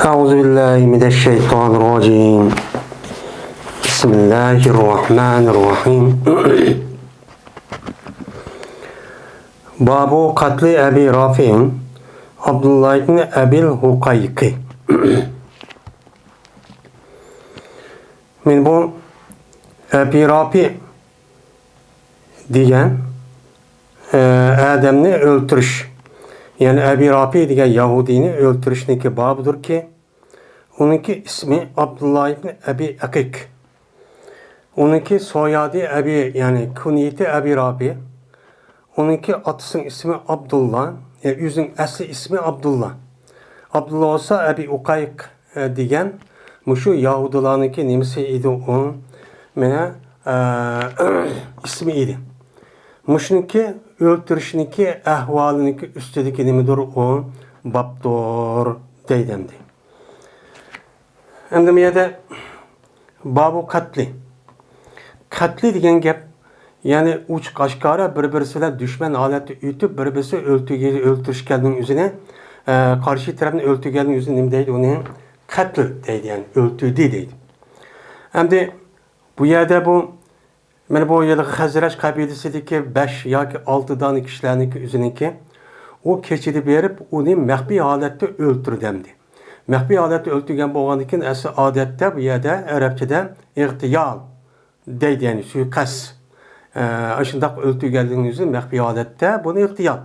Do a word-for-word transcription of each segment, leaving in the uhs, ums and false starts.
أعوذ بالله من الشيطان الرجيم. بسم الله الرحمن الرحيم. باب قتل أبي رافع عبد الله بن أبي الحقيق. مانا بۇ ئەبى رافىئ دېگەن، ئە، ئادەمنى ئۆلتۈرۈش، يەنى ئەبى رافىئ دېگەن يەھۇدىينى ئۆلتۈرۈشنىڭكى بابىدۇركى، ئۇنىڭكى ئىسمى ئابدۇللا ئىبن ئەبى ئەقىق. ئۇنىڭكى سويادى ئەبى، يەنى كۇنيىتى ئەبى رافىئ. ئۇنىڭكى ئاتىسىنىڭ ئىسمى ئابدۇللا، يەنى ئۆزىنىڭ ئەسلى ئىسمى ئابدۇللا. ئابدۇللا بولسا ئەبى ئۇقايق، ئە، دېگەن مۇشۇ يەھۇدىيلارنىڭكى نېمىسى ئىدى ئۇ؟ مانا، ئە، ئىسمى ئىدى. مۇشۇنىڭكى ئۆلتۈرۈشنىڭكى ئەھۋالىنىڭكى ئۈستىدىكى نېمىدۇر ئۇ؟ بابتۇر دەيدۇ ئەمدى. ئەمدى بۇ يەردە بابۇ قەتلى. قەتلى دېگەن گەپ، يەنى ئوچۇق ئاشكارا بىر-بىرسى بىلەن دۈشمەن ھالەتتە ئۆتۈپ، بىر-بىرسى ئۆلتۈرگە-، ئۆلتۈرۈشكەننىڭ ئۆزىنى، ئە، قارشى تەرەپنى ئۆلتۈرگەننىڭ ئۆزىنى نېمە دەيدۇ ئۇنى؟ قەتل دەيدۇ، يەنى ئۆلتۈردى دەيدۇ. ئەمدى بۇ يەردە بۇ مانا بۇ ھېلىقى خەزرەج قەبىلىسىدىكى بەش ياكى ئالتە دانە كىشىلەرنىڭكى ئۆزىنىڭكى، ئۇ كېچىدە بېرىپ، ئۇنى مەخپىي ھالەتتە ئۆلتۈردى ئەمدى. مەخپىي ھالەتتە ئۆلتۈرگەن بولغاندىن كېيىن، ئەسلى ئادەتتە بۇ يەردە ئەرەبچىدە ئىغتىيال دەيدۇ، يەنى سۇيىقەست. ئە، ئاشۇنداق ئۆلتۈرگەنلىكىنىڭ ئۆزى مەخپىي ھالەتتە، بۇنى ئىغتىيال.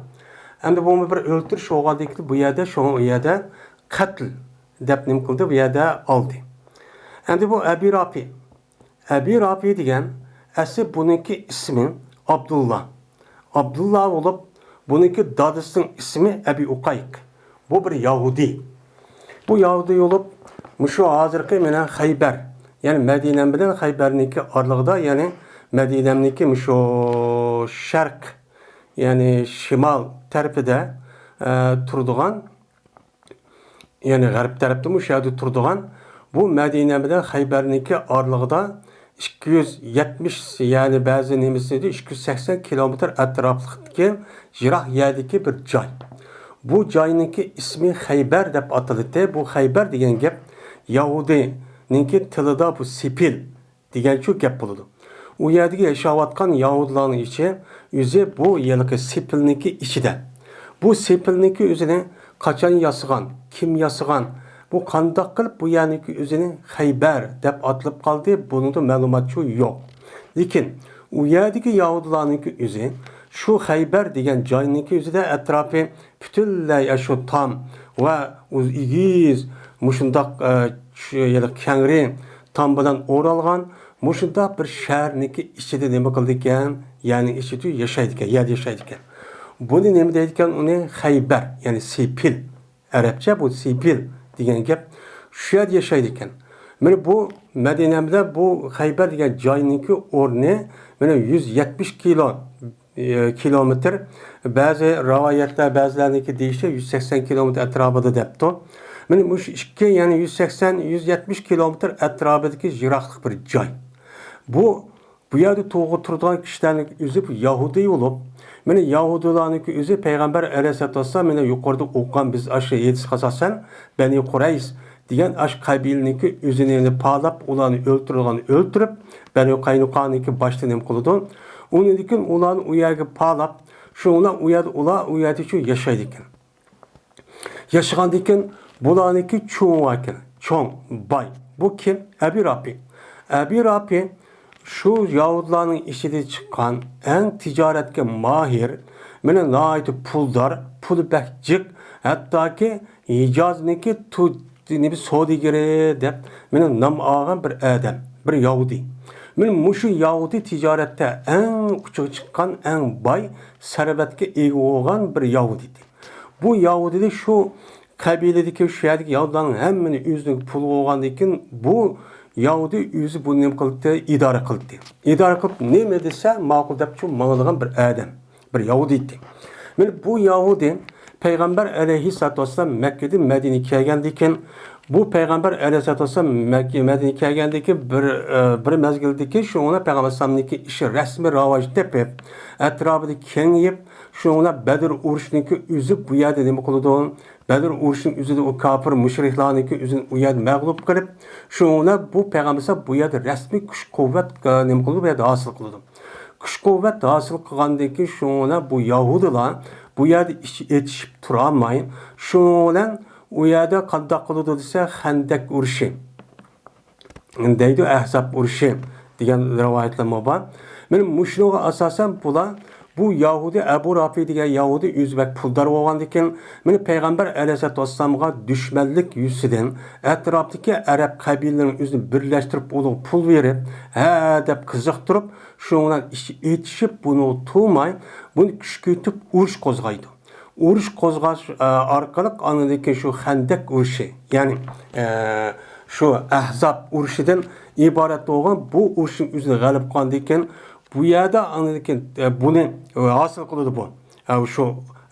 ئەمدى بۇمۇ بىر ئۆلتۈرۈش بولغاندىن كېيىن، بۇ يەردە شۇڭا ئۇ يەردە قەتل دەپ نېمە قىلدى، بۇ يەردە ئالدى. ئەمدى بۇ ئەبى رافى. ئەبى رافى دېگەن ئەسلى بۇنىڭكى ئىسمى ئابدۇللا. ئابدۇللا بولۇپ، بۇنىڭكى دادىسىنىڭ ئىسمى ئەبى ئۇقايق. بۇ بىر يەھۇدىي. بۇ يەھۇدىي بولۇپ، مۇشۇ ھازىرقى مانا خەيبەر، يەنى مەدىنە بىلەن خەيبەرنىڭكى ئارىلىقىدا، يەنى مەدىنەمنىڭكى مۇشۇ شەرق، يەنى شىمال تەرىپىدە، ئە، تۇرىدىغان، يەنى غەرب تەرەپتىمۇ شۇ يەردە تۇرىدىغان، بۇ مەدىنە بىلەن خەيبەرنىڭكى ئارىلىقىدا ئىككى يۈز يەتمىش، يەنى بەزى نېمىسىدە ئىككى يۈز سەكسەن كىلومېتىر ئەتراپلىقتىكى يىراق يەردىكى بىر جاي. بۇ جاينىڭكى ئىسمى خەيبەر دەپ ئاتىلىدۇ. بۇ خەيبەر دېگەن گەپ يەھۇدىينىڭكى تىلىدا بۇ سېپىل دېگەنچۇ گەپ بولىدۇ. ئۇ يەردىكى ياشاۋاتقان يەھۇدىيلارنىڭ ئىچى، ئۆزى بۇ ھېلىقى سېپىلنىڭكى ئىچىدە. بۇ سېپىلنىڭكى ئۆزىنى قاچان ياسىغان، كىم ياسىغان، بۇ قانداق قىلىپ بۇ يەرنىڭكى ئۆزىنى خەيبەر دەپ ئاتىلىپ قالدى، بۇنىڭدا مەلۇماتچۇ يوق. لېكىن ئۇ يەردىكى يەھۇدىيلارنىڭكى ئۆزى شۇ خەيبەر دېگەن جاينىڭكى ئۆزىدە ئەتراپى پۈتۈنلەي ئاشۇ تام ۋە ئۇز-، ئېگىز، مۇشۇنداق، ئە، چۈ-، يەنى كەڭرى تام بىلەن ئورالغان مۇشۇنداق بىر شەھەرنىڭكى ئىچىدە نېمە قىلىدىكەن؟ يەرنىڭ ئىچىدە ياشايدىكەن، يەردە ياشايدىكەن. بۇنى نېمە دەيدىكەن؟ ئۇنى خەيبەر، يەنى سېپىل. ئەرەبچە بۇ سېپىل دېگەن گەپ. شۇ يەردە ياشايدىكەن. مانا بۇ مەدىنە بىلەن بۇ خەيبەر دېگەن جاينىڭكى ئورنى مانا يۈز يەتمىش كىلو، ئى، كىلومېتىر، بەزى رىۋايەتلەر، بەزىلەرنىڭكى دېيىشى يۈز سەكسەن كىلومېتىر ئەتراپىدا دەپتۇ. مانا مۇشۇ ئىككى، يەنى يۈز سەكسەن، يۈز يەتمىش كىلومېتىر ئەتراپىدىكى يىراقلىق بىر جاي. بۇ، بۇ يەردە تۇرغۇ-، تۇرىدىغان كىشىلەرنىڭ ئۆزى بۇ يەھۇدىي بولۇپ، مانا يەھۇدىيلارنىڭكى ئۆزى پەيغەمبەر ئەلەيھىسسالاتۇ ۋەسسالام، مانا يۇقىرىدا ئوقۇغان بىز ئاشۇ ھەدىسكە ئاساسەن، بەنى قۇرەيز دېگەن ئاشۇ قەبىلىنىڭكى ئۆزىنى پالاپ، ئۇلارنى ئۆلتۈرىدىغان ئۆلتۈرۈپ، بەنى قاينۇقانىڭكى باشلىقى نېمە قىلىدۇ؟ ئۇنىڭدىن كېيىن ئۇلارنى ئۇ يەرگە پالاپ، شۇنىڭ بىلەن ئۇ يەردە ئۇلار ئۇ يەردە شۇ ياشايدىكەن. ياشىغاندىن كېيىن بۇلارنىڭكى چوڭى باركەن، چوڭ باي. بۇ كىم؟ ئەبى رافى. ئەبى رافى شۇ يەھۇدىيلارنىڭ ئىچىدىن چىققان ئەڭ تىجارەتكە ماھىر، مانا ناھايىتى پۇلدار، پۇلى بەك جىق، ھەتتاكى ھىجازنىڭكى تۇ-، نېمە سودىگىرى دەپ مانا نام ئالغان بىر ئادەم، بىر يەھۇدىي. مانا مۇشۇ يەھۇدىي تىجارەتتە ئەڭ ئۇچىغا چىققان، ئەڭ باي، سەرۋەتكە ئىگە بولغان بىر يەھۇدىي. بۇ يەھۇدىيلار شۇ قەبىلىدىكى، شۇ يەردىكى يەھۇدىيلارنىڭ ھەممىنى ئۆزىنىڭ پۇلىغا بولغاندىن كېيىن، بۇ يەھۇدىي ئۆزى بۇنى نېمە قىلدى؟ ئىدارە قىلدى. ئىدارە قىلىپ، نېمە دېسە ماقۇل دەپ شۇ ماڭىدىغان بىر ئادەم، بىر يەھۇدىي ئىدى. مانا بۇ يەھۇدىي پەيغەمبەر ئەلەيھىسسالاتۇ ۋەسسالام مەككىدىن مەدىنىگە كەلگەندىن كېيىن، بۇ پەيغەمبەر ئەلەيھىسسالاتۇ ۋەسسالام مەككە، مەدىنىگە كەلگەندىن كېيىن بىر، ئە، بىر مەزگىلدىن كېيىن شۇنىڭ بىلەن پەيغەمبەر ئەلەيھىسسالامنىڭكى ئىشى رەسمىي راۋاج تېپىپ، ئەتراپىدا كېڭىيىپ، شۇنىڭ بىلەن بەدر ئۇرۇشىنىڭكى ئۆزى بۇ يەردە نېمە قىلىدۇ؟ بەدر ئۇرۇشىنىڭ ئۆزىدە ئۇ كاپىر مۇشرىكلارنىڭكى ئۆزىنى ئۇ يەردە مەغلۇپ قىلىپ، شۇنىڭ بىلەن بۇ پەيغەمبەر بۇ يەردە رەسمىي كۈچ-قۇۋۋەت، ئە، نېمە قىلىدۇ، بۇ يەردە ھاسىل قىلىدۇ. كۈچ-قۇۋۋەت ھاسىل قىلغاندىن كېيىن شۇنىڭ بىلەن بۇ يەھۇدىيلار بۇ يەردە ئىچ-، ئېتىشىپ تۇرالماي، شۇنىڭ بىلەن ئۇ يەردە قانداق قىلىدۇ دېسە، خەندەك ئۇرۇشى دەيدۇ، ئەھزاب ئۇرۇشى دېگەن رىۋايەتلەرمۇ بار. مانا مۇشۇنىڭغا ئاساسەن بۇلار، بۇ يەھۇدىي ئەبۇ رافى دېگەن يەھۇدىي ئۆزى بەك پۇلدار بولغاندىكىن، مانا پەيغەمبەر ئەلەيھىسسالاتۇ ۋەسسالامغا دۈشمەنلىك يۈزىسىدىن ئەتراپتىكى ئەرەب قەبىلىلىرىنىڭ ئۆزىنى بىرلەشتۈرۈپ، ئۇنىڭغا پۇل بېرىپ، ھە دەپ قىزىقتۇرۇپ، شۇنىڭ بىلەن ئېتىشىپ، بۇنى تۇماي، بۇنى كۈچكۈرتۈپ ئۇرۇش قوزغايدۇ. ئۇرۇش قوزغاش، ئە، ئارقىلىق ئاندىن كېيىن شۇ خەندەك ئۇرۇشى، يەنى، ئە، شۇ ئەھزاب ئۇرۇشىدىن ئىبارەت بولغان بۇ ئۇرۇشنىڭ ئۆزىنى غەلىبە قىلغاندىن كېيىن، بۇ يەردە ئاندىن كېيىن، ئە، بۇنى، ئە، ھاسىل قىلىدۇ بۇ. ئە، شۇ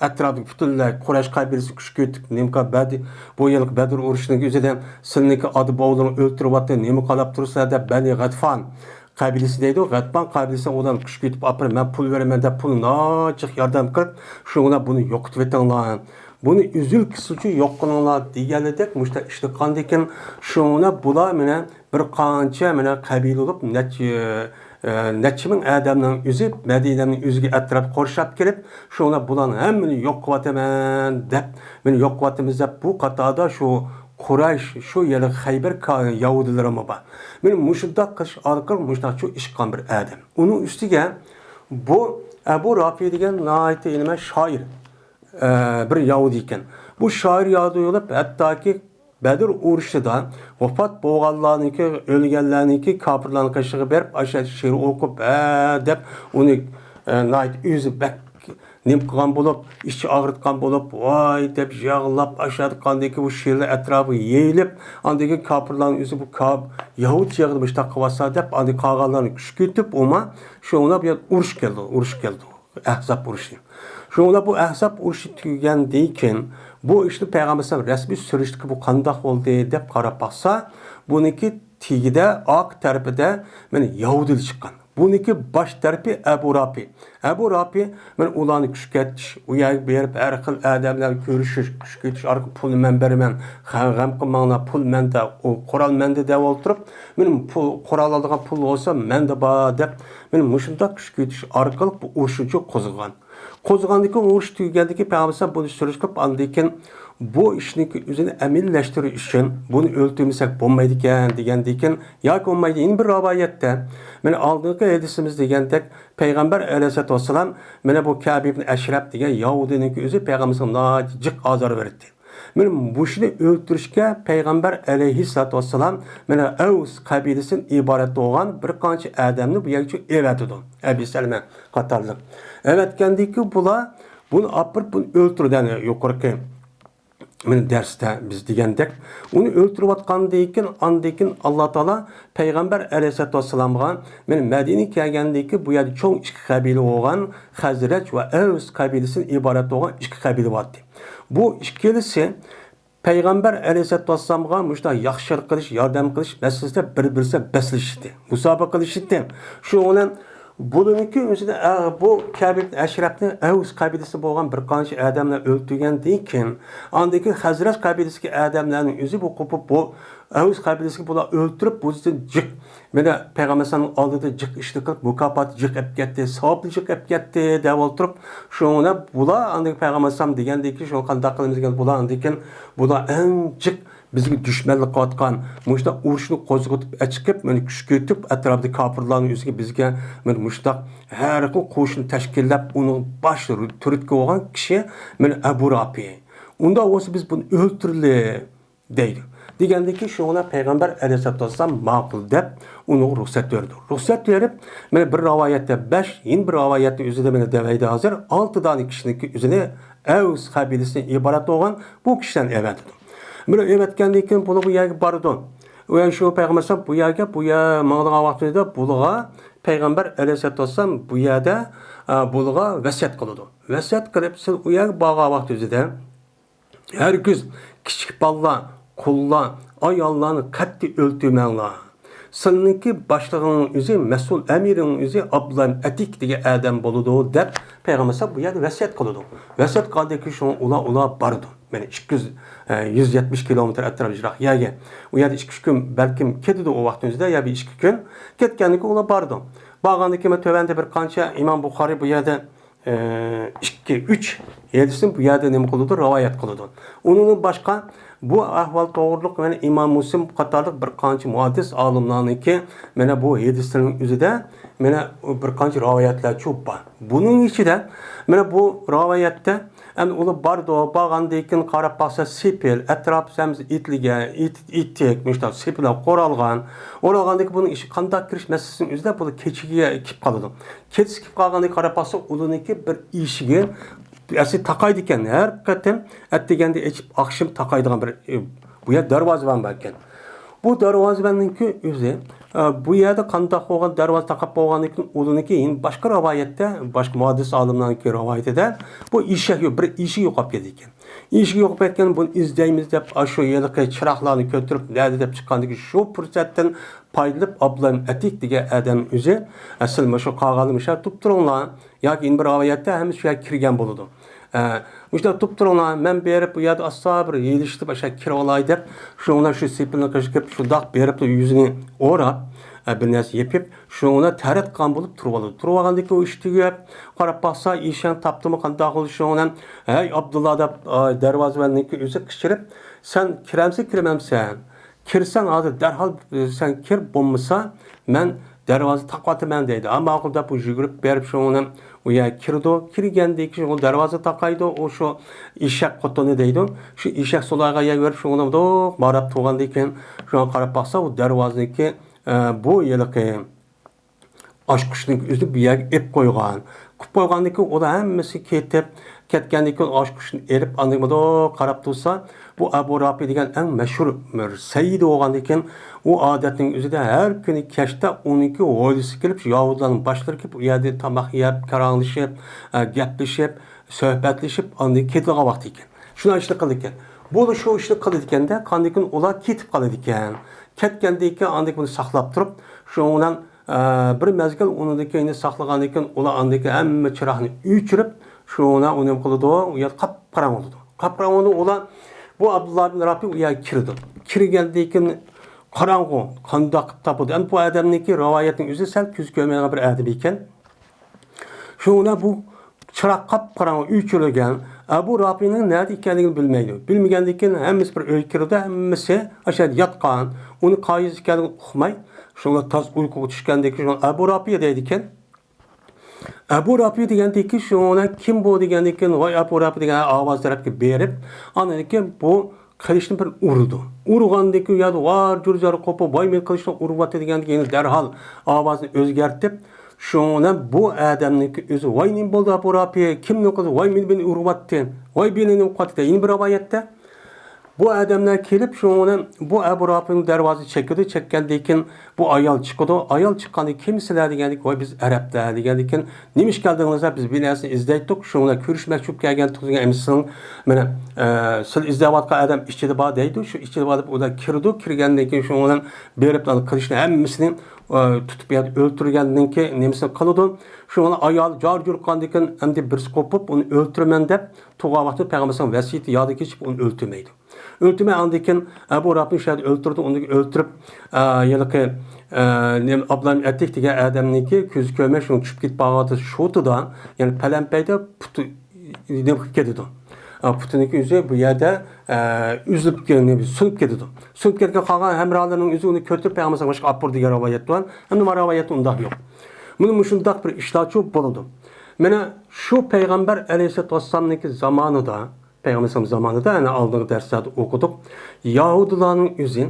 ئەتراپتىكى پۈتۈنلەي قۇرەيش قەبىلىسىنى كۈچكۈرتۈپ، نېمىكا بەدى-، بۇ يىلقى بەدر ئۇرۇشىنىڭ ئۆزىدە سىلىنىڭكى ئاتا-بوۋىلىرىڭ ئۆلتۈرۈۋاتتى، نېمە قالاپ تۇرسىلەر دەپ بەنى غەتفان قەبىلىسى دەيدۇ. غەتبان قەبىلىسى ئۇلارنى كۈچكۈرتۈپ ئاپىرىپ، مەن پۇل بېرىمەن دەپ پۇل ناچىق ياردەم قىلىپ، شۇڭا بۇنى يوقىتىۋېتىڭلار. بۇنى ئۈزۈل كېسىلچە يوق قىلىڭلار دېگەنلىدەك مۇشۇنداق ئىشلىققاندىكىن، شۇڭا بۇلار مانا بىر قانچە مانا قەبىلە بولۇپ، نەچچە، ئە، نەچچە مىڭ ئادەمنىڭ ئۆزى مەدىنەنىڭ ئۆزىگە ئەتراپ قورشاپ كېلىپ، شۇڭا بۇلارنىڭ ھەممىنى يوق قىلىۋاتىمەن دەپ، مانا يوق قىلىۋاتىمىز دەپ، بۇ قاتاردا شۇ قۇرەيش، شۇ يەردە خەيبەر كا-، يەھۇدىيلىرىمۇ بار. مانا مۇشۇنداق قىلىش ئارقىلىق مۇشۇنداق چوڭ ئىش قىلغان بىر ئادەم. ئۇنىڭ ئۈستىگە بۇ ئەبۇ رافى دېگەن ناھايىتى نېمە شائىر، ئە، بىر يەھۇدىي ئىكەن. بۇ شائىر يەھۇدىي بولۇپ، ھەتتاكى بەدر ئۇرۇشىدا ۋاپات بولغانلارنىڭكى، ئۆلگەنلەرنىڭكى كاپىرلارنىڭ قېشىغا بېرىپ، ئاشۇ شېئىر ئوقۇپ، ھە دەپ، ئۇنى، ئە، ناھايىتى ئۆزى بەك نېمە قىلغان بولۇپ، ئىچى ئاغرىتقان بولۇپ، ۋاي دەپ يىغلاپ، ئاشۇ يەردە قاندىكى بۇ شېئىرلار ئەتراپىغا يېيىلىپ، ئاندىن كېيىن كاپىرلارنىڭ ئۆزى بۇ كاپ-، يەھۇدىي چېغىدا مۇشۇنداق قىلىۋاتسا دەپ، ئاندىن قالغانلارنى كۈچكۈرتۈپ، ئۇما شۇڭا بۇ يەردە ئۇرۇش كەلدى، ئۇرۇش كەلدى. ئەھزاب ئۇرۇشى. شۇڭا بۇ ئەھزاب ئۇرۇشى تۈگىگەندىن كېيىن، بۇ ئىشنى پەيغەمبەر ئەلەيھىسسالام رەسمىي سۈرۈشتىكى بۇ قانداق بولدى دەپ قاراپ باقسا، بۇنىڭكى تېگىدە، ئارقا تەرىپىدە مانا يەھۇدىيلار چىققان. بۇنىڭكى باش تەرىپى ئەبۇ رافى. ئەبۇ رافى مانا ئۇلارنى كۈچكۈرتۈش، ئۇ يەرگە بېرىپ ھەر خىل ئادەم بىلەن كۆرۈشۈش، كۈچكۈرتۈش ئارقىلىق پۇلنى مەن بېرىمەن، غەم، غەم قىلماڭلار، پۇل مەندە، ئۇ قورال مەندە دەۋالدۇرۇپ، مانا پۇل، قورال ئالىدىغان پۇل بولسا مەندە بار دەپ، مانا مۇشۇنداق كۈچكۈرتۈش ئارقىلىق بۇ ئۇرۇشنى قوزغىغان. قوزغاندىن كېيىن، ئۇرۇش تۈگىگەندىن كېيىن پەيغەمبەر ئەلەيھىسسالام بۇنى سۈرۈشتۈرۈپ، ئاندىن كېيىن بۇ ئىشنىڭكى ئۆزىنى ئەمەلىيلەشتۈرۈش ئۈچۈن، بۇنى ئۆلتۈرمىسەك بولمايدىكەن دېگەندىن كېيىن، ياكى بولمايدۇ، يەنە بىر رىۋايەتتە، مانا ئالدىنقى ھەدىسىمىز دېگەندەك، پەيغەمبەر ئەلەيھىسسالاتۇ ۋەسسالام، مانا بۇ كەبى ئىبن ئەشرەپ دېگەن يەھۇدىينىڭكى ئۆزى پەيغەمبەرگە ناھايىتى جىق ئازار بېرىتتى. مانا مۇشۇنى ئۆلتۈرۈشكە پەيغەمبەر ئەلەيھىسسالاتۇ ۋەسسالام مانا ئەۋس قەبىلىسىدىن ئىبارەت بولغان بىر قانچە ئادەمنى بۇ يەرگە ئېۋەتىدۇ. ئەبى سەلمە قاتارلىق. ئەۋەتكەندىن كېيىن بۇلار بۇنى ئاپىرىپ، بۇنى ئۆلتۈردى. يەنى يۇقىرىقى مانا دەرستە بىز دېگەندەك، ئۇنى ئۆلتۈرۈۋاتقاندىن كېيىن، ئاندىن كېيىن ئاللا تائالا پەيغەمبەر ئەلەيھىسسالاتۇ ۋەسسالامغا، مانا مەدىنىگە كەلگەندىن كېيىن بۇ يەردە چوڭ ئىككى قەبىلە بولغان خەزرەج ۋە ئەۋس قەبىلىسىدىن ئىبارەت بولغان ئىككى قەبىلە بارتى. بۇ ئىككىلىسى پەيغەمبەر ئەلەيھىسسالاتۇ ۋەسسالامغا مۇشۇنداق ياخشىلىق قىلىش، ياردەم قىلىش مەسىلىسىدە بىر-بىرسىگە بەسلىشىشتى، مۇسابىقە قىلىشىشتى. شۇنىڭ بىلەن بۇلارنىڭكى ئۆزىدە، ئە، بۇ كەبى ئەشرەپنى ئەۋس قەبىلىسى بولغان بىر قانچە ئادەملەر ئۆلتۈرگەندىن كېيىن، ئاندىن كېيىن خەزرەج قەبىلىسىدىكى ئادەملەرنىڭ ئۆزى بۇ قوپۇپ، بۇ ئەۋس قەبىلىسىگە بۇلار ئۆلتۈرۈپ، بۇ جىق مانا پەيغەمبەر ئەلەيھىسسالامنىڭ ئالدىدا جىق ئىشنى قىلىپ، مۇكاپاتى جىق ئەپ كەتتى، ساۋابى جىق ئەپ كەتتى دەپ ئولتۇرۇپ، شۇڭا بۇلار ئاندىن پەيغەمبەر ئەلەيھىسسالام دېگەندىن كېيىن، شۇ قانداق قىلىمىز دېگەن، بۇلار ئاندىن كېيىن بۇلار ئەڭ جىق بىزگە دۈشمەنلىك قىلىۋاتقان، مۇشۇنداق ئۇرۇشنى قوزغىتىپ ئەچىقىپ، مانا كۈچكۈرتۈپ، ئەتراپىدىكى كاپىرلارنى ئۆزىگە، بىزگە مانا مۇشۇنداق ھەر خىل قوشۇن تەشكىللەپ، ئۇنىڭ باش تۈرتكە بولغان كىشى مانا ئەبۇ رافى. ئۇنداق بولسا بىز بۇنى ئۆلتۈرىلى دەيدۇ. دېگەندىن كېيىن شۇڭا پەيغەمبەر ئەلەيھىسسالاتۇ ۋەسسالام ماقۇل دەپ ئۇنىڭغا رۇخسەت بېرىدۇ. رۇخسەت بېرىپ، مانا بىر رىۋايەتتە بەش، يەنە بىر رىۋايەتتە ئۆزىدە مانا دەۋەيدۇ ھازىر، ئالتە دانە كىشىنىڭكى ئۆزىنى ئەۋس قەبىلىسىدىن ئىبارەت بولغان بۇ كىشىلەرنى ئەۋەتىدۇ. مانا ئەۋەتكەندىن كېيىن بۇلار بۇ يەرگە بارىدۇ. ۋە شۇ پەيغەمبەر ئەلەيھىسسالام بۇ يەرگە، بۇ يەر ماڭىدىغان ۋاقتىدا بۇلىغا پەيغەمبەر ئەلەيھىسسالاتۇ ۋەسسالام بۇ يەردە، ئە، بۇلىغا ۋەسىيەت قىلىدۇ. ۋەسىيەت قىلىپ، سىز ئۇ يەرگە بارغان ۋاقتىڭىزدا ھەرگىز كىچىك بالىلار، قۇللار، ئاياللارنى قەتئىي ئۆلتۈرمەڭلار. سىلىنىڭكى باشلىقىڭنىڭ ئۆزى، مەسئۇل ئەمىرىڭنىڭ ئۆزى ئابدۇللا ئەتىك دېگەن ئادەم بولىدۇ، دەپ پەيغەمبەر بۇ يەردە ۋەسىيەت قىلىدۇ. ۋەسىيەت قىلغاندىن كېيىن شۇڭا ئۇلار، ئۇلار بارىدۇ. مانا ئىككى يۈز، ئە، يۈز يەتمىش كىلومېتىر ئەتراپى يىراق يەرگە. ئۇ يەردە ئىككى، ئۈچ كۈن بەلكىم كېتىدۇ ئۇ ۋاقىتنىڭ ئۆزىدە، يا بىر ئىككى كۈن. كەتكەندىن كېيىن ئۇلار بارىدۇ. بارغاندىن كېيىن تۆۋەندە بىر قانچە ئىمام بۇخارىي بۇ يەردە، ئە، ئىككى، ئۈچ ھەدىسنى بۇ يەردە نېمە قىلىدۇ؟ رىۋايەت قىلىدۇ. ئۇنىڭدىن باشقا بۇ ئەھۋال توغرۇلۇق يەنە ئىمام مۇسلىم قاتارلىق بىر قانچە مۇھەددىس ئالىملارنىڭكى مانا بۇ ھەدىسلەرنىڭ ئۆزىدە مانا بىر قانچە رىۋايەتلەر چوپ بار. بۇنىڭ ئىچىدە مانا بۇ رىۋايەتتە ئەمدى ئۇلار بارىدۇ، بارغاندىن كېيىن قاراپ باقسا سېپىل، ئەتراپ ھەممىسى ئېتىلگەن، ئېت-، ئېتىك، مۇشۇنداق سېپىل بىلەن قورالغان. ئورالغاندىن كېيىن بۇنىڭ ئىشى قانداق كىرىش مەسىلىسىنىڭ ئۆزىدە بۇ كېچىگە كېلىپ قالىدۇ. كېچىسى كېلىپ قالغاندىن كېيىن قاراپ باقسا ئۇلىنىڭكى بىر ئىشىكى ئەسلى تاقايدىكەن. ھەر قېتىم ئەتىگەندە ئېچىپ ئاخشىمى تاقايدىغان بىر، ئە، بۇ يەر دەرۋازىۋەن باركەن. بۇ دەرۋازىۋەننىڭكى ئۆزى، ئە، بۇ يەردە قانداق بولغان دەرۋازا تاقاپ بولغاندىن كېيىن ئۇلىنىڭكى يەنە باشقا رىۋايەتتە، باشقا مۇھەددىس ئالىملارنىڭكى رىۋايىتىدە بۇ ئېشەك يو-، بىر ئېشىك يوقاپ كېتىدىكەن. ئېشىك يوقاپ كەتكەن، بۇنى ئىزدەيمىز دەپ ئاشۇ ھېلىقى چىراغلارنى كۆتۈرۈپ نەدە دەپ چىققاندىن كېيىن شۇ پۇرسەتتىن پايدىلىنىپ ئابدۇللا ئەتىك دېگەن ئادەم ئۆزى ئەسلى مۇشۇ قالغانلار مۇشۇ يەردە تۇرۇپ تۇرۇڭلار. ياكى يەنە بىر رىۋايەتتە ھەممىسى شۇ يەردە كىرگەن بولىدۇ. ئە، مۇشۇنداق تۇرۇپ تۇرۇڭلار، مەن بېرىپ بۇ يەردە ئاستا بىر يېلىشتىپ ئاشۇ كىرىۋالاي دەپ، شۇنىڭ بىلەن شۇ سېپىلنىڭ قېشىغا كىرىپ شۇنداق بېرىپ يۈزىنى ئوراپ، ئە، بىر نەرسە يېپىپ، شۇنىڭ بىلەن تەرەت قىلغان بولۇپ تۇرۇۋالىدۇ. تۇرۇۋالغاندىن كېيىن ئۇ ئىش تۈگەپ، قاراپ باقسا ئېشەكنى تاپتىمۇ قانداق بولدى شۇنىڭ بىلەن، ھەي ئابدۇللا دەپ، ئە، دەرۋازىۋەننىڭكى ئۆزى قىچقىرىپ، سەن كىرەمسەن كىرمەمسەن؟ كىرسەڭ ھازىر دەرھال، ئە، سەن كىر، بولمىسا مەن دەرۋازا تاقىۋاتىمەن دەيدۇ. ئەمما ماقۇل دەپ ئۇ يۈگۈرۈپ بېرىپ شۇنىڭ بىلەن ئۇ يەرگە كىرىدۇ. كىرگەندىن كېيىن شۇ دەرۋازا تاقايدۇ. ئۇ شۇ ئېشەك قوتۇنى دەيدۇ. شۇ ئېشەك سولايغان يەرگە بېرىپ شۇنىڭ بىلەن ماراپ تۇرغاندىن كېيىن شۇڭا قاراپ باقسا ئۇ دەرۋازىنىڭكى، ئە، بۇ ھېلىقى ئاچقۇچنىڭ ئۆزىنى بۇ يەرگە ئېلىپ قويغان. قىلىپ قويغاندىن كېيىن ئۇلار ھەممىسى كېتىپ، كەتكەندىن كېيىن ئاچقۇچنى ئېلىپ، ئاندىن مۇنداق قاراپ تۇرسا، بۇ ئەبۇ رافى دېگەن ئەڭ مەشھۇر بىر سەييىدى بولغاندىن كېيىن، ئۇ ئادەتنىڭ ئۆزىدە ھەر كۈنى كەچتە ئۇنىڭكى ھويلىسىغا كېلىپ، شۇ يەھۇدىيلارنىڭ باشلىرى كېلىپ، ئۇ يەردە تاماق يەپ، پاراڭلىشىپ، ئە، گەپلىشىپ، سۆھبەتلىشىپ، ئاندىن كېتىدىغان ۋاقتى ئىكەن. شۇنداق ئىشنى قىلىدىكەن. بۇلا شۇ ئىشنى قىلىدىكەندە، ئاندىن كېيىن ئۇلار كېتىپ قالىدىكەن. كەتكەندىن كېيىن ئاندىن كېيىن ئۇنى ساقلاپ تۇرۇپ، شۇنىڭ بىلەن، ئە، بىر مەزگىل ئۇنىڭدىن كېيىن ساقلىغاندىن كېيىن ئۇلار ئاندىن كېيىن ھەممە چىراغنى ئۆچۈرۈپ، شۇنىڭ بىلەن ئۇ نېمە قىلىدۇ؟ ئۇ يەر قاپقاراڭغۇ بولىدۇ. قاپقاراڭغۇ بولىدۇ، ئۇلار بۇ ئابدۇللا بىن رافى ئۇ يەرگە كىرىدۇ. كىرگەندىن كېيىن قاراڭغۇ، قانداق قىلىپ تاپىدۇ؟ ئەمدى بۇ ئادەمنىڭكى رىۋايەتنىڭ ئۆزى سەل كۆزى كۆرمەيدىغان بىر ئادەم ئىكەن. شۇنىڭ بىلەن بۇ چىراغ قاپقاراڭغۇ ئۆچۈرۈلگەن، ئەبۇ رافىنىڭ نەدە ئىكەنلىكىنى بىلمەيدۇ. بىلمىگەندىن كېيىن ھەممىسى بىر ئۆيگە كىرىدۇ، ھەممىسى ئاشۇ يەردە ياتقان. ئۇنى قايسى ئىكەنلىكىنى ئۇقماي، شۇنىڭ بىلەن تاز ئۇيقۇغا چۈشكەندىن كېيىن شۇنىڭ ئەبۇ رافى دەيدىكەن. ئەبۇ رافى دېگەندىن كېيىن شۇنىڭ بىلەن كىم بۇ دېگەندىن كېيىن، ۋاي ئەبۇ رافى دېگەن ئاۋاز تەرەپكە بېرىپ، ئاندىن كېيىن بۇ قىلىچنى بىر ئۇرىدۇ. ئۇرغاندىن كېيىن يەردە ۋار جۇر جار قوپۇپ، ۋاي مېنى قىلىچنى ئۇرۇۋەتتى دېگەندىن كېيىن دەرھال ئاۋازىنى ئۆزگەرتىپ، شۇنىڭ بىلەن بۇ ئادەمنىڭكى ئۆزى، ۋاي نېمە بولدى ئەبۇ رافى، كىمنىڭ قىزى، ۋاي مېنى، مېنى ئۇرۇۋەتتى، ۋاي مېنى نېمە قىلىۋەتتى دەپ يەنە بىر رىۋايەتتە بۇ ئادەملەر كېلىپ شۇنىڭ بىلەن بۇ ئەبۇ رافىنىڭ دەرۋازىسىنى چېكىدۇ، چەككەندىن كېيىن بۇ ئايال چىقىدۇ، ئايال چىققاندىن كېيىن كىمسىلەر دېگەندىن كېيىن، ۋاي بىز ئەرەبلەر دېگەندىن كېيىن، نېمە ئىش كەلدىڭلار دەپ بىز بىر نەرسىنى ئىزدەيتتۇق، شۇنىڭ بىلەن كۆرۈشمەكچى بولۇپ كەلگەنتۇق دېگەن ئەمىسىنىڭ مانا، ئە، سىلى ئىزدەۋاتقان ئادەم ئىچىدە بار دەيدۇ، شۇ ئىچىدە بار دەپ ئۇلار كىرىدۇ، كىرگەندىن كېيىن شۇنىڭ بىلەن بېرىپ قىلىچنى ھەممىسىنى، ئە، تۇتۇپ يەردە ئۆلتۈرگەندىن كېيىن نېمىسىنى قىلىدۇ، شۇنىڭ بىلەن ئايال جار جۇر قىلغاندىن كېيىن ئەمدى بىرسى قوپۇپ ئۇنى ئۆلتۈرىمەن دەپ تۇرغان ۋاقتىدا پەيغەمبەرنىڭ ۋەسىيىتى يادىغا كېچىپ ئۇنى ئۆلتۈرمەيدۇ. ئۆلتۈرمەي ئاندىن كېيىن ئەبۇ رافىنى شۇ يەردە ئۆلتۈرىدۇ، ئۇنى ئۆلتۈرۈپ، ئە، ھېلىقى، ئە، نېمە، ئابدۇللا ئەتىك دېگەن ئادەمنىڭكى كۆزى كۆرمەي شۇنىڭ چۈشۈپ كېتىپ بارغان ۋاقتىدا شوتىدا، يەنى پەلەمپەيدە پۇتى نېمە قىلىپ كېتىدۇ. ئە، پۇتىنىڭكى ئۆزى بۇ يەردە، ئە، ئۈزۈلۈپ كېتىدۇ، سۇنۇپ كېتىدۇ. سۇنۇپ كەتكەن قالغان ھەمراھلىرىنىڭ ئۆزى ئۇنى كۆتۈرۈپ پەيغەمبەرگە ئاپىرىدۇ دېگەن رىۋايەت بار. ئەمما مانا رىۋايەتتە ئۇنداق يوق. مانا مۇشۇنداق بىر ئىشلارچۇ بولىدۇ. مانا شۇ پەيغەمبەر ئەلەيھىسسالاتۇ ۋەسسالامنىڭكى زامانىدا پەيغەمبەر ئەلەيھىسسالام زامانىدا، يەنى ئالدىنقى دەرسلەردە ئوقۇدۇق. يەھۇدىيلارنىڭ ئۆزى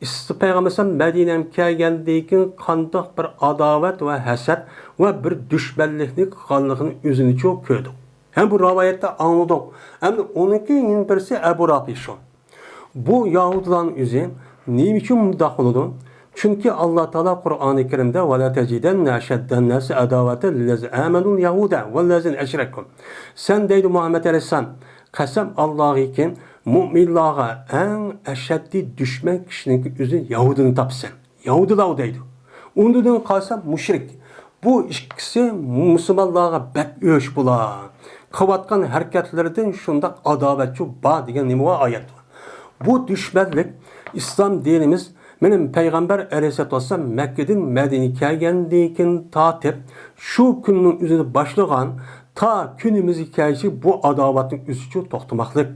ئىس-، پەيغەمبەر ئەلەيھىسسالام مەدىنەگە كەلگەندىن كېيىن قانداق بىر ئاداۋەت ۋە ھەسەت ۋە بىر دۈشمەنلىكنى قىلغانلىقىنى ئۆزىنىچۇ كۆردۇق. ھەم بۇ رىۋايەتتە ئاڭلىدۇق. ئەمدى ئۇنىڭكى يەنە بىرسى ئەبۇ رافى شۇ. بۇ يەھۇدىيلارنىڭ ئۆزى نېمە ئۈچۈن مۇنداق قىلىدۇ؟ چۈنكى ئاللا تائالا قۇرئانى كەرىمدە، ۋەلەتەجىدەننە ئەشەددەنناسى ئەداۋەتەن لىللەزىنە ئامەنۇل يەھۇدە ۋەللەزىنە ئەشرەكۇ. سەن دەيدۇ مۇھەممەد ئەلەيھىسسالام، قەسەم ئاللاغىكى، مۇئمىنلارغا ئەڭ ئەشەددىي دۈشمەن كىشىنىڭكى ئۆزى يەھۇدىينى تاپىسەن. يەھۇدىيلار دەيدۇ. ئۇندىن قالسا مۇشرىك. بۇ ئىككىسى مۇسۇلمانلارغا بەك ئۆچ بۇلار. قىلىۋاتقان ھەرىكەتلىرىدىن شۇنداق ئاداۋەتچۇ بار دېگەن نېمە بار ئايەت بار. بۇ دۈشمەنلىك ئىسلام دىنىمىز مېنىڭ پەيغەمبەر ئەلەيھىسسالاتۇ ۋەسسالام مەككىدىن مەدىنىگە كەلگەندىن كېيىن تارتىپ شۇ كۈننىڭ ئۆزىدە باشلىغان تا كۈنىمىزگە كەلگۈچە بۇ ئاداۋەتنىڭ ئۆزىچۇ توختىماقلىق.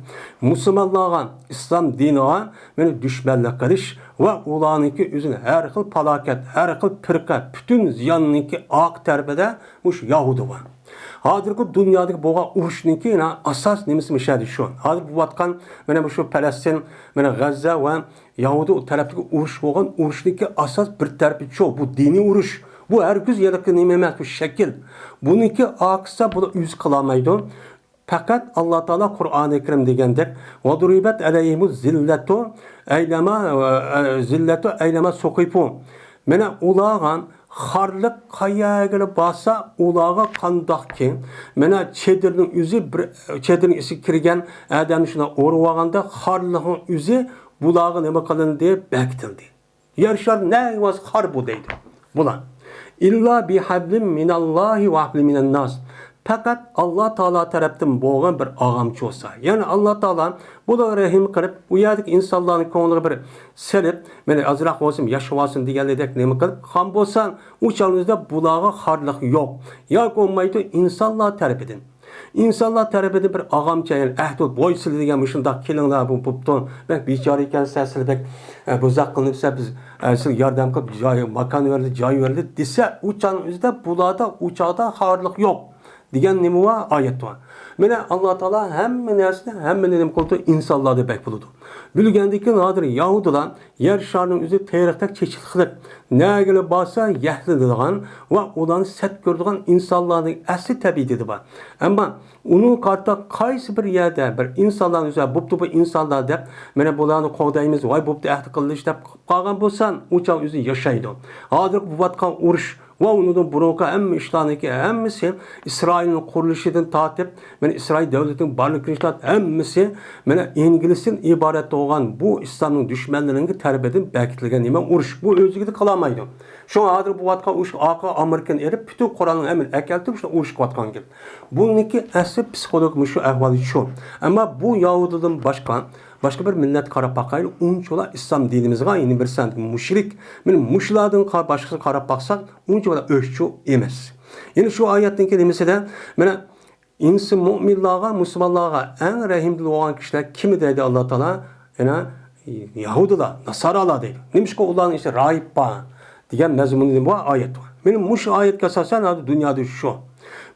مۇسۇلمانلارغا، ئىسلام دىنىغا مېنى دۈشمەنلىك قىلىش ۋە ئۇلارنىڭكى ئۆزىنى ھەر خىل پالاكەت، ھەر خىل پىرقە، پۈتۈن زىياننىڭكى ئارقا تەرىپىدە مۇشۇ يەھۇدىي بار. ھازىرقى دۇنيادىكى بولغان ئۇرۇشنىڭكى يەنە ئاساس نېمىسى مۇشۇ يەردە شۇ. ھازىر بولۇۋاتقان مانا مۇشۇ پەلەستىن، مانا غەززە ۋە يەھۇدىي تەرەپتىكى ئۇرۇش بولغان ئۇرۇشنىڭكى ئاساس بىر تەرىپى شۇ. بۇ دىنىي ئۇرۇش. بۇ ھەرگىز يەنە نېمە ئەمەس، بۇ شەكىل. بۇنىڭكى ئارقىسىدا بۇلار ئۆزى قىلالمايدۇ. پەقەت ئاللا تائالا قۇرئانى كەرىم دېگەندەك، «ۋەزۇرىبەت ئەلەيھىمۇ زىللەتۇ ئەينەما، ئە، زىللەتۇ ئەينەما سۇقىفۇ.» مانا ئۇلارغا خارلىق قەيەرگىلا بارسا، ئۇلارغا قانداقكى، مانا چېدىرنىڭ ئۆزى بىر، چېدىرنىڭ ئىچىگە كىرگەن ئادەمنى شۇنداق ئۇرۇۋالغاندا، خارلىقنىڭ ئۆزى بۇلارغا نېمە قىلىندى؟ بەكىتىلدى. يەر شارى نەگە بارسا خار بۇ دەيدۇ بۇلار. «ئىللا بىھەبلىم مىناللاھى ۋەھەبلىم مىنەنناس.» پەقەت ئاللا تائالا تەرەپتىن بولغان بىر ئاغامچى بولسا. يەنى ئاللا تائالا بۇلارغا رەھىم قىلىپ، ئۇ يەردىكى ئىنسانلارنىڭ كۆڭلىگە بىر سېلىپ، مانا ئازراق بولسۇن، ياشىۋالسۇن دېگەنلىدەك نېمە قىلىپ قىلغان بولسا، ئۇ چاغنىڭ ئۆزىدە بۇلارغا خارلىق يوق. ياكى بولمايدۇ ئىنسانلار تەرىپىدىن. ئىنسانلار تەرىپىدىن بىر ئاغامچە، يەنى ئەھدى بوي سىلى دېگەن مۇشۇنداق كېلىڭلار، بۇ بوپتۇ، بەك بىچارە ئىكەنسىلەر، سىلى بەك، ئە، بۇزاق قىلىنىپسىلەر، بىز، ئە، سىلىگە ياردەم قىلىپ جاي، ماكان بېرەيلى، جاي بېرەيلى دېسە، ئۇ چاغنىڭ ئۆزىدە بۇلاردا ئۇ چاغدا خارلىق يوق دېگەن نېمە بار؟ ئايەت بار. مانا ئاللا تائالا ھەممە نەرسىنى، ھەممىنى نېمە قىلىدۇ؟ ئىنسانلاردا بەك بولىدۇ. بىلگەندىن كېيىن ھازىر يەھۇدىيلار يەر شارىنىڭ ئۆزى تېرىقتەك چېچىلىق قىلىپ، نەگىلا بارسا يەكلىنىدىغان ۋە ئۇلارنى سەت كۆرىدىغان ئىنسانلارنىڭ ئەسلى تەبىئىتىدە بار. ئەمما ئۇنىڭغا قارىتا قايسى بىر يەردە بىر ئىنسانلارنى ئۆزى، «بوپتۇ بۇ ئىنسانلار» دەپ، مانا بۇلارنى قوغدايمىز، «ۋاي بوپتۇ ئەھدى قىلىش» دەپ قىلىپ قالغان بولسا، ئۇ چاغ ئۆزى ياشايدۇ. ھازىرقى بولۇۋاتقان ئۇرۇش ۋە ئۇنىڭدىن بۇرۇنقى ھەممە ئىشلارنىڭكى ھەممىسى ئىسرائىلنىڭ قۇرۇلۇشىدىن تارتىپ، مانا ئىسرائىل دۆلىتىنىڭ بارلىققا كېلىشىدىن ھەممىسى مانا ئىنگلىستىن ئىبارەت بولغان بۇ ئىسلامنىڭ دۈشمەنلىرىنىڭ تەرىپىدىن بەكىتىلگەن نېمە ئۇرۇش. بۇ ئۆزلۈكىدە قىلالمايدۇ. شۇڭا ھازىر بولۇۋاتقان ئۇرۇش ئارقىغا ئامېرىكىنى ئېلىپ، پۈتۈن قورالنىڭ ھەممىنى ئەكەلتۈرۈپ، شۇ ئۇرۇش قىلىۋاتقان گەپ. بۇنىڭكى ئەسلى پسىخولوگىيە مۇشۇ ئەھۋال شۇ. ئەمما بۇ يەھۇدىيدىن باشقا باشقا بىر مىللەتكە قاراپ باقايلى، ئۇنچىلا ئىسلام دىنىمىزغا يەنە بىر سەندىكى مۇشرىك. مانا مۇشۇلاردىن قا-، باشقىسىغا قاراپ باقساق، ئۇنچىلا ئۆچچۇ ئەمەس. يەنە شۇ ئايەتنىڭكى نېمىسىدە، مانا ئىنسى مۇئمىنلارغا، مۇسۇلمانلارغا ئەڭ رەھىمدىل بولغان كىشىلەر كىم دەيدۇ ئاللا تائالا؟ يەنە يەھۇدىيلار، ناسارالار دەيدۇ. نېمىشقا ئۇلارنىڭ ئىچىدە راھىب بار؟ دېگەن مەزمۇندا بار ئايەت بار. مانا مۇشۇ ئايەتكە ئاساسەن ھازىر دۇنيادا شۇ.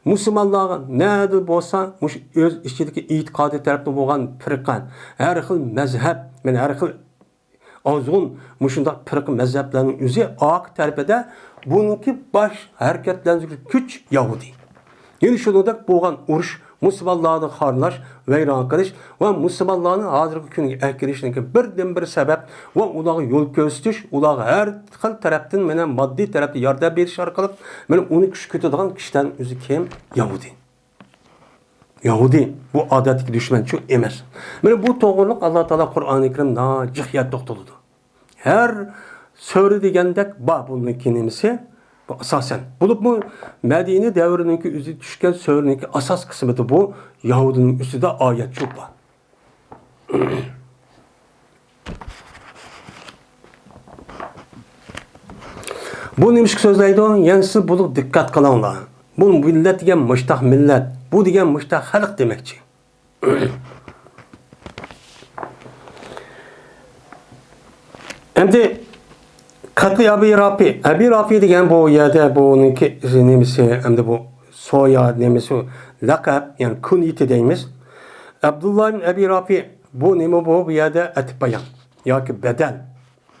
مۇسۇلمانلارغا نەدە بولسا مۇشۇ ئۆز ئىچىدىكى ئېتىقادى تەرەپتىن بولغان پىرقە، ھەر خىل مەزھەپ، مانا ھەر خىل ئازغۇن مۇشۇنداق پىرقە مەزھەپلەرنىڭ ئۆزى ئارقا تەرىپىدە بۇنىڭكى باش ھەرىكەتلەندۈرگۈچ كۈچ يەھۇدىي. يەنە شۇنىڭدەك بولغان ئۇرۇش، مۇسۇلمانلارنى خارلاش، ۋەيران قىلىش ۋە مۇسۇلمانلارنى ھازىرقى كۈنگە ئەكىرىشنىڭكى بىردىنبىر سەۋەب ۋە ئۇلارغا يول كۆرسىتىش، ئۇلارغا ھەر خىل تەرەپتىن مانا ماددىي تەرەپتىن ياردەم بېرىش ئارقىلىق مانا ئۇنى كۈچىتىدىغان كىشىلەرنىڭ ئۆزى كىم؟ يەھۇدىي. يەھۇدىي بۇ ئادەتتىكى دۈشمەنچۇ ئەمەس. مانا بۇ توغرىلىق ئاللا تائالا قۇرئانى كەرىمدە جىق يەر توختىلىدۇ. ھەر سۈرە دېگەندەك بار بۇنىڭكى نېمىسى، بۇ ئاساسەن. بولۇپمۇ مەدىنە دەۋرىنىڭكى ئۆزى چۈشكەن سۈرىنىڭكى ئاساس قىسمىدا بۇ يەھۇدىينىڭ ئۈستىدە ئايەت شۇ بار. بۇ نېمىشقا سۆزلەيدۇ؟ يەنە سىز بۇنىڭغا دىققەت قىلىڭلار. بۇ مىللەت دېگەن مۇشتاق مىللەت، بۇ دېگەن مۇشتاق خەلق دېمەكچى. ئەمدى قەتئى ئەبى رافى، ئەبى رافى دېگەن بۇ يەردە بۇنىڭكى نېمىسى، ئەمدى بۇ سوياد نېمىسى، لەقەب، يەنى كۇنيىتى دەيمىز. ئابدۇللا ئىبن ئەبى رافى، بۇ نېمە بۇ؟ بۇ يەردە ئەتىپ بايان ياكى بەدەل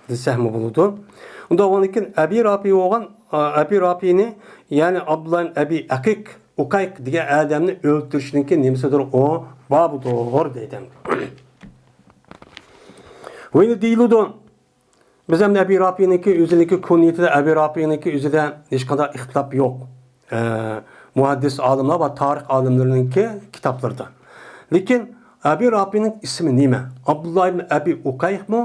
دېسەكمۇ بولىدۇ. ئۇنداق بولغاندىكىن ئەبى رافى بولغان، ئەبى رافىنى، يەنى ئابدۇللا ئىبن ئەبى ئەقىق، ئۇقەيق دېگەن ئادەمنى ئۆلتۈرۈشنىڭكى نېمىسىدۇر ئۇ بابىدۇر دەيدۇ. ۋە يەنە دېيىلىدۇ. بىز ئەمدى ئەبى رافىنىڭكى ئۆزىنىڭكى كۇنيىتىدە، ئەبى رافىنىڭكى ئۆزىدە ھېچقانداق ئىختىلاپ يوق. ئە، مۇھەددىس ئالىملار ۋە تارىخ ئالىملىرىنىڭكى كىتابلىرىدا. لېكىن ئەبى رافىنىڭ ئىسمى نېمە؟ ئابدۇللا ئىبن ئەبى ئۇقەيقمۇ؟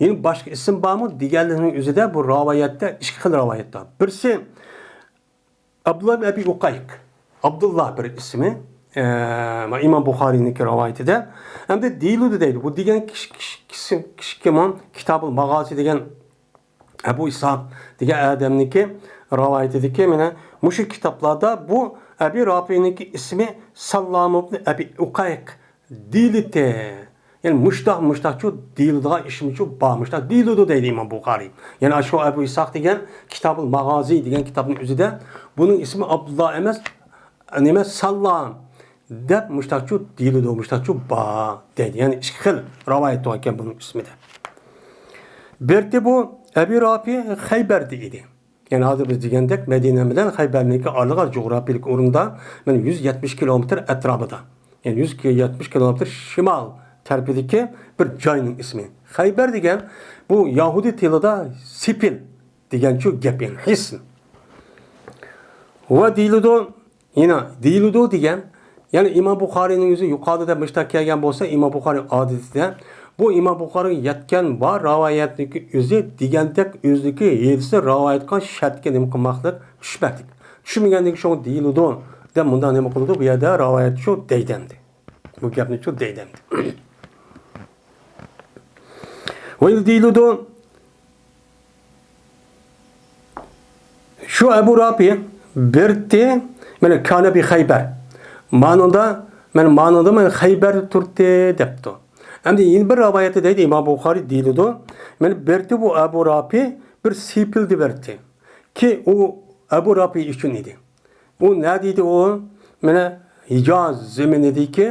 يەنە باشقا ئىسىم بارمۇ؟ دېگەنلىرىنىڭ ئۆزىدە بۇ رىۋايەتتە ئىككى خىل رىۋايەت بار. بىرسى، ئابدۇللا ئىبن ئەبى ئۇقەيق. ئابدۇللا بىر ئىسمى، ئە، ئىمام بۇخارىينىڭكى رىۋايىتىدە. ئەمدى دېيىلىدۇ دەيدۇ. بۇ دېگەن كىشى، كىشى، كىشى، كىشى كىم ئۇ؟ كىتابۇل ماغازى دېگەن ئەبۇ ئىسھاق دېگەن ئادەمنىڭكى رىۋايىتىدىكى، مانا مۇشۇ كىتابلاردا بۇ ئەبى رافىنىڭكى ئىسمى ساللام ئىبن ئەبى ئۇقەيق دېيىلىتى. يەنى مۇشتاق، مۇشتاقچۇ دېيىلىدىغان ئىشمىچۇ بار، مۇشتاق دېيىلىدۇ دەيدۇ ئىمام بۇخارىي. يەنى شۇ ئەبۇ ئىسھاق دېگەن كىتابۇل ماغازى دېگەن كىتابنىڭ ئۆزىدە بۇنىڭ ئىسمى ئابدۇللا ئەمەس، نېمە، ساللام دەپ مۇشتاقچۇ دېيىلىدۇ، مۇشتاقچۇ بار دەيدۇ. يەنى ئىككى خىل رىۋايەت بار ئىكەن بۇنىڭ ئىسمىدە. بىرتى بۇ ئەبى رافى خەيبەردە ئىدى. يەنى ھازىر بىز دېگەندەك مەدىنە بىلەن خەيبەرنىڭكى ئارىلىقى جۇغراپىيىلىك ئورۇندا، مانا يۈز يەتمىش كىلومېتىر ئەتراپىدا. يەنى يۈز يەتمىش كىلومېتىر شىمال تەرىپىدىكى بىر جاينىڭ ئىسمى. خەيبەر دېگەن بۇ يەھۇدىي تىلىدا سېپىل دېگەنچۇ گەپ، يەنى ھىسن. ۋە دېيىلىدۇ، يەنە دېيىلىدۇ دېگەن، يەنى ئىمام بۇخارىينىڭ ئۆزى يۇقىرىدا دەپ مۇشتاق كەلگەن بولسا، ئىمام بۇخارىي ئادىتىدە بۇ ئىمام بۇخارىيغا يەتكەن بار رىۋايەتنىڭكى ئۆزى دېگەندەك ئۆزىنىڭكى ھېدىسى رىۋايەت قىلغان شەرتكە نېمە قىلماقلىق؟ چۈشمەكلىك. چۈشمىگەندىن كېيىن شۇڭا دېيىلىدۇ دەپ مۇنداق نېمە قىلىدۇ؟ بۇ يەردە رىۋايەت شۇ دەيدەمدى. بۇ گەپنى شۇ دەيدەمدى. ۋە دېيىلىدۇ. شۇ ئەبۇ رافى بىرتى، مانا، كانە بى خەيبەر. مانىدا، مانا، مانىدا، مانا، خەيبەردە تۇردى دەپتۇ. ئەمدى يەنە بىر رىۋايەتتە دەيدۇ، ئىمام بۇخارىي دېيىلىدۇ. مانا، بىرتى بۇ ئەبۇ رافى بىر سېپىلدە بىرتى. كى ئۇ ئەبۇ رافى ئۈچۈن ئىدى. ئۇ نەدە ئىدى ئۇ؟ مانا ھىجاز زېمىنىدىكى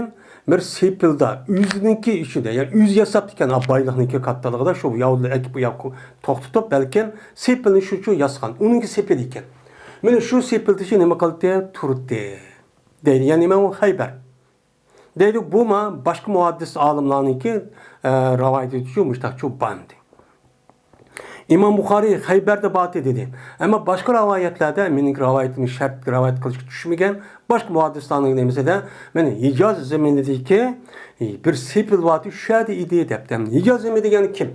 بىر سېپىلدا، ئۆزىنىڭكى ئىچىدە، يەنى ئۆزى ياساپتىكەن، ئا، بايلىقنىڭكى كاتتىلىقىدا شۇ ياھۇدىيلار ئەكىپ ئۇ ياققا توختىتىپ، بەلكىم سېپىلنى شۇچۇ ياسىغان، ئۇنىڭكى سېپىلى ئىكەن. مانا شۇ سېپىلدىچۇ نېمە قىلدى؟ تۇردى. دەيدۇ، يەنى نېمە ئۇ؟ خەيبەر. دەيدۇ، بۇ ما باشقا مۇھەددىس ئالىملارنىڭكى، ئە، رىۋايىتىچۇ مۇشتاقچۇ باندى. ئىمام بۇخارىي خەيبەردە باتى دېدى. ئەمما باشقا رىۋايەتلەردە، مېنىڭ رىۋايىتىمنى شەرت رىۋايەت قىلىشقا چۈشمىگەن، باشقا مۇھەددىسلارنىڭ نېمىسىدە، مانا ھىجاز زېمىنىدىكى بىر سېپىل باتى شۇ يەردە ئىدى دەپتۇ. ھىجاز زېمىنى دېگەن كىم؟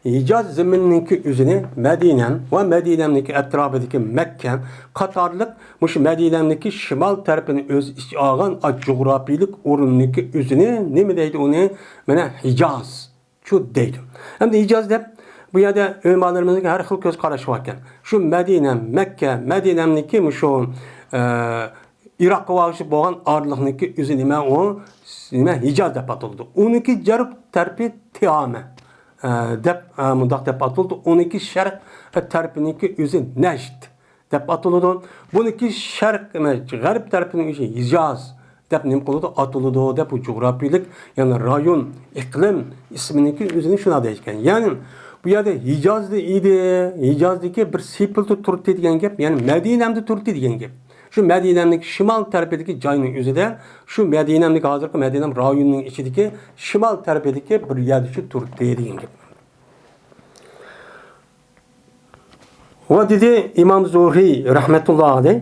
ھىجاز زېمىنىنىڭكى ئۆزىنى مەدىنەم ۋە مەدىنەمنىڭكى ئەتراپىدىكى مەككە قاتارلىق مۇشۇ مەدىنەمنىڭكى شىمال تەرىپىنى ئۆز ئىچىگە ئالغان ئا جۇغراپىيىلىك ئورۇننىڭكى ئۆزىنى نېمە دەيدۇ ئۇنى؟ مانا ھىجاز. شۇ دەيدۇ. ئەمدى ھىجاز دەپ، بۇ يەردە ئۆلىمالىرىمىزنىڭ ھەر خىل كۆز قارىشى باركەن. شۇ مەدىنە، مەككە، مەدىنەمنىكى مۇشۇ، ئە، ئىراققا بارغۇچە بولغان ئارىلىقنىڭكى ئۆزى نېمە ئۇ؟ نېمە، ھىجاز دەپ ئاتىلىدۇ. ئۇنىڭكى جەنۇب تەرىپى تىھامە، ئە، دەپ، ئە، مۇنداق دەپ ئاتىلىدۇ. ئۇنىڭكى شەرق تەرىپىنىڭكى ئۆزى نەجد دەپ ئاتىلىدۇ. بۇنىڭكى شەرق، غەرب تەرىپىنىڭ ئۆزى ھىجاز دەپ نېمە قىلىدۇ؟ ئاتىلىدۇ دەپ بۇ جۇغراپىيىلىك، يەنى رايون، ئىقلىم ئىسمىنىڭكى ئۆزىنى شۇنداق دەيدىكەن. يەنى بۇ يەردە ھىجازدا ئىدى، ھىجازدىكى بىر سېپىلدا تۇردى دېگەن گەپ، يەنى مەدىنەمدە تۇردى دېگەن گەپ. شۇ مەدىنەمنىڭكى شىمال تەرىپىدىكى جاينىڭ ئۆزىدە، شۇ مەدىنەمدىكى ھازىرقى مەدىنەم رايونىنىڭ ئىچىدىكى شىمال تەرىپىدىكى بىر يەردە شۇ تۇردى دېگەن گەپ. ۋە دېدى ئىمام زۇھرى رەھمەتۇللا ئەلەيھ،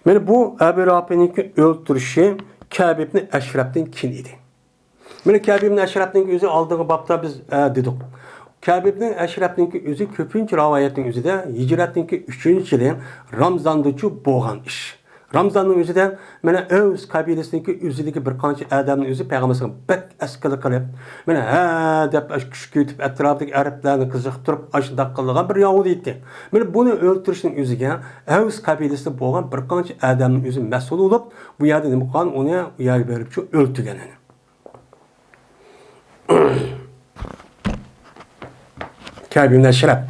مانا بۇ ئەبۇ رافىنىڭكى ئۆلتۈرۈشى كەبىبنى ئەشرەپتىن كېيىن ئىدى. مانا كەبىبنى ئەشرەپنىڭكى ئۆزى ئالدىنقى بابتا بىز، ئە، دېدۇق. كەبىبنىڭ ئەشرەپنىڭكى ئۆزى كۆپىنچە رىۋايەتنىڭ ئۆزىدە ھىجرەتنىڭكى ئۈچىنچى يىلى رامزاندىچۇ بولغان ئىش. رامزاننىڭ ئۆزىدە مانا ئەۋس قەبىلىسىنىڭكى ئۆزىدىكى بىر قانچە ئادەمنىڭ ئۆزى پەيغەمبەرگە بەك ئەسكىلىك قىلىپ، مانا ھە دەپ كۈچ كۆيتۈپ ئەتراپىدىكى ئەرەبلەرنى قىزىقتۇرۇپ ئاشۇنداق قىلغان بىر يەھۇدىي ئىدى. مانا بۇنى ئۆلتۈرۈشنىڭ ئۆزىگە ئەۋس قەبىلىسىدىن بولغان بىر قانچە ئادەمنىڭ ئۆزى مەسئۇل بولۇپ، بۇ يەردە نېمە قىلغان، ئۇنى ئۇ يەرگە بېرىپچۇ ئۆلتۈرگەن ئەنە. كەبىبنى ئەشرەپ.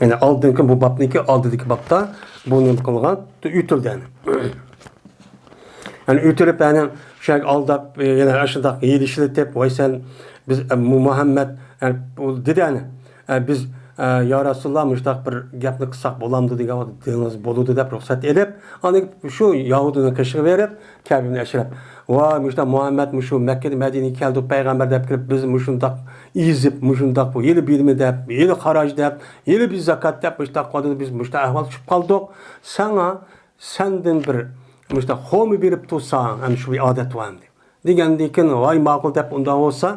يەنى ئالدىنقى بۇ بابنىڭكى ئالدىدىكى بابتا بۇ نېمە قىلغان؟ ئۆتۈلدى يەنى. يەنى ئۆتۈلۈپ، يەنى شۇ يەرگە ئالداپ، يەنە ئاشۇنداق ھىيلە ئىشلىتىپ، ۋاي سەن، بىز، ئە، مۇ-، مۇھەممەد، يەنى بۇ دېدى يەنى، ئە، بىز، ئە، يا رەسۇلاللا، مۇشۇنداق بىر گەپنى قىلساق بولامدۇ دېگەن ۋاقىتتا، دېڭىز بولىدۇ دەپ رۇخسەت ئېلىپ، ئاندىن شۇ يەھۇدىينىڭ قېشىغا بېرىپ، كەبىبنى ئەشرەپ، ۋاي مۇشۇنداق مۇھەممەد مۇشۇ مەككىدىن مەدىنىگە كەلدۇق، پەيغەمبەر دەپ كىرىپ، بىز مۇشۇنداق ئېزىپ، مۇشۇنداق بۇ ھېلى بىلىمى دەپ، ھېلى خاراج دەپ، ھېلى بىز زاكات دەپ، مۇشۇنداق قىلدى، بىز مۇشۇنداق ئەھۋال چۈشۈپ قالدۇق. ساڭا سەندىن بىر مۇشۇنداق خورما بېرىپ تۇرساڭ، ئەمدى شۇ بىر ئادەت بار ئەمدى. دېگەندىن كېيىن، ۋاي ماقۇل دەپ، ئۇنداق بولسا،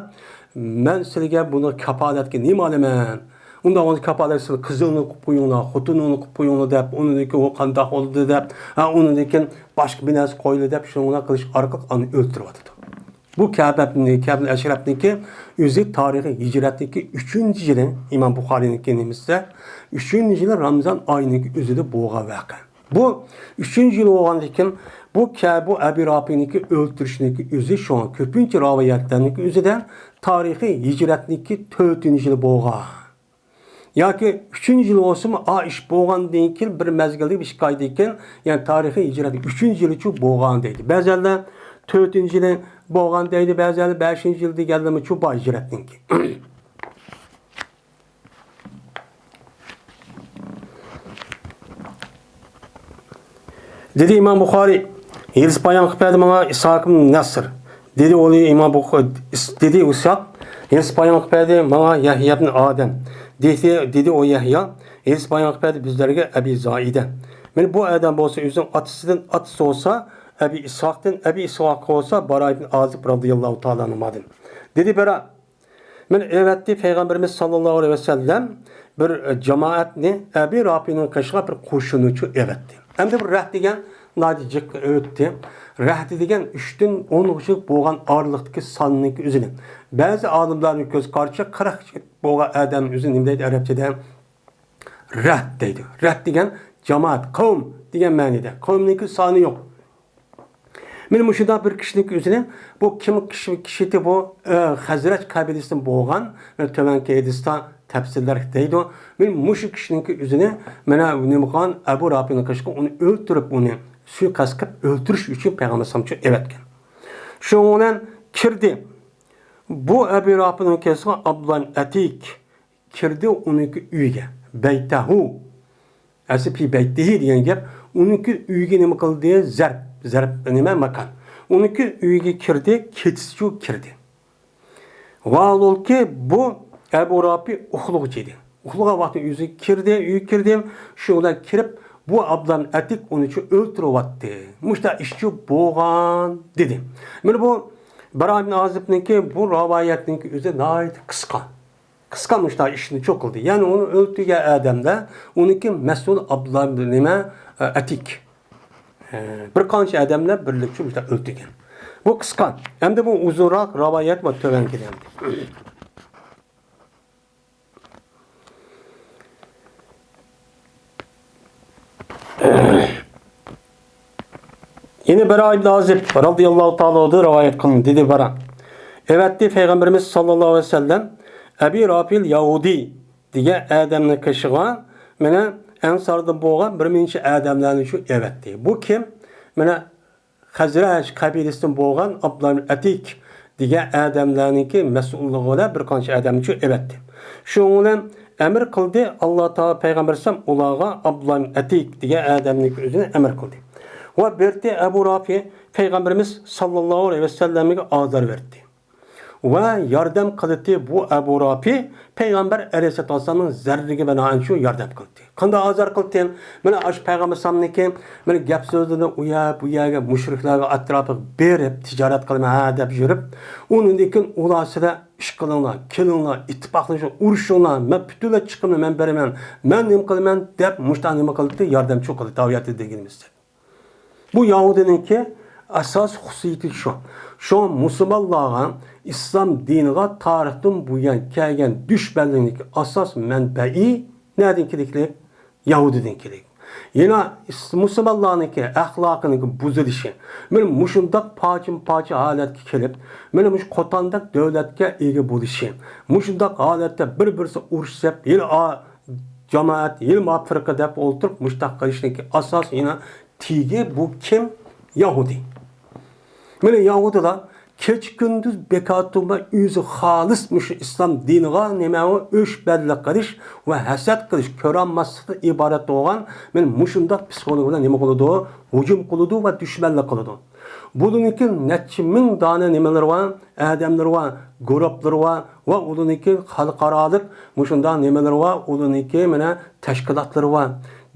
مەن سىلىگە بۇنى كاپالەتكە نېمە ئالىمەن؟ ئۇنداق بولسا كاپالەتسىز قىزىڭنى قىلىپ قويۇڭلار، خوتۇنۇڭنى قىلىپ قويۇڭلار دەپ، ئۇنىڭدىن كېيىن ئۇ قانداق بولدى دەپ، ھە، ئۇنىڭدىن كېيىن باشقا بىر نەرسە قويۇلدى دەپ، شۇنىڭ بىلەن قىلىش ئارقىلىق ئۇنى ئۆلتۈرۈۋاتىدۇ. بۇ كەبەبنى، كەبىل ئەشرەپنىڭكى ئۆزى تارىخى ھىجرەتنىڭكى ئۈچىنچى يىلى، ئىمام بۇخارىينىڭكى نېمىسى، ئۈچىنچى يىلى رامىزان ئايىنىڭكى ئۆزىدە بولغان ۋەقە. بۇ ئۈچىنچى يىل بولغاندىكىن، بۇ كە-، بۇ ئەبى رافىنىڭكى ئۆلتۈرۈشنىڭكى ئۆزى شۇڭا كۆپىنچە رىۋايەتلەرنىڭكى ئۆزىدە تارىخى ھىجرەتنىڭكى تۆتىنچى يىلى بولغان. ياكى ئۈچىنچى يىل بولسىمۇ، ئا ئىش بولغاندىن كېيىن بىر مەزگىلدە، بىر ئىككى ئايدىن كېيىن، يەنى تارىخىي ھىجرەت ئۈچىنچى يىلىچۇ بولغان دەيدۇ. بەزەنلەر تۆتىنچى يىلى بولغان دەيدۇ، بەزەنلەر بەشىنچى يىل دېگەنلىرىمۇچۇ بار ھىجرەتنىڭكى. دېدى ئىمام بۇخارىي، ھېلىسى بايان قىلىپ بەردى ماڭا ئىسھاق ئىبن نەسر. دېدى ئولى ئىمام بۇخ-، ئىس-، دېدى ئىسھاق، ھېلىسى بايان قىلىپ بەردى ماڭا يەھيا ئىبن ئادەم. دېدى، دېدى ئۇ يەھيا، ھېلىسى بايان قىلىپ بەردى بىزلەرگە ئەبى زائىدە. مانا بۇ ئادەم بولسا ئۆزىنىڭ ئاتىسىدىن، ئاتىسى بولسا ئەبى ئىسھاقتىن، ئەبى ئىسھاق بولسا باراي ئىبن ئازىب رازىياللاھۇ تائالا ئەنھۇدىن. دېدى بىرا، مانا ئەۋەتتى پەيغەمبىرىمىز ساللاللاھۇ ئەلەيھى ۋەسەللەم بىر، ئە، جامائەتنى ئەبى رافىنىڭ قېشىغا بىر قوشۇننىچۇ ئەۋەتتى. ئەمدى بۇ رەھ دېگەن ناھايىتى جىق ئۆتتى. رەھ دېگەن ئۈچتىن ئونغىچە بولغان ئارىلىقتىكى ساننىڭكى ئۆزىنى. بەزى ئالىملارنىڭ كۆز قارىشىچە قىرىق بولغان ئادەم ئۆزىنى نېمە دەيدۇ ئەرەبچىدە؟ رەھ دەيدۇ. رەھ دېگەن جامائەت، قەۋم دېگەن مەنىدە. قەۋمنىڭكى سانى يوق. مانا مۇشۇنداق بىر كىشىنىڭكى ئۆزىنى، بۇ كىم كىشى، كىشى ئىدى بۇ، ئە، خەزرەج قەبىلىسىدىن بولغان، مانا تۆۋەنكى ھەدىستە تەپسىرلەر دەيدۇ. مانا مۇشۇ كىشىنىڭكى ئۆزىنى، مانا نېمە قىلغان، ئەبۇ رافىنىڭ قېشىغا ئۇنى ئۆلتۈرۈپ، ئۇنى سۇيىقەست قىلىپ ئۆلتۈرۈش ئۈچۈن پەيغەمبەر ئەلەيھىسسالامچۇ ئەۋەتكەن. شۇنىڭ بىلەن كىردى. بۇ ئەبۇ رافىنىڭ قېشىغا ئابدۇللا ئەتىك. كىردى ئۇنىڭكى ئۆيىگە. بەيتەھۇ. ئەسلى پى بەيتىھى دېگەن گەپ. ئۇنىڭكى ئۆيىگە نېمە قىلدى؟ زەرب. زەرب نېمە؟ ماكان. ئۇنىڭكى ئۆيىگە كىردى، كېچىسىچۇ كىردى. ۋاھالۇلكى بۇ ئەبۇ رافى ئۇخلىغۇچى ئىدى. ئۇخلىغان ۋاقتى ئۆزى كىردى، ئۆيگە كىردى. شۇ بىلەن كىرىپ، بۇ ئابدۇللا ئەتىك ئۇنىچۇ ئۆلتۈرۈۋەتتى. مۇشۇنداق ئىشچۇ بولغان، دېدى. مانا بۇ باراي ئىبن ئازىبنىڭكى بۇ رىۋايەتنىڭكى ئۆزى ناھايىتى قىسقا. قىسقا مۇشۇنداق ئىشنى چۇ قىلدى. يەنى ئۇنى ئۆلتۈرگەن ئادەملەر، ئۇنىڭكى مەسئۇل ئابدۇللا نېمە، ئەتىك. بىر قانچە ئادەملەر بىرلىكچە مۇشۇنداق ئۆلتۈرگەن. بۇ قىسقا. ئەمدى بۇ ئۇزۇنراق رىۋايەت ۋە تۆۋەنكىدە ئەمدى. يەنە باراي ئىبن ئازىب رازىياللاھۇ تائالا ئەنھۇ رىۋايەت قىلىندى، دېدى باراي. ئەۋەتتى پەيغەمبىرىمىز ساللاللاھۇ ئەلەيھى ۋەسەللەم ئەبى رافىل يەھۇدىي دېگەن ئادەمنىڭ قېشىغا مانا ئەنساردىن بولغان بىر مۇنچە ئادەملەرنى شۇ ئەۋەتتى. بۇ كىم؟ مانا خەزرەج قەبىلىسىدىن بولغان ئابدۇللا ئەتىك دېگەن ئادەملەرنىڭكى مەسئۇللۇقى بىلەن بىر قانچە ئادەمنى شۇ ئەۋەتتى. شۇنىڭ بىلەن ئەمىر قىلدى، ئاللا تائالا پەيغەمبەر ئەلەيھىسسالام ئۇلارغا ئابدۇللا ئەتىك دېگەن ئادەمنىڭكى ئۆزىنى ئەمىر قىلدى. ۋە بېرىتتى ئەبۇ رافى پەيغەمبىرىمىز ساللاللاھۇ ئەلەيھى ۋەسەللەمگە ئازار بەردى. ۋە ياردەم قىلىتتى بۇ ئەبۇ رافى پەيغەمبەر ئەلەيھىسسالاتۇ ۋەسسالامنىڭ زەررىگە بىنائەن شۇ ياردەم قىلىتتى. قانداق ئازار قىلىتتى؟ مانا ئاشۇ پەيغەمبەر ئەلەيھىسسالامنىڭكى مانا گەپ سۆزلىرىنى ئۇ يەر، بۇ يەرگە مۇشرىكلارغا ئەتراپىغا بېرىپ، تىجارەت قىلىمەن ھە دەپ يۈرۈپ، ئۇنىڭدىن كېيىن ئۇلار سىلەر ئىش قىلىڭلار، كېلىڭلار، ئىتتىپاقلىشىڭ، ئۇرۇشۇڭلار، مەن پۈتۈنلەي چىقىمنى مەن بېرىمەن، مەن نېمە قىلىمەن دەپ مۇشۇنداق نېمە قىلىتتى، ياردەمچى قىلىتتى، ئاۋۇ يەردە دېگىنىمىزدەك. بۇ يەھۇدىينىڭكى ئاساسىي خۇسۇسىيىتى شۇ. شۇڭا مۇسۇلمانلارغا ئىسلام دىنىغا تارىختىن بۇيان كەلگەن دۈشمەنلىكنىڭكى ئاساس مەنبەئى نەدىن كېلىكلىك؟ يەھۇدىيدىن كېلىك. يەنە ئىس-، مۇسۇلمانلارنىڭكى ئەخلاقىنىڭكى بۇزۇلۇشى، مانا مۇشۇنداق پارچىمۇ پارچە ھالەتكە كېلىپ، مانا مۇشۇ قوتاندەك دۆلەتكە ئىگە بولۇشى، مۇشۇنداق ھالەتتە بىر-بىرسى ئۇرۇشۇپ، ھېلى ئا-، جامائەت، ھېلى مۇناپىقلار دەپ ئولتۇرۇپ، مۇشۇنداق قىلىشنىڭكى ئاساسىي يەنە تېگى بۇ كىم؟ يەھۇدىي. مانا يەھۇدىيلار كېچە-كۈندۈز بىكار تۇرماي ئۆزى خالىس مۇشۇ ئىسلام دىنىغا نېمە ئۆچمەنلىك قىلىش ۋە ھەسەت قىلىش، كۆرەلمەسلىكتىن ئىبارەت بولغان مانا مۇشۇنداق پسىخولوگىيە بىلەن نېمە قىلىدۇ؟ ھۇجۇم قىلىدۇ ۋە دۈشمەنلىك قىلىدۇ. بۇنىڭكى نەچچە مىڭ دانە نېمىلىرى بار؟ ئادەملىرى بار، گۇرۇپپىلىرى بار ۋە ئۇلارنىڭكى خەلقئارالىق مۇشۇنداق نېمىلىرى بار، ئۇلارنىڭكى مانا تەشكىلاتلىرى بار،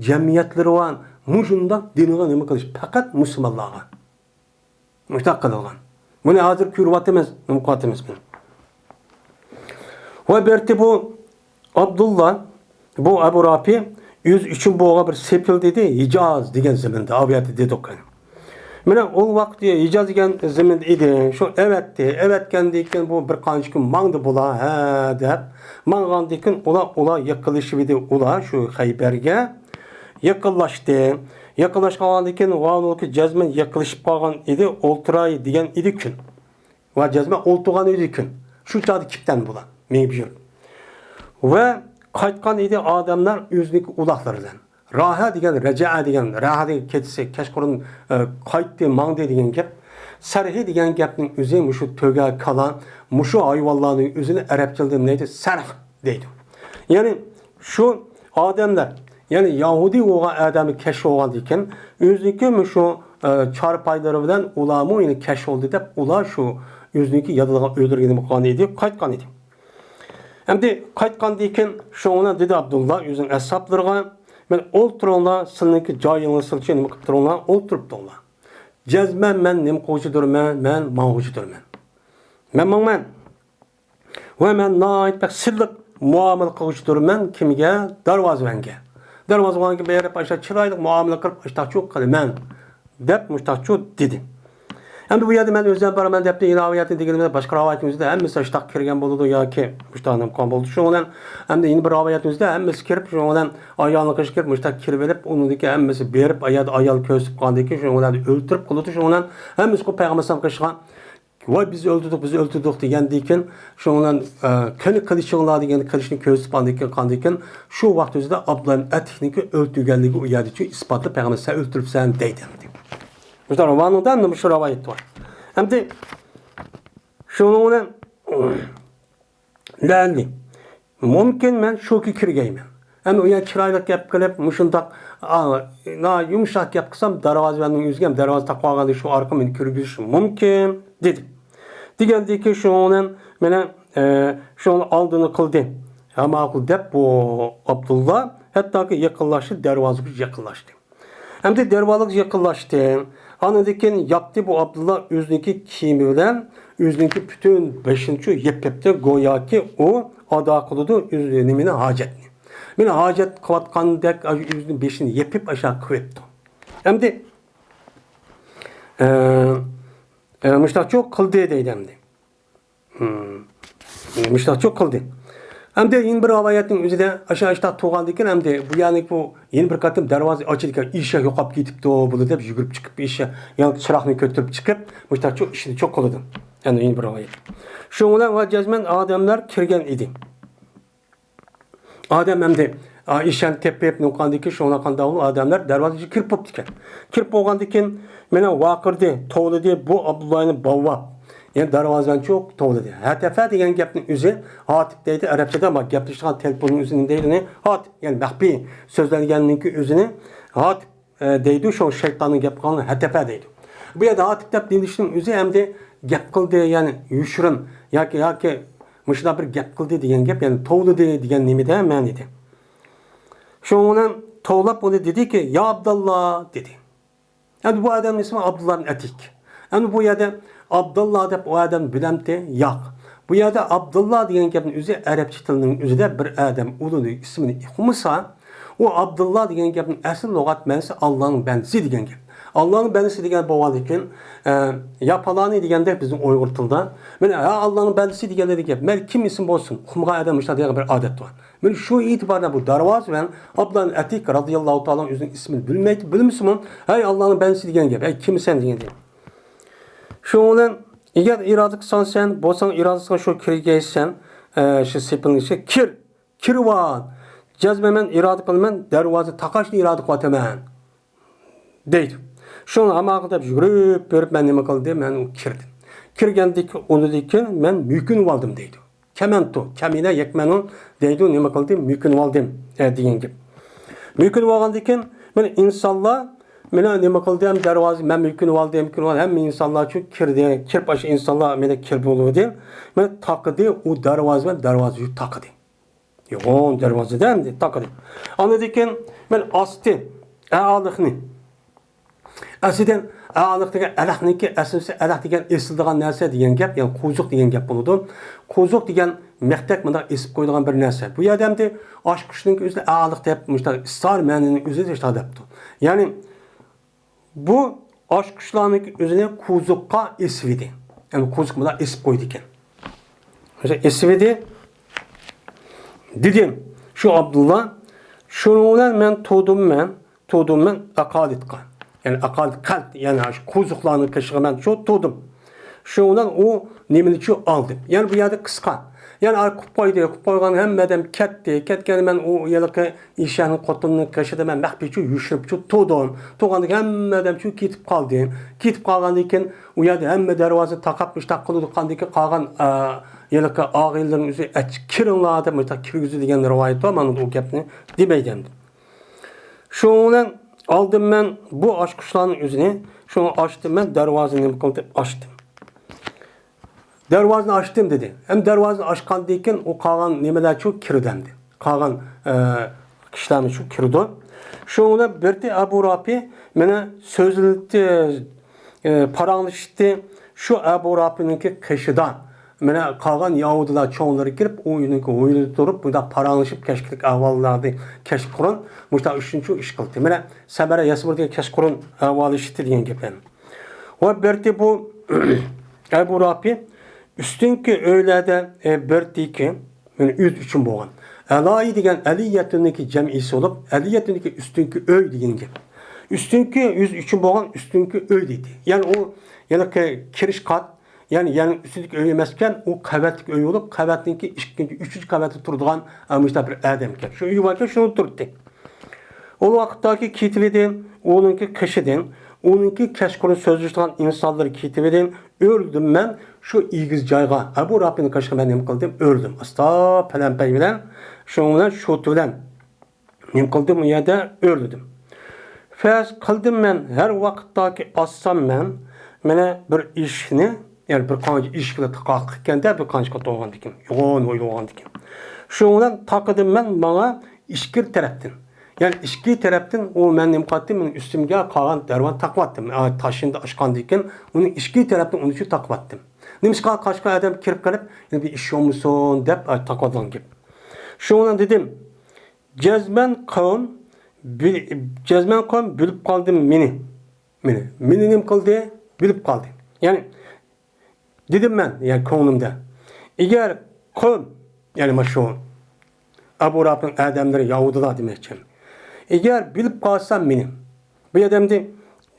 جەمئىيەتلىرى بار. مۇشۇنداق دىنغا نېمە قىلىش؟ پەقەت مۇسۇلمانلارغا مۇشۇنداق قىلىنغان. بۇنى ھازىر كۆرۈۋاتىمىز، نېمە قىلىۋاتىمىز بۇنى. ۋە بېرىتتى بۇ ئابدۇللا، بۇ ئەبۇ رافى ئۆزى ئۈچۈن بولغان بىر سېپىل دېدى، ھىجاز دېگەن زېمىندا، ئاۋۇ يەردە دېدۇق. مانا ئۇ ۋاقىت ھىجاز دېگەن زېمىندا ئىدى. شۇ ئەۋەتتى. ئەۋەتكەندىن كېيىن بۇ بىر قانچە كۈن ماڭدى بۇلار، ھە دەپ. ماڭغاندىن كېيىن ئۇلار، ئۇلار يېقىنلىشىۋىدى، ئۇلار شۇ خەيبەرگە يېقىنلاشتى. يېقىنلاشقاندىن كېيىن ۋانۇكى جەزمەن يېقىنلىشىپ قالغان ئىدى، ئولتۇراي دېگەن ئىدى كۈن. ۋە جەزمەن ئولتۇرغان ئىدى كۈن. شۇ چاغدا كېپتەن بۇلار مېڭىپ يۈرۈپ. ۋە قايتقان ئىدى ئادەملەر ئۆزىنىڭكى ئۇلاقلىرى بىلەن. راھە دېگەن، رەجەئە دېگەن، راھە دېگەن كېچىسى، كەچقۇرۇن، ئە، قايتتى، ماڭدى دېگەن گەپ. سەرھى دېگەن گەپنىڭ ئۆزى مۇشۇ تۆگە، كالا، مۇشۇ ھايۋانلارنىڭ ئۆزىنى ئەرەبچىلدە نېمە دەيدۇ؟ سەرھ دەيدۇ. يەنى شۇ ئادەملەر، يەنى يەھۇدىي بولغان ئادەمنى كەشىپ بولغاندىكىن، ئۆزىنىڭكى مۇشۇ، ئە، چارپايلىرى بىلەن ئۇلارمۇ يەنە كەشىپ بولدى دەپ، ئۇلار شۇ ئۆزىنىڭكى يادىدىغان ئۆيلىرىگە نېمە قىلغان ئىدى؟ قايتقان ئىدى. ئەمدى قايتقاندىن كېيىن شۇنىڭ بىلەن دېدى ئابدۇللا ئۆزىنىڭ ئەسھابلىرىغا، مەن ئولتۇرۇڭلار، سىلىنىڭكى جايىڭلارنى سىلچە نېمە قىلىپ تۇرۇڭلار، ئولتۇرۇپ تۇرۇڭلار. جەزمەن مەن نېمە قىلغۇچىدۇرمەن؟ مەن ماڭغۇچىدۇرمەن. مەن ماڭىمەن. ۋە مەن ناھايىتى بەك سىلىق مۇئامىلە قىلغۇچىدۇرمەن. كىمگە؟ دەرۋازىۋەنگە. دەرۋازىۋەنگە بېرىپ، ئاشۇ چىرايلىق مۇئامىلە قىلىپ، ئاشتاقچۇ قىلىمەن، دەپ مۇشتاقچۇ دېدى. ئەمدى بۇ يەردە مەن ئۆزۈم بارىمەن دەپتۇ، يەنە رىۋايەتنى دېگىنىمدە، باشقا رىۋايەتنىڭ ئۆزىدە ھەممىسى ئاشتاق كىرگەن بولىدۇ ياكى مۇشتاق نېمە قىلغان بولىدۇ. شۇنىڭ بىلەن ئەمدى يەنە بىر رىۋايەتنىڭ ئۆزىدە ھەممىسى كىرىپ، شۇنىڭ بىلەن ئايالنىڭ قېشىغا كىرىپ، مۇشتاق كىرىۋېلىپ، ئۇنىڭدىكى ھەممىسى بېرىپ، ئايال، ئايال كۆرسىتىپ قالغاندىن كېيىن، شۇنىڭ بىلەن ئۆلتۈرۈپ قىلىدۇ. شۇنىڭ بىلەن ھەممىسى قۇ پەيغەمبەر ئەلەيھىسسالام قېشىغا ۋاي، بىز ئۆلتۈردۇق، بىز ئۆلتۈردۇق دېگەندىن كېيىن، شۇنىڭ بىلەن، ئە، قېنى قىلىچىڭلار دېگەن قىلىچنى كۆرسىتىپ ئاندىن كېيىن، قاندىن كېيىن، شۇ ۋاقىت ئۆزىدە ئابدۇللا ئەتىكنىڭكى ئۆلتۈرگەنلىكى ئۇ يەردىچۇ ئىسپاتلىنىپ، پەيغەمبەر سەن ئۆلتۈرۈپسەن دەيدۇ ئەمدى. مۇشۇ راۋانىڭدا ئەمدى مۇشۇ رىۋايەت بار. ئەمدى شۇنىڭ بىلەن لەئەللى. مۇمكىن، مەن شۇ كۈن كىرگەيمەن. ئەمدى ئۇ يەر چىرايلىق گەپ قىلىپ، مۇشۇنداق، ئا، نا-، يۇمشاق گەپ قىلسام، دەرۋازىۋەننىڭ ئۆزىگە ھەم دەرۋازا تاقىۋالغاندىن شۇ ئارقىلىق مېنى كىرگۈزۈشى مۇمكىن، دېدى. دېگەندىكى شۇنىڭ بىلەن مانا، ئە، شۇنىڭ ئالدىنى قىلدى. ھە، ماقۇل دەپ بۇ ئابدۇللا ھەتتاكى يېقىنلاشتى، دەرۋازىغا يېقىنلاشتى. ئەمدى دەرۋازىغا يېقىنلاشتى. ئاندىن كېيىن ياپتى بۇ ئابدۇللا ئۆزىنىڭكى كىيىمى بىلەن ئۆزىنىڭكى پۈتۈن بېشىنىچۇ يېپىپتۇ. گوياكى ئۇ ئادا قىلىدۇ ئۆز نېمىنى، ھاجەتنى. مانا ھاجەت قىلىۋاتقاندەك ئۆزىنىڭ بېشىنى يېپىپ ئاشۇ قىلىۋېتىپتۇ. ئەمدى، ئە، ئە، مۇشتاقچۇ قىلدى دەيدۇ ئەمدى. مۇشتاقچۇ قىلدى. ئەمدى يەنە بىر رىۋايەتنىڭ ئۆزىدە ئاشۇ ئاشتاق تۇرغاندىن كېيىن ئەمدى بۇ يەرنى بۇ يەنە بىر قېتىم دەرۋازا ئاچىدىكەن، ئېشەك يوقاپ كېتىپتۇ بۇنى دەپ يۈگۈرۈپ چىقىپ، ئېشەك يەنە چىراغنى كۆتۈرۈپ چىقىپ، مۇشتاقچۇ ئىشىنى چوق قىلىدۇ. ئەمدى يەنە بىر رىۋايەت. شۇنىڭ بىلەن ۋە جەزمەن ئادەملەر كىرگەن ئىدى. ئادەم ئەمدى، ئا، ئىشەن تېپىپ، نۇقاندىكى شۇڭلار قانداق بولۇپ، ئادەملەر دەرۋازىغا كىرىپ بوپتىكەن. كىرىپ بولغاندىن كېيىن، مانا ۋارقىرىدى، توۋلىدى، بۇ ئابدۇللاھنى باۋلاپ، يەنى دەرۋازىدىن چوق توۋلىدى. ھەتەفە دېگەن گەپنىڭ ئۆزى، ھاتىپ دەيدۇ، ئەرەبچىدە بار، گەپلىشىدىغان تېلېفوننىڭ ئۆزىنى دەيدۇ، ئۇنى ھاتىپ، يەنى مەخپىي سۆزلەنگەننىڭكى ئۆزىنى ھاتىپ، ئە، دەيدۇ، شۇ شەيتاننىڭ گەپ قىلغانلىرى ھەتەپە دەيدۇ. بۇ يەردە ھاتىپ دەپ دېيىلىشنىڭ ئۆزى ئەمدى گەپ قىلدى، يەنى يوشۇرۇن ياكى، ياكى مۇشۇنداق بىر گەپ قىلدى دېگەن گەپ، يەنى توۋلىدى دېگەن نېمىدە مەنىدە. شۇنىڭ بىلەن توۋلاپ ئۇنى دېدىكى، يا ئابداللا دېدى. ئەمدى بۇ ئادەمنىڭ ئىسمى ئابدۇللا ئىبن ئەتىك. ئەمدى بۇ يەردە ئابدۇللا دەپ ئۇ ئادەمنى بىلەمتى؟ ياق. بۇ يەردە ئابدۇللا دېگەن گەپنىڭ ئۆزى ئەرەبچە تىلنىڭ ئۆزىدە بىر ئادەم ئۇلىنىڭ ئىسمىنى ئۇقمىسا، ئۇ ئابدۇللا دېگەن گەپنىڭ ئەسلى لۇغەت مەنىسى ئاللانىڭ بەندىسى دېگەن گەپ. ئاللانىڭ بەندىسى دېگەن بولغاندىكىن، ئە، يا پالانى دېگەندەك بىزنىڭ ئۇيغۇر تىلىدا، مانا، ھە، ئاللانىڭ بەندىسى دېگەندەك گەپ. مەيلى كىم ئىسمى بولسۇن، ئۇقمىغان ئادەم مۇشۇنداق دېگەن بىر ئادەت بار. مانا شۇ ئېتىباردا بۇ دەرۋازىۋەن ئابدۇللا ئەتىك رازىياللاھۇ تائالا ئۆزىنىڭ ئىسمىنى بىلمەيدۇ، بىلمىسىمۇ، ھەي، ئاللانىڭ بەندىسى دېگەن گەپ، ھەي، كىمسەن دېگەن گەپ. شۇنىڭ بىلەن، ئەگەر ئىرادە قىلساڭ سەن، بولساڭ ئىرادە قىلساڭ شۇ كىرگەيسەن، ئە، شۇ سېپىلنىڭ ئىچىگە كىر. كىرىۋال. جەزمەن مەن ئىرادە قىلىمەن، دەرۋازا تاقاشنى ئىرادە قىلىۋاتىمەن، دەيدۇ. شۇڭا ھاماقا دەپ يۈگۈرۈپ بېرىپ مەن نېمە قىلدىم؟ مەن كىردىم. كىرگەندىكى ئۇنىدىكى مەن مۆكۈنۈۋالدىم، دەيدۇ. كەمەنتۇ، كەمىنە يەكمەنۇ، دەيدۇ، نېمە قىلدى؟ مۆكۈنۈۋالدىم، ئە، دېگەن گەپ. مۆكۈنۈۋالغاندىكىن مانا ئىنسانلار مانا نېمە قىلدى؟ ھەم دەرۋازا مەن مۆكۈنۈۋالدىم، مۆكۈنۈۋالدىم، ھەممە ئىنسانلار شۇ كىردى. كىرىپ ئاشۇ ئىنسانلار مانا كىر بولۇۋىدى. مانا تاقىدى، ئۇ دەرۋازا بىلەن دەرۋازا يۈك تاقىدى. يوغان دەرۋازىدا ئەمدى تاقىدى. ئاندىن كېيىن مەن ئاستى ئەئالىقنى، ئەسلىدىن ئەلەق دېگەن، ئەلەقنىڭكى ئەسلىسى ئەلەق دېگەن ئېسىلىدىغان نەرسە دېگەن گەپ، يەنى قوزۇق دېگەن گەپ بولىدۇ. قوزۇق دېگەن مەختەك مۇنداق ئېسىپ قويىدىغان بىر نەرسە. بۇ يەردە ئەمدى ئاچقۇچنىڭكى ئۆزىنى ئەلەق دەپ مۇشۇنداق ئىستار مەنىنىڭ ئۆزىدە شۇنداق دەپتۇ. يەنى بۇ ئاچقۇچلارنىڭكى ئۆزىنى قوزۇققا ئېسىۋىدى. يەنى قوزۇق بۇنداق ئېسىپ قويىدىكەن. مەسىلەن، ئېسىۋىدى. دېدىم، شۇ ئابدۇللا، شۇنىڭ بىلەن مەن تۇردۇم، مەن تۇردۇم، مەن ئاقالىتقا. يەنى ئاقالىت قەلت، يەنى شۇ قوزۇقلارنىڭ قېشىغا مەن شۇ تۇردۇم. شۇنىڭ بىلەن ئۇ نېمىنى شۇ ئالدىم. يەنى بۇ يەردە قىسقا. يەنى ئاي قۇپ قويدى، قۇپ قويغان ھەممە ئادەم كەتتى. كەتكەندە مەن ئۇ ھېلىقى ئېشەكنىڭ قوتۇنىنىڭ قېشىدا مەن مەخپىيچۇ يوشۇرۇپچۇ تۇردۇم. تۇرغاندىن كېيىن ھەممە ئادەمچۇ كېتىپ قالدى. كېتىپ قالغاندىن كېيىن ئۇ يەردە ھەممە دەرۋازا تاقاپ مۇشتاق قىلىدۇ. قاندىن كېيىن قالغان، ئا، ھېلىقى ئاغىنىلىرىنىڭ ئۆزى ئەچ كىرىڭلار دەپ مۇشتاق كىرگۈزدى دېگەن رىۋايەت بار. مانا ئۇ گەپنى دېمەيدۇ ئەمدى. شۇنىڭ بىلەن ئالدىم مەن بۇ ئاچقۇچلارنىڭ ئۆزىنى، شۇڭا ئاچتىم مەن، دەرۋازىنى نېمە قىلدىم، ئاچتىم. دەرۋازىنى ئاچتىم دېدى. ھەم دەرۋازىنى ئاچقاندىن كېيىن ئۇ قالغان نېمىلەرچۇ كىردى ئەمدى. قالغان، ئە، كىشىلەرمۇ شۇ كىرىدۇ. شۇنىڭ بىلەن بىردە ئەبۇ رافى مانا سۆزلىدى، ئە، پاراڭلىشىشتى. شۇ ئەبۇ رافىنىڭكى قېشىدا مانا قالغان يەھۇدىيلار چوڭلىرى كىرىپ، ئۇ ئۆينىڭكى ھويلىدا تۇرۇپ، بۇنداق پاراڭلىشىپ كەچكىلىك ئەھۋاللارنى كەچقۇرۇن مۇشۇنداق ئۈچىنچى ئىش قىلدى. مانا سەمەرە ياسىمۇردىكى كەچقۇرۇن ئەھۋاللىشىشتى دېگەن گەپ يەنى. ۋە بىردە بۇ ئەبۇ رافى ئۈستۈنكى ئۆيلەردە، ئە، بىردىكى، يەنى ئۆزى ئۈچۈن بولغان. ئەلايى دېگەن ئەلىيەتۇننىڭكى جەمئىسى بولۇپ، ئەلىيەتۇننىڭكى ئۈستۈنكى ئۆي دېگەن گەپ. ئۈستۈنكى، ئۆزى ئۈچۈن بولغان ئۈستۈنكى ئۆي دېدى. يەنى ئۇ، يەنى كى-، كىرىش قات، يەنى يەرنىڭ ئۈستىدىكى ئۆي ئەمەسكەن، ئۇ قەۋەتلىك ئۆي بولۇپ، قەۋەتنىڭكى ئىككىنچى، ئۈچىنچى قەۋەتتە تۇرىدىغان، ئە، مۇشۇنداق بىر ئادەمكەن. شۇ ئۆيى باركەن، شۇنى تۇراتتى. ئۇ ۋاقىتتاكى كېتىۋىدى، ئۇنىڭكى قېشىدىن، ئۇنىڭكى كەچقۇرۇن سۆزلىشىدىغان ئىنسانلىرى كېتىۋىدى. ئۆرۈلدۈم مەن شۇ ئېگىز جايغا. ئەبۇ رافىنىڭ قېشىغا مەن نېمە قىلدىم؟ ئۆرۈلدۈم. ئاستا پەلەمپەي بىلەن، شۇنىڭ بىلەن، شوتى بىلەن نېمە قىلدىم؟ ئۇ يەردە ئۆرۈلدۈم. پەرەز قىلدىم مەن، ھەر ۋاقىتتاكى ئاسسام مەن، مانا بىر ئېشەكنى، يەنى بىر قانچە ئېشەكلەر تاقاقلىقكەندە، بىر قانچە قات بولغاندىكىن، يوغان ھويلا بولغاندىكىن. شۇنىڭ بىلەن تاقىدىم مەن ماڭا ئىچكىرى تەرەپتىن. يەنى ئىچكىرى تەرەپتىن ئۇ مەن نېمە قىلاتتىم؟ مېنىڭ ئۈستۈمگە قالغان دەرۋازىنى تاقىۋەتتىم. ئا، تاشنى ئاچقاندىن كېيىن ئۇنى ئىچكىرى تەرەپتىن ئۇنى شۇ تاقىۋەتتىم. نېمىشقا قاچقان ئادەم كىرىپ قېلىپ، يەنە بىر ئىش بولمىسۇن دەپ، ئا، تاقىۋاتقان گەپ. شۇنىڭ بىلەن دېدىم، جەزمەن قەۋم بىل-، جەزمەن قەۋم بىلىپ قالدىم مېنى. مېنى، مېنى نېمە قىلدى؟ بىلىپ قالدى. يەنى دېدىم مەن، يەنى كۆڭلۈمدە. ئەگەر قەۋم، يەنى مانا شۇ ئەبۇ رافىنىڭ ئادەملىرى يەھۇدىيلار دېمەكچى. ئەگەر بىلىپ قالسا مېنى. بۇ ئادەمدە،